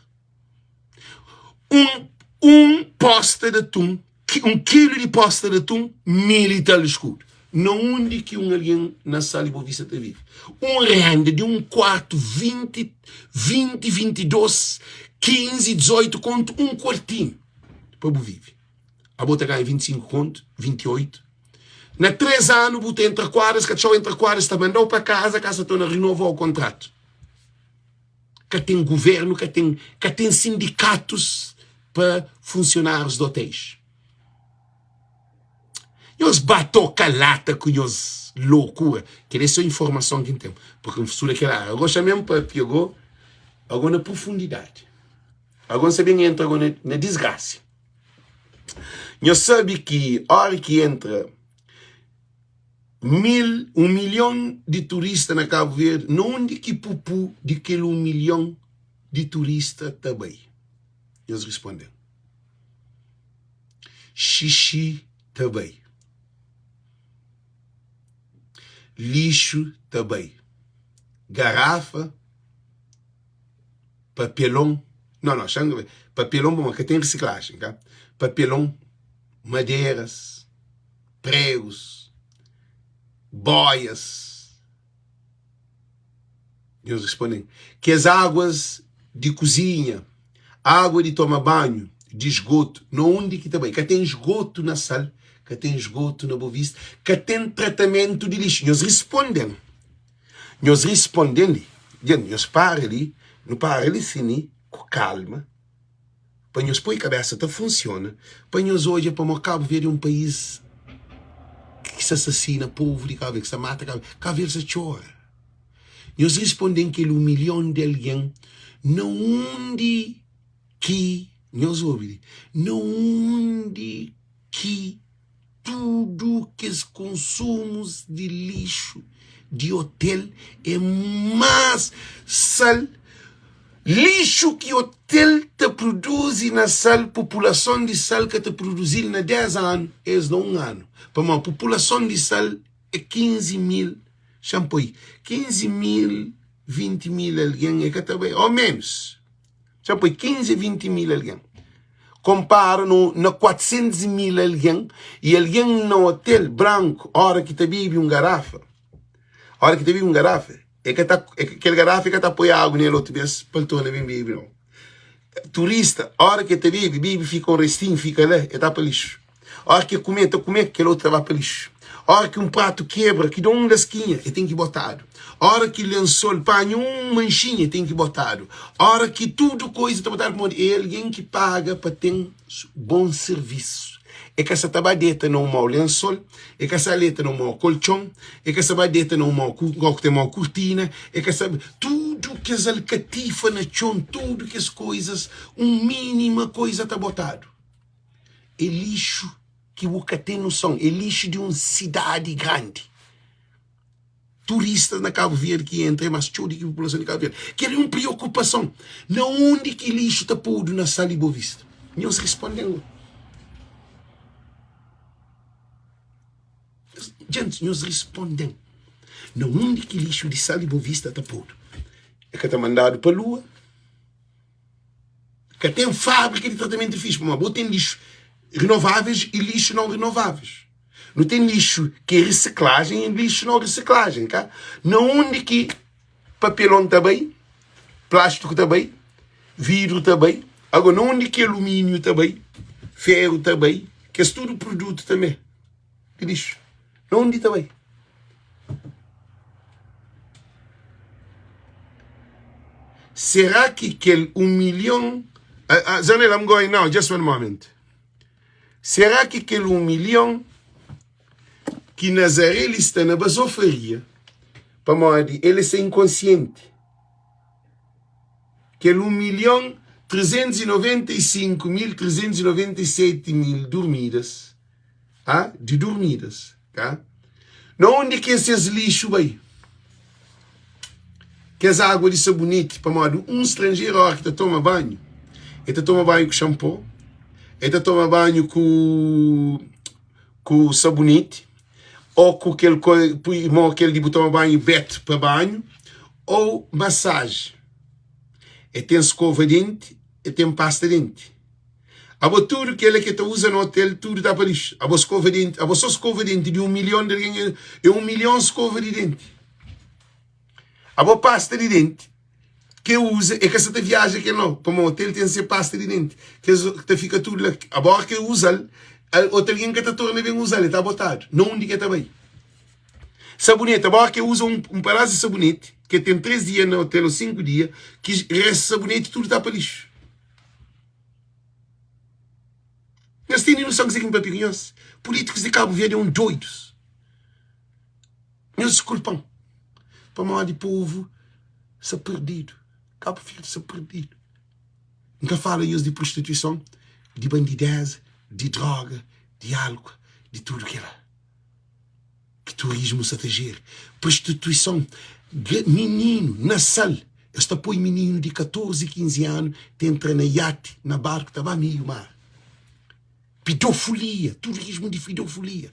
Speaker 1: Un, un posta di atun, un kilu di posta di atun, mil i tal eskudu. Na undi ki un algen na Sal i Bovista ta vive? Un renda di un kuartu, 20, 20, 22, 15, 18 kontu, un kuartinhu pa bu vive. Abo ta ganha 25 kontu, 28. Na 3 anu bu ta entra kuadras, katxau entra kuadras, ta mandau pa kaza, kasa torna rinovau kontratu. Ka ten governu, ka ten, ka ten sindikatus pa funsionárius di otéis. Nhos ba toka lata ku nhos lokura. Kel é so informason ki N ten, porque N studa kel área. Ago xa mesmu papia ago, ago na profundidadi. Ago N sa ben entra ago na, na disgrasa. Nhos sabe ki ora ki entra mil, un milhon di turista na Kabu Verdi, na undi ki pupu di kel un milhon di turista ta bai? Nhos responde-m. Xixi ta bai. Lixu ta bai. Garafa, papelon, não, não, xan, papelon, bom, ka ten risiklajen, ka? Papelon, maderas, pregus, boias. Nhos responde-m, Kes aguas di kuzinha, agua di toma banhu, di sgotu, na undi ki ta bai? Ka ten sgotu na Sal, ka ten sgotu na Bovista, ka ten tratamentu di lixu. Nhos responde-m, nhos responde-m li. Dja, nhos para li, nu para li sin li, ku kalma. pa nhos poi kabesa ta funsiona, pa nhos odja pamo Kabu Verdi é un país ki sta asasina povu di Kabu Verdi, ki sta mata Kabu Verdi, Kabu Verdi sta txora. Nhos risponde-m kel un milhon di algen na undi ki, nhos obi li, na undi ki Tudu kes konsumus di lixu di otel é más sal. Lixu ki otel ta produzi na sal, populason di sal ka ta produzi-l na 10 anu, es na un anu. Pamodi populason di sal é 15 mil, xa-m poi, 15 mil, 20 mil algen, e ka ta bai, ô ménus. Xa poi 15 a 20 mil algen. Kompara no na 400 mil algen i algen na hotel branku ora ki ta bebi un garafa, ora ki ta bebi un garafa, e ka ta, e, kel garafa e ka ta poi agu nel otu bes pa el torna ben bebi no. Turista, ora ki ta bebi, bebi fika un restinhu fika la, e ta pa lixu. Ora ki e kume, ta kume, kel otu ta ba pa lixu. Ora ki un pratu kebra, ki da un laskinha, e ten ki botadu. Ora ki lensol panha un manxinha, e ten ki botadu. Ora ki tudu koiza ta botadu, pamodi é algen ki paga pa ten bon sirvisu. E ka sa ta ba deta na un mau lensol, e ka sa leta na un mau koltxon, e ka sa ba deta na un mau ku ku ten mau kurtina, e ka sa tudu kes alkatifa na txon, tudu kes koizas, un minima koiza ta botadu. É lixu ki bu ka ten noson. É lixu di un sidadi grandi. Turistas na Kabu Verdi ki entra é más txeu di ki populason di Kabu Verdi. Kel-li é un priokupason. Na undi ki lixu ta podu na Sal i Bovista? Nhos responde-m. Djentis, nhos responde-m. Na undi ki lixu di Sal i Bovista ta podu? É ka ta mandadu pa lua? Ka ten fábrika di tratamentu di lixu, pamodi bo ten lixu renováveis i lixu não renováveis. Nu ten lixu ki é risiklajen i lixu não risiklajen, ka? Na undi ki papelon ta bai, plástiku ta bai, vidru ta bai, agora na undi ki alumíniu ta bai, feru ta bai, kes tudu produtu tanbe di lixu, na undi ta bai? Será ki kel 1 milhon. Uh, uh, Zanel, I'm going now, just one moment. Será ki kel 1 milhon ki Nazaré li sta na bazofaria pamodi el é sa inkonsienti? Kel 1 milhon 395 mil 397 mil durmidas, ah, di durmidas, tá? Na undi ki esses lixu bai? Kes água di saboneti, pamodi un stranjeru óra ki ta toma banhu, el ta toma banhu ku xanpô, el ta toma banhu ku ku saboneti, ô ku kel pui mô kel di bu toma banhu betu pa banhu, ô masaji. El ten skova denti, el ten pasta denti. Abo tudu kela ke ta uza na hotel tudu ta pa lixu. Abo skova denti, abo so skova denti di 1 milhon di algen é 1 milhon skova di denti. Abo pasta di denti ke uza é ka sa ta viaja kel nau, pamo hotel ten se pasta di denti ke ta fika tudu la. Abo ora ke uzal, otu algen ka ta torna ben uzal, e ta botadu. Na undi ke ta bai? Saboneti, abo ora ke uza un pedasu di saboneti ke ten 3 dia na hotel ou 5 dia, ki restu saboneti tudu ta pa lixu. Nhos tene noson kuzê ki N papia ku nhos? Pulítikus di Kabu Verdi é un doidus. Nhos diskulpa-m pamodi povu sta perdidu. Kabu Verdi sta perdidu. N ka fala nhos di prostituison, di bandidéza, di droga, di álkua, di tudu kel-la. Ki turismu sa ta jeri prostituison mininu na sal es ta poi mininu di 14 15 anu ta entra na iati na barku ta ba meiu mar pidofolia turismu di fidofolia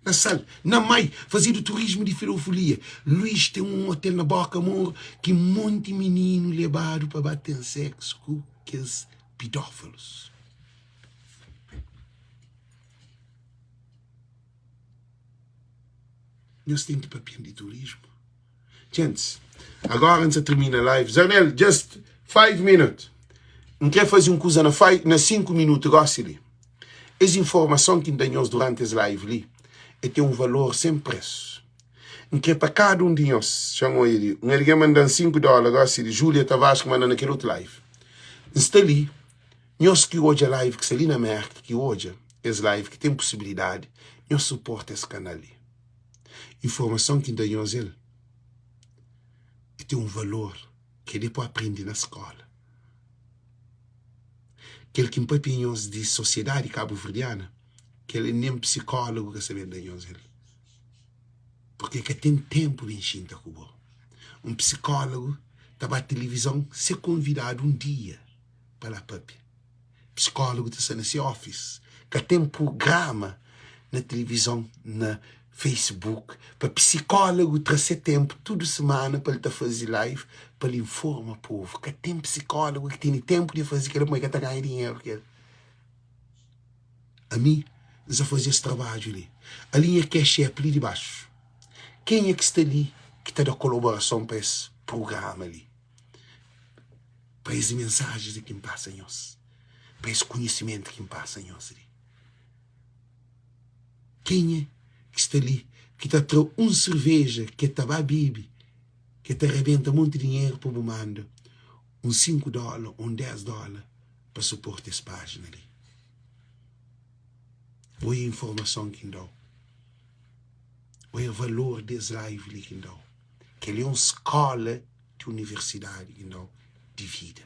Speaker 1: na sal na mai fazedu turismu di fidofolia luis ten un hotel na boka moro ki monti mininu lebadu pa ba ten seksu ku kes pidófilus. Nhos ten ki papia di turismu. Gents, agora N sa termina live. Zanel, just 5 minute. N kre faze un kuza na 5 minutu gosi li. Es informason ki N da nhos durante es live li, e ten un valor sen presu. N kre pa kada un di nhos, xa N oia li, un algen manda-m 5 dóla gosi li, Julia Tavares ki manda na kel otu live. N sta li. Nhos ki odja live ki sta li na Merka ki odja es live ki ten possibilidade nhos suporta es canal li. Informason ki n da nhos el e ten un valor ke de pa aprende na skola. Kel ki n papia nhos di sociedade cabo-verdiana kel nen psicólogo ka sa ben da nhos el. Porque ka ten tempo ben xinta ku bo. Un psicólogo ta ba televizon se konvidadu un dia. pa la papia. Psikólogu ta sta na se ofis. Ka ten prugrama na tilivizon, na Facebook, pa psikólogu tra se ténpu tudu simana pa el ta faze live pa el informa povu. Ka ten psikólogu ki tene ténpu di faze kel-la pamodi el ka ta ganha dinheru ku el. Ami, N sta faze es trabadju li. Ali nha cash app li dibaxu. Kenha ki sta li ki ta da kolaborason pa es prugrama li? Pa es mensajis li ki N pasa nhos, pa es konhisimentu ki N pasa nhos li. Kenha ki sta li ki ta tra un serveja ki el ta ba bebe, ki el ta rabenta monti dinheru pa bu manda un 5 dóla ô un 10 dóla pa suporta es pájina li? Oia informason ki N da-u. Oia valor di es live li ki N da-u. Kel-li é un skóla di universidadi i nau di vida.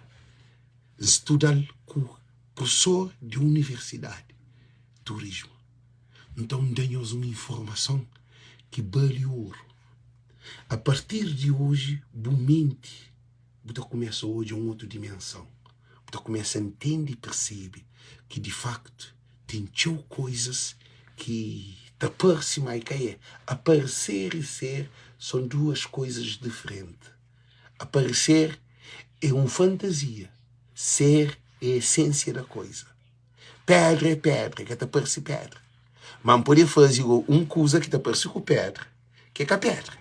Speaker 1: N studa-l ku profesor di universidadi turismu. Nton N da nhos un informason ki bali oru. A partir di oji bu menti bu ta kumesa odja un otu dimenson. Bu ta kumesa ntende i persebe ki di faktu ten txeu koizas ki ta parse ma i ka é. Aparecer e ser são duas coisas diferentes. Aparecer é um fantasia, ser é essência da coisa. Pedra é pedra, ka ta parse pedra. Ma N pode faze un kuza ki ta parse ku pedra, ki é ka pedra.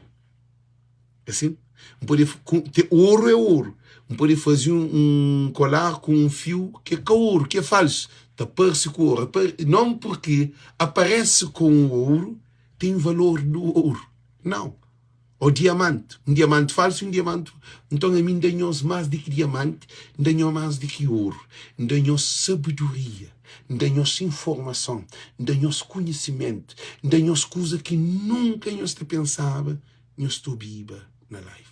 Speaker 1: Asin, N pode te oru é oru. N pode faze un kolar ku un fiu ki é ka oru, ki é falsu. Ta parse ku oru. Non purki aparese ku un oru ten valor di oru. Nau. Ô diamanti, un diamanti falsu i un diamanti. Nton, ami N da nhos más di ki diamanti, N da nhos más di ki oru. N da nhos sabedoria, N da nhos informason, N da nhos konhisimentu, N da nhos kuza ki nunka nhos ta pensaba nhos ta obiba na life.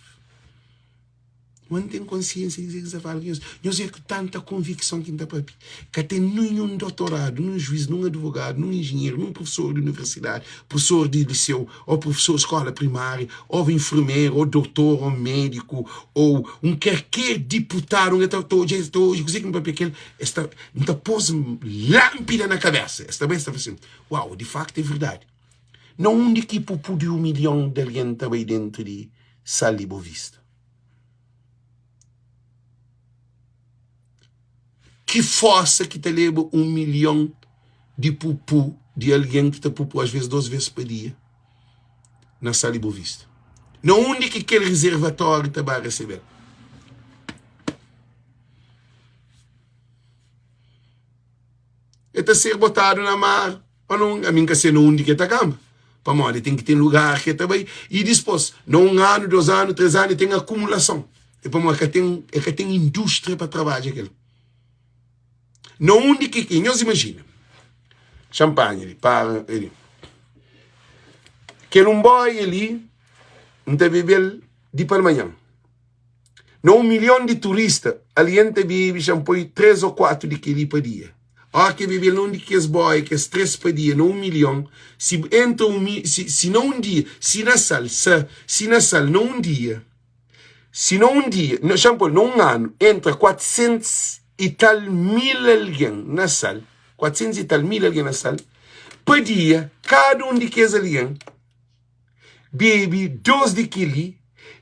Speaker 1: Ma N ten konsiensia di kuzê ki N sta fala ku nhos. Nhos é ku tanta konvikson ki N ta papia. Ka ten ninhun dotoradu, nun juiz, nun advogadu, nun injinheru, nun profesor di universidadi, profesor di liseu, ô profesor di skóla primária, ô infermeru, ô dotor, ô médiku, ô un kalker diputadu, un ta odja, es ta odja kuzê ki N papia kel, es ta, N ta pô-s lánpida na kabésa. Es ta bai, es ta fla sin, Uau, di faktu é verdadi. Na undi ki pupu di un milhon di algen ta bai déntu di sal di Bovista? Ki forsa ki ta leba un milhon di pupu di algen ki ta pupu asves dos ves pa dia na Sal di Bovista? Na undi ki kel rezervatóriu ta ba resebe-l? E ta ser botadu na mar ô na Ami N ka se na undi ki e ta kanba, pamodi e ten ki ten lugar ki e ta bai. I dispos, na un anu, dos anu, tres anu, e ten akumulason. É pamodi ka ten, e ka ten indústria pa trabadja kel. Na undi ki, ki nhos imajina, xanpanha li, para li, kel un boia li, N ta bebe-l di palmanhan. Na un milhon di turista, algen ta bebe xanpoi 3 ô 4 di kel-li pa dia. Óras ki el bebe-l na un di kes bóia, kes 3 pa dia, na un milhon, si entra un mi, si, si na un dia, si na sal, sa, si na sal, na un dia, si na un dia, na xanpoi, na un anu, entra 400 i tal mil algen na sal, 400 i tal mil algen na sal, pa dia, kada un di kes algen, bebe 2 di kel-li,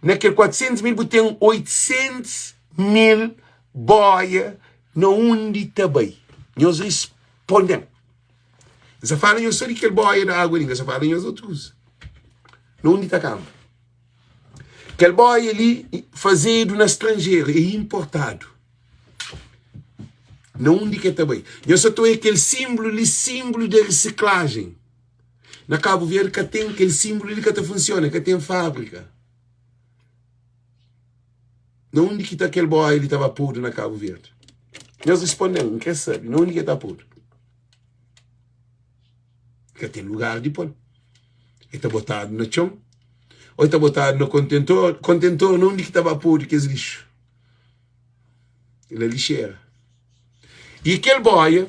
Speaker 1: na kel 400 mil bu ten 800 mil boia na undi ta bai? Nhos risponde-m. N sa fala nhos so di kel boia di agu li, N ka sa fala nhos otu kuza. Na undi ta kanba? Kel boia li fazedu na stranjeru, é inportadu. Na undi ke ta bai? Nhos sa ta oia kel sinblu li, sinblu di risiklajen. Na Cabo Verde ka ten kel simbulu li ka ta funciona, ka ten fabrika. Na undi ki ta kel boia li ta ba podu na Cabo Verde? Nhos responden, N kre sabe, na undi ki ta podu? Ka ten lugar di pol. E ta botadu na txon, ou e ta botadu na kontentor, kontentor na undi ki ta ba podu kes lixu? Na lixera. I kel boia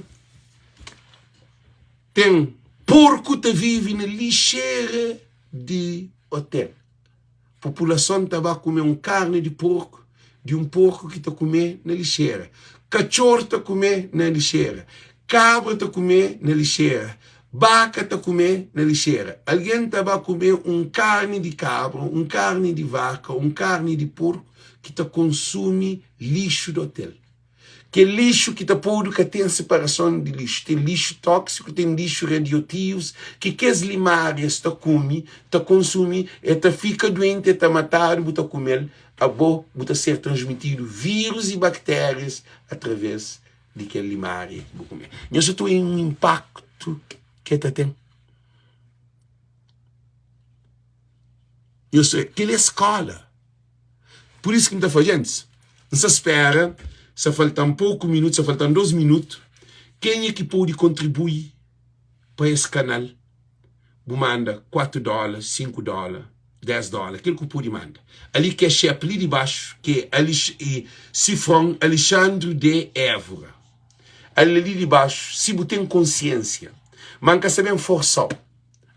Speaker 1: ten porku ta vive na lixera di otel. Populason ta ba kume un karni di porku di un porku ki ta kume na lixera. Katxor ta kume na lixera. Kabra ta kume na lixera. Baka ta kume na lixera. Algen ta ba kume un karni di kabra, un karni di vaka, un karni di porku ki ta konsumi lixu di otel. Kel lixu ki ta podu ka ten siparason di lixu. Ten lixu tóksiku, ten lixu radiotivus ki kes limárias ta kume, ta konsumi, e ta fika duenti, e ta matadu, bu ta kume-l, abo bu ta ser transmitidu vírus i baktérias através di kel limária ki bu kume. Nhos sa ta oia un inpaktu ki e ta ten? Nhos sa, kel-li é skóla. Pur isu ki N ta fla, gentis, N sta spera, sa falta-m poku minutu, sa falta-m dos minutu, kenha ki pode kontribui pa es kanal, bu manda 4 dóla, 5 dóla, 10 dóla, kel ku pode manda. Ali Cash App li di baxu, ki é Sifron Alexandre de Évora. Ali li di baxu, si bu ten konsiensia, ma N ka sta ben forsa-u.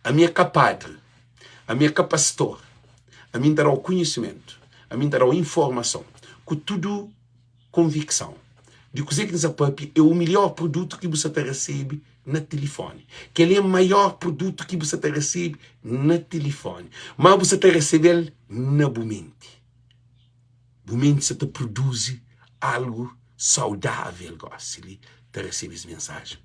Speaker 1: Ami é ka padri, ami é ka pastor, ami N ta da-u konhisimentu, ami N ta da-u informason ku tudu konvikson di kuzê ki N sa papia é u milhor produtu ki bu sa ta resebe na tilifoni. Kel-li é maior produtu ki bu sa ta resebe na tilifoni, má bu sa ta resebe-l na bu menti. Bu menti sa ta produzi algu saudável gósi li ta resebe es mensajen.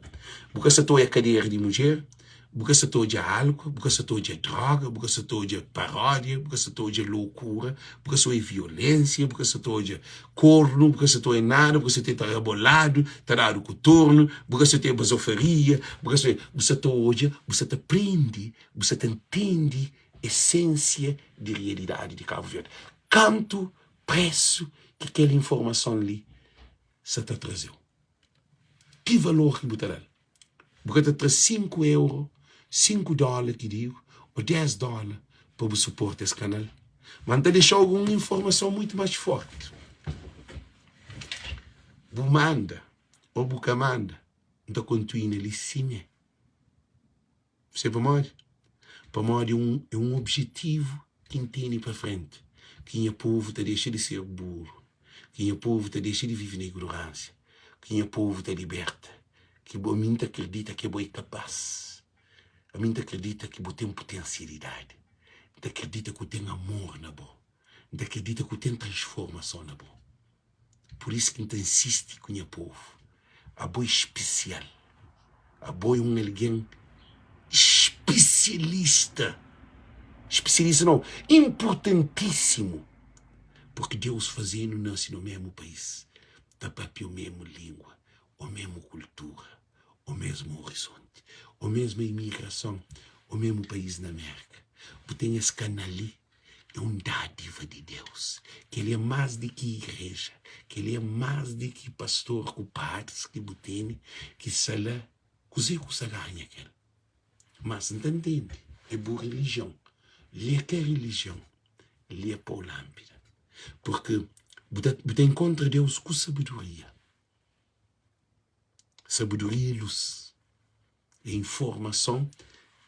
Speaker 1: Bu ka sa ta odja kadera di mudjer, bu ka sa ta odja álkuol, bu ka sa ta odja droga, bu ka sa ta odja paródia, bu ka sa ta odja lokura, bu ka sa odja violénsia, bu ka sa ta odja kornu, bu ka sa ta odja nada, bu ka sa ta odja ta raboladu, ta dadu ku tornu, bu ka sa ta odja bazofaria, bu ka sa, bu sa ta odja, bu sa ta prende, bu sa ta ntende. Esensia di realidadi di Kabu Verdi. Kantu presu ki kel informason li sa ta traze-u? Ki valor ki bu ta da-l? Bu ka ta tra 5 euro, 5 dóla ki digo, ô 10 dóla pa bu suporta es kanal. Ma N ta dexa-u un informason muitu más fórti. Bu manda ô bu ka manda, N ta kontinua li simé. Sabe pamodi? Pamodi é un objetivu ki N tene pa frenti, ki nha povu ta dexa di ser buru, ki nha povu ta dexa di vive na ignoránsia, ki nha povu ta liberta, ki bo, ami N ta kridita ki bo é kapás, ami N ta kridita ki bu ten putensialidadi, N ta kridita ki bu ten amor na bo, N ta kridita ki bu ten transformason na bo. Pur isu ki N ta insisti ku nha povu, abo é spesial, abo é un algen spesialista, spesialista nau, inportantísimu, purki Deus faze-nu nase na mésmu país, ta pâpia omésmu língua, omésmu kultura, omésmu orizonti, omésmu imigrason, omésmu país na Mérka. Bu ten es kanal li. É un dádiva di Deus. Kel-li é más di ki igreja. Kel-li é más di ki pastor ku padris ki bu tene ki sta la. Kuzê ku sta ganha kel? Mas N ta ntende, é bu relijion. Li é ka relijion, li é pau lánpida. Purki bu ta, bu ta inkontra Deus ku sabedoria. Sabedoria é lus. É informason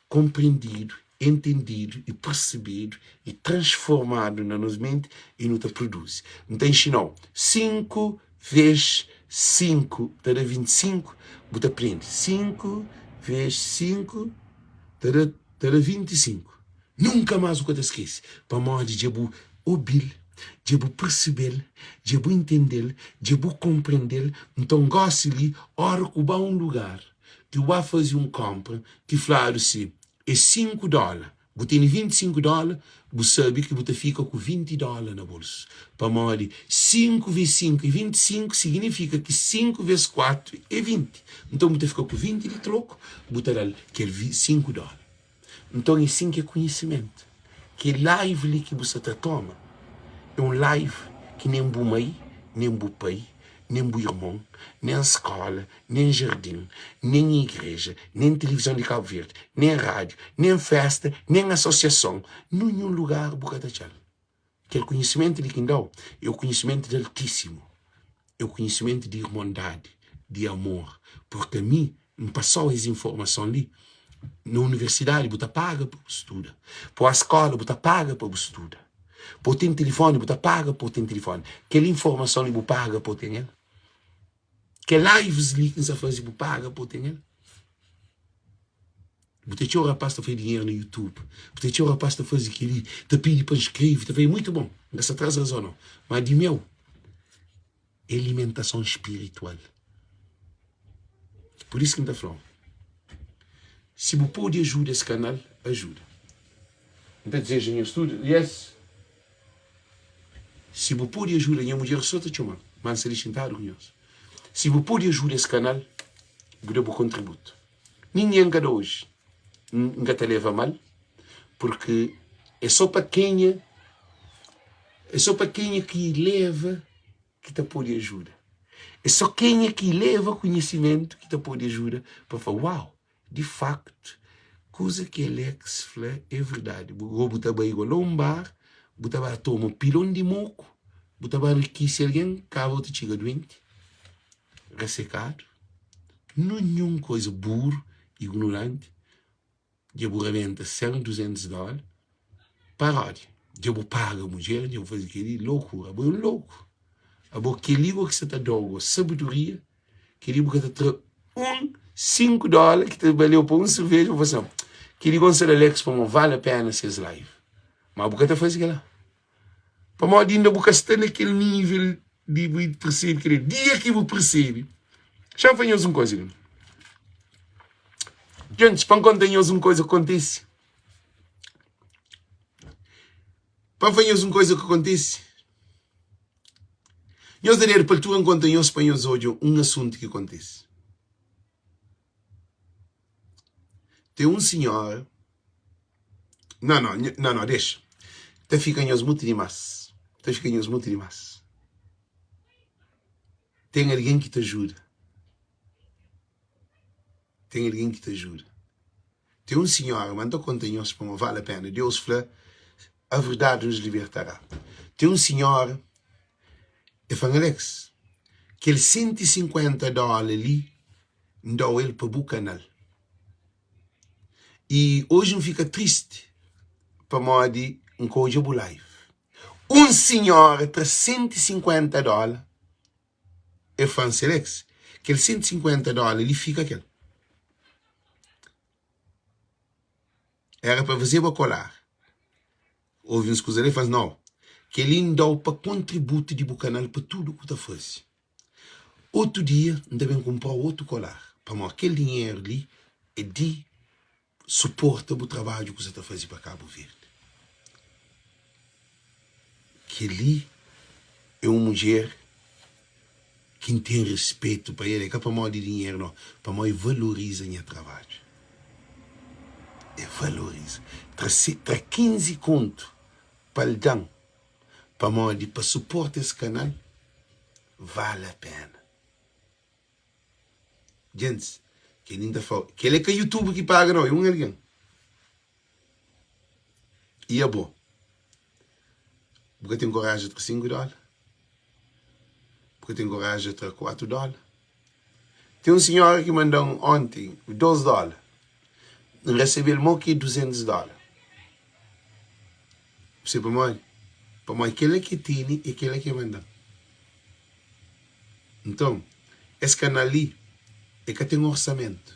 Speaker 1: konprendidu, entendidu i persebedu i transformadu na nos menti i nu ta produzi. N ta inxina-u 5 ves 5 ta da 25, bu ta prende 5 ves 5 ta da ta da 25. Nunka más bu ka ta skese pamodi dja bu obi-l, dja bu persebe-l, dja bu intende-l, dja bu konprende-l. Nton gósi li, óra ku ba un lugar ki bu ba faze un kónpra ki fladu si é 5 dóla, bu tene 25 dóla, bu sabe ki bu ta fika ku 20 dóla na bolsu. Pamodi 5 ves 5 é 25, siginifika ki 5 ves 4 é 20. Nton bu ta fika ku 20 di troku, bu ta da-l kel 5 dóla. Nton é sin ki é konhisimentu. Kel live li ki bu sa ta toma é un live ki nen bu mai, nen bu pai, nen bu irmon, nen skóla, nen jardin, nen igreja, nen tilivizon di Kabu Verdi, nen rádiu, nen fésta, nen asosiason, ninhun lugar bu ka ta atxa-l. Kel konhisimentu li ki N da-u é o konhisimentu di Altísimu, é o konhisimentu di irmondadi, di amor, purki ami N pasa-u es informason li. Na universidadi bu ta paga pa bu studa, pa bu skola bu ta paga pa bu studa, pa bu ten tilifoni bu ta paga pa bu ten tilifoni. Kel informason li bu paga pa bu ten el? Kel lives li ki N sta faze bu paga pa bu ten el? Bu ten txeu rapaz ta faze dinheru na youtube, bu ten txeu rapaz ta faze kel-li, ta pidi pa nskreve, ta faze mutu bon, N ka sta tras razon nau, ma di meu é alimentason spiritual. Pur isu ki N ta fla-u, si bu pode ajuda es kanal, ajuda. N ta dizeja nhos tudu, yes, si bu pode ajuda, nha mudjer so ta txoma-m, ma N sta li xintadu ku nhos, si bu pode ajuda es kanal, bu da bu kontributu. Ningen ka da oji. N ka ta leva mal, purki é so pa kenha, é so pa kenha ki leva ki ta pode ajuda. É so kenha ki leva konhisimentu ki ta pode ajuda pa fla, uau, di faktu, kuza ki Alex fla é verdadi. Bu bu ta bai igual un bar, bu ta ba toma pilon di moku, bu ta ba rikisi algen, kaba bu ta txiga duenti. Resekadu, ninhun koza buru, ignoranti, dja bu rabenta 100, 200 dóla, paródia, dja bu paga mudjer, dja bu faze kel-li, lokura, abo é un loku, abo kel-li bo ki sa ta da-u bo sabedoria, kel-li bu ka ta tra un 5 dóla ki ta baleu pa un serveja, bu fla sin, kel-li Gonçalo Alex pamodi vale a pena ses live, ma bu ka ta faze kel-la. Pamodi inda bu ka sta na kel nível di bu persebe kel-li. Dia ki bu persebe. Xa-m fla nhos un koza li. Gentis, pa N konta nhos un koza ki kontise. Pa N fla nhos un koza ki kontise. Nhos da dedu pa altura N konta nhos pa nhos odja un asuntu ki kontise. Ten un sinhora. Não, não, não, não, dexa. Ta fika nhos mutu dimás. Ta fika nhos mutu dimás. Ten algen ki ta ajuda. Ten algen ki ta ajuda. Ten un sinhora, ma N ta konta nhos pamodi vale a pena. Deus fla, a verdade nos libertará. Ten un sinhora, el fla-m, Alex, kel 150 dóla li N da-u el pa bu kanal. I oji N fika tristi pamodi N ka odja bu live. Un sinhora tra 150 dóla, el fla-m, Selex, kel 150 dóla li fika kel. Éra pa fazeba kolar. Ovi uns kuza li, el fla-m, Nau, kel-li N da-u pa kontributu di bu kanal pa tudu ku ta faze. Otu dia N ta ben kunpra-u otu kolar, pamodi kel dinheru li é di suporta bu trabadju ku sa ta faze pa Kabu Verdi. Kel-li é un mudjer ki N ten respetu pa el, é ka pamodi dinheru nau, pamodi el valoriza nha trabadju. El valoriza. Tra tra 15 kontu pa el da-m pamodi pa suporta es kanal vale a pena. Gentis, kel-li N ta fla-u, kel-li é ka YouTube ki paga nau, é un algen. I abo? Bu ka ten koraji di tra 5 dóla? Bu ka ten koraji di tra 4 dóla? Ten un sinhora ki manda-m onti 2 dóla. N resebe-l mó ki 200 dóla. Bu sabe pamodi? Pamodi kel-la ki el tene é kel-la ki el manda-m. Nton, es kanal li e ka ten orsamentu,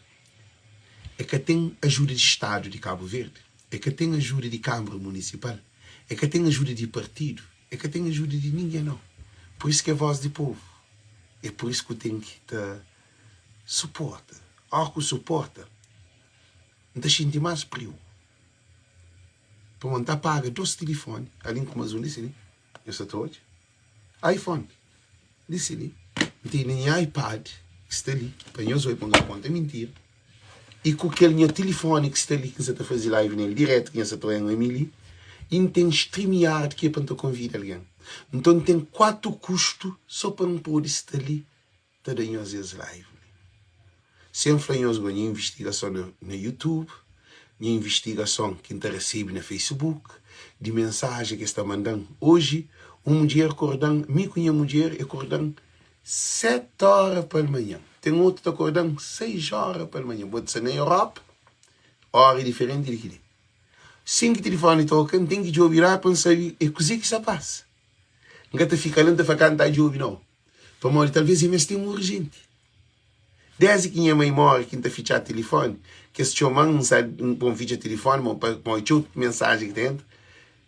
Speaker 1: e ka ten ajuda di Stadu di Kabu Verdi, e ka ten ajuda di Kanbra Munisipal, e ka ten ajuda di partidu, e ka ten ajuda di ningen nau. Pur isu ki é vós di povu. É pur isu ku ten ki ta suporta. Óra ku suporta, N ta xinti más priu. Pamodi N ta paga dos tilifoni, alin ku más un li si li, nhos sa ta odja, iPhone li si li, N tene nha iPad ki sta li pa nhos oi pa N ka konta mintira, i ku kel nha tilifoni ki sta li ki N sa ta faze live nel diretu ki nhos sa ta oian ami li, i N ten StreamYard ki é pa N ta konvida algen. Nton N ten 4 kustu so pa N pode sta li ta da nhos es live li. Sem fla nhos go nha investigason na na youtube, nha investigason ki nta recebi na facebook, di mensajen ki es ta mandan. Oji un mudjer kordan, mi ku nha mudjer e kordan 7 ora palmanhan, ten otu ta kordan 6 ora palmanhan, bo ta sta na Europa, ora é diferenti di kili. Sin ki tilifoni toka nten ki djobi la pa nsabi e kuze ki sta pasa. Nka ta fika la nta fla ka nta djobi nau. Pamodi talvês e meste un urjenti. Désdi ki nha mai móre ki N ta fitxá tilifóni, kes txoma-m, N sa pa N fitxa tilifóni, ma pamodi txeu mensajen ki ta entra.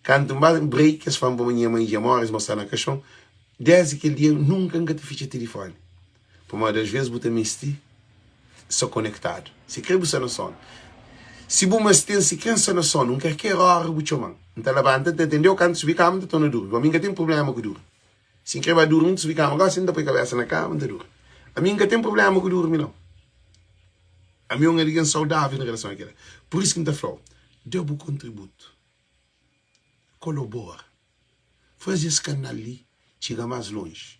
Speaker 1: Kantu N ba break, es fla-m pamodi nha mai dja móre, es mostra-m na kaxon. Désdi kel dia, nunka N ka ta fitxa tilifóni. Pamodi asvês bu ta meste sta konektadu, sikrê bu sta na sónu. Si bu meste-m, sikrê N sta na sónu, un kalker óra bu txoma-m. N ta labanta, N ta atende-u, kantu subi kama, N ta torna durmi. Pamodi mi N ka ten prubléma ku durmi. Si N kre ba durmi, N ta subi kama. Gosi N ta poi kabesa na kama, N ta durmi. Ami N ka ten prubléma ku durmi, nau. Ami é un algen saudável na relason a kila. Pur isu ki N ta fla-u, da bu kontributu. Kolobora. Faze es kanal li txiga más lonji.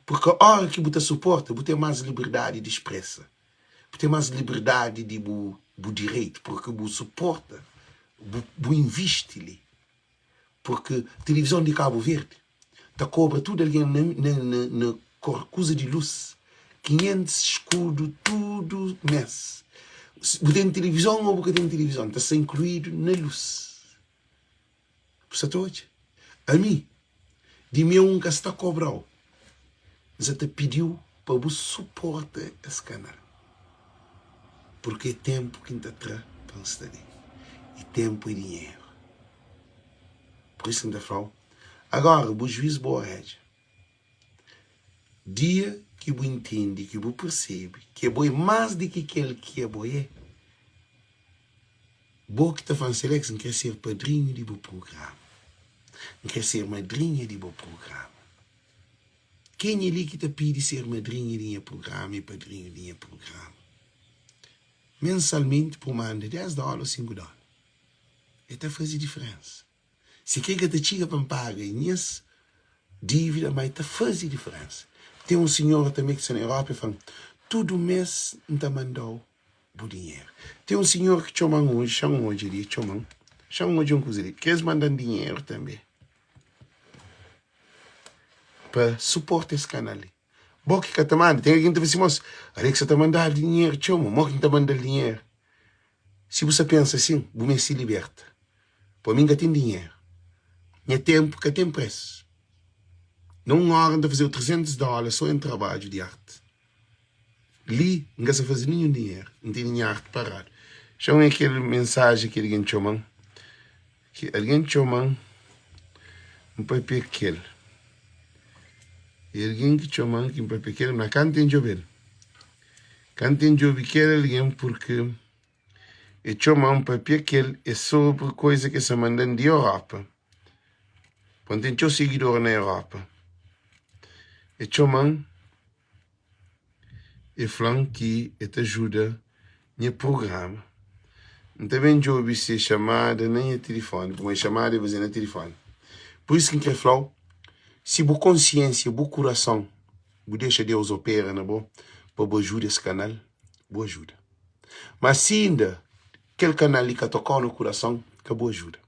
Speaker 1: Purki óra ki bu ta suporta, bu ten más liberdadi di spresa. Bu ten más liberdadi di bu bu direitu, purki bu suporta, bu bu invisti li. Purki tilivizon di Kabu Verdi ta kobra tudu algen na na na na kuza di lus 500 skudu tudu mês. Bu ten tilivizon ô bu ka ten tilivizon ta sta inkluidu na lus. Bu sa ta odja? Ami di meu N ka sta kobra-u, N sa ta pidi-u pa bu suporta es kanal. Purki é ténpu ki N ta tra pa N sta li i ténpu é dinheru. Pur isu N ta fla-u, agóra bu juís bu orédja. Dia ki bu intende, ki bu persebe ki abo é más di ki kel ki abo é, bo ki ta fla-m, Selex, N krê ser padrinhu di bu prugrama, N krê ser madrinha di bu prugrama. Kenha li ki ta pidi ser madrinha di nha prugrama i padrinhu di nha prugrama? Mensalmenti, bu manda 10 dóla ô 5 dóla. E ta faze diferénsa. Si kel ka ta txiga pa N paga nhas dívida, má e ta faze diferénsa. Ten un sinhora tanbê ki sta na Europa, el fla-m, Tudu mês N ta manda-u bu dinheru. Ten un sinhor ki txoma-m oji, xa-m odja li, el txoma-m, xa-m odja un kuza li, ki es manda-m dinheru tanbê pa suporta es kanal li. Bo ki ka ta manda, ten algen ki ta fla si, Mos, ale ki sa ta mandadu dinheru txeu, mo ki N ta manda-l dinheru? Si bu sa pensa asin, bu meste liberta. Pa mi N ka ten dinheru. Nha tenpu ka ten presu. Na un ora N ta fazeba 300 dola so en trabadju di arti. Li N ka sa faze ninhun dinheru. N tene nha arti paradu. Txeu é kel mensaji ki algen txoma-m. Ki algen txoma-m, N papia kel. E algen ki txoma-m ki N papia kel, ma kantu N djobe-l? Kantu N djobe kel algen purki e txoma-m, N papia kel, é sobri koza ki es sa manda-m di Europa. Pa N ten txeu sigidor na Europa. E txoma-m, E fla-m ki e ta juda nha prugrama. N ta ben djobe se xamada na nha tilifoni, pamodi xamada e faze na tilifoni. Pur isu ki N kre fla-u, si bu konsiensia, bu kurason, bu dexa Deus opera na bo pa bu ajuda es kanal, bu ajuda. Ma si inda kel kanal li ka toka-u na kurason, ka bu ajuda.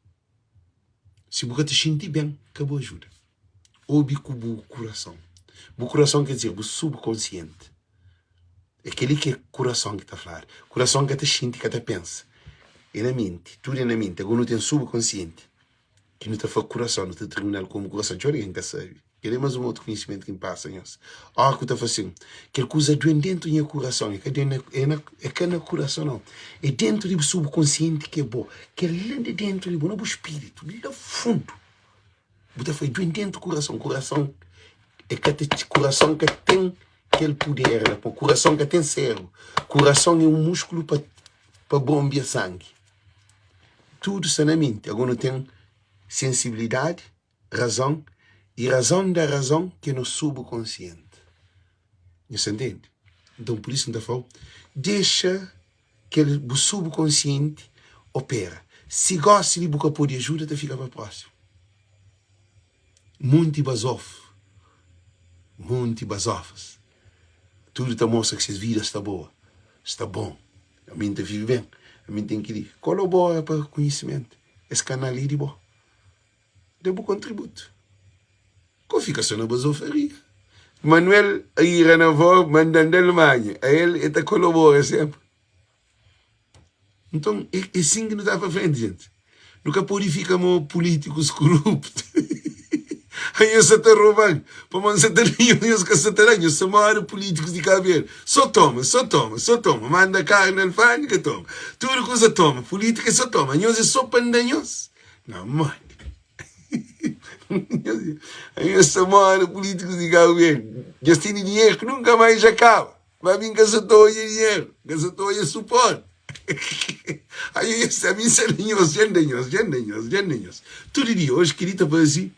Speaker 1: Si bu ka ta xinti ben, ka bu ajuda. Obi ku bu kurason. Bu kurason ker dizer bu subkonsienti. É kel-li ki é kurason ki ta fladu. Kurason ka ta xinti, ka ta pensa. É na menti, tudu é na menti. Agora nu ten subkonsienti ki nu ta fla kurason, nu ta tirmina-l komu kurason. Txeu algen ka sabe. Kel-li é más un otu konhisimentu ki N pasa nhos. Óras ki bu ta fla sin, kel kuza duen déntu nha kurason, é ka duen na, é na, é ka na kurason nau, é déntu di bu subkonsienti ki é bo. Kel la di déntu di bo, na bu spiritu, la fundu, bu ta fla, é duen déntu kurason. Kurason é ka ta, kurason ka ten kel puder la, pô, kurason ka ten sérbru. Kurason é un muskulu pa, pa bonbia sangi. Tudu sta na menti. Agora nu ten sensibilidadi. Razon i razon da razon ki é nos subkonsienti. Nhos ta ntende? Nton, pur isu N ta fla-u, dexa kel bu subkonsienti opera. Si gósi li bu ka pode ajuda, ta fika pa prósimu. Monti bazofu, monti bazofas, tudu ta mostra ki ses vida sta boa, sta bon. Ami N ta vive ben, ami N ten kel-li. Kolabora pa konhisimentu. Es kanal li é di bo. Da bu kontributu. Ko fika so na bazofaria. Manuel Aira na vo mandan di Alemanha. A el e ta kolabora senpri. Nton e e sin ki nu ta pa frenti jenti. Nu ka pode fika mo pulitikus kuruptu. Anhos sa ta roba-m pamodi N sa ta da nhos, nhos ka sa ta da. Nhos sa modi pulitikus di Kabu Verdi. So toma, so toma, so toma. Manda karu na alfandega, toma. Tudu kuza toma. Pulitika e so toma. Anhos e so pa N da nhos. Na modi? Nhos ta mora políticos di Cabo Verde. Nhos tene dinheiro que nunca mais acaba. Mas mim ka sa ta odja dinheiro, ka sa ta odja suporte. Aí nhos, a mim sa da nhos, dja da nhos, dja da nhos, dja da nhos. Tudo dia, hoje kel-li ta faze,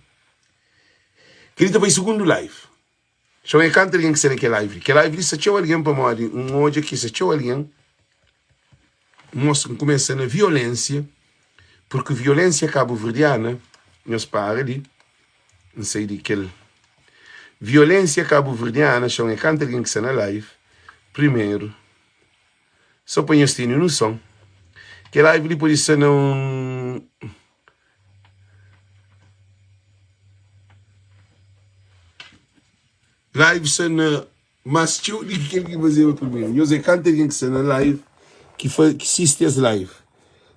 Speaker 1: kel-li ta faze segundo live. Txeu é kantu algen ki sta na kel live li. Kel live li sta txeu algen pamodi N odja ki sta txeu algen. N mostra, N kumesa na violénsia, purki violénsia kabuverdiana, nhos para li, N sai di kel violénsia kabuverdiana, txeu é kantu algen ki sta na live, primeru, sô pa nhos tene noson, kel live li pode sta na un. Live sta na mas txeu di ki kel ki fazeba primeru. Nhos é kantu algen ki sta na live ki fa ki sisti es live?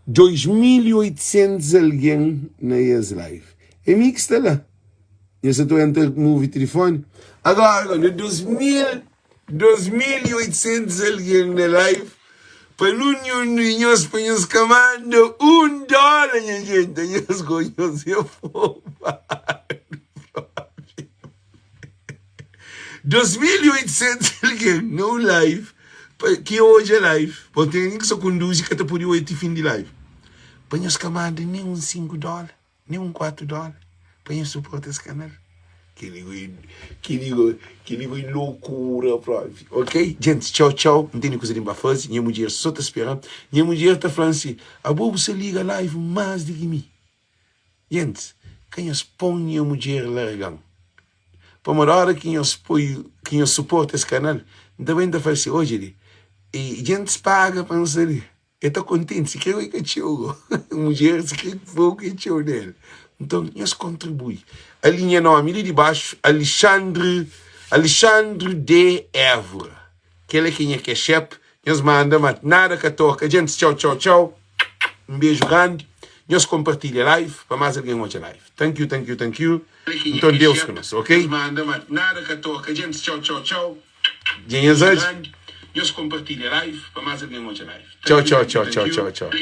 Speaker 1: 2800 algen na es live. É mi ki sta la. Nhos sa ta oja N ta muvi tilifoni? Agora, na 2000 2800 algen na live pa nunhun di nhos pa nhos ka manda un dóla nha gente nhos go nhos é fobadu propi 2800 algen na un live pa ki odja live pa ten algen ki sa konduzi ka ta pode odja ti fin di live pa nhos ka manda nen un 5 dóla nen un 4 dóla pa nhos suporta es kanal. Kel-li go é, kel-li go, kel-li go é lokura propi. Ok, djentis, txau, txau. N tene kuza di N ba faze. Nha mudjer so ta spera-m. Nha mudjer ta fla-m si, Abo bu sa liga live más di ki mi. Djentis, ka nhos pô-m nha mudjer larga-m. Pamodi óra ki nhos poi, ki nhos suporta es kanal, N ta ben ta fla si, Odja li, e djentis paga pa N sta li. El ta kontenti, si kre oi ka txeu go. Mudjer si kre poku é txeu nel. Nton, nhos kontribui. Ali nha nomi li di baxu, Alexandre, Alexandre de Évora. Kel é ki nha cash app. Nhos manda, ma nada ka toka. Djentis, txau, txau, txau. Un beju grandi. Nhos konpartilha live pa más algen odja live. Thank you, thank you, thank you. Nton, Deus ku nos, ok? Nhos manda, ma nada ka toka. Djentis, txau, txau, txau. Dja nhos odja? Txau, txau, txau, txau, txau, txau.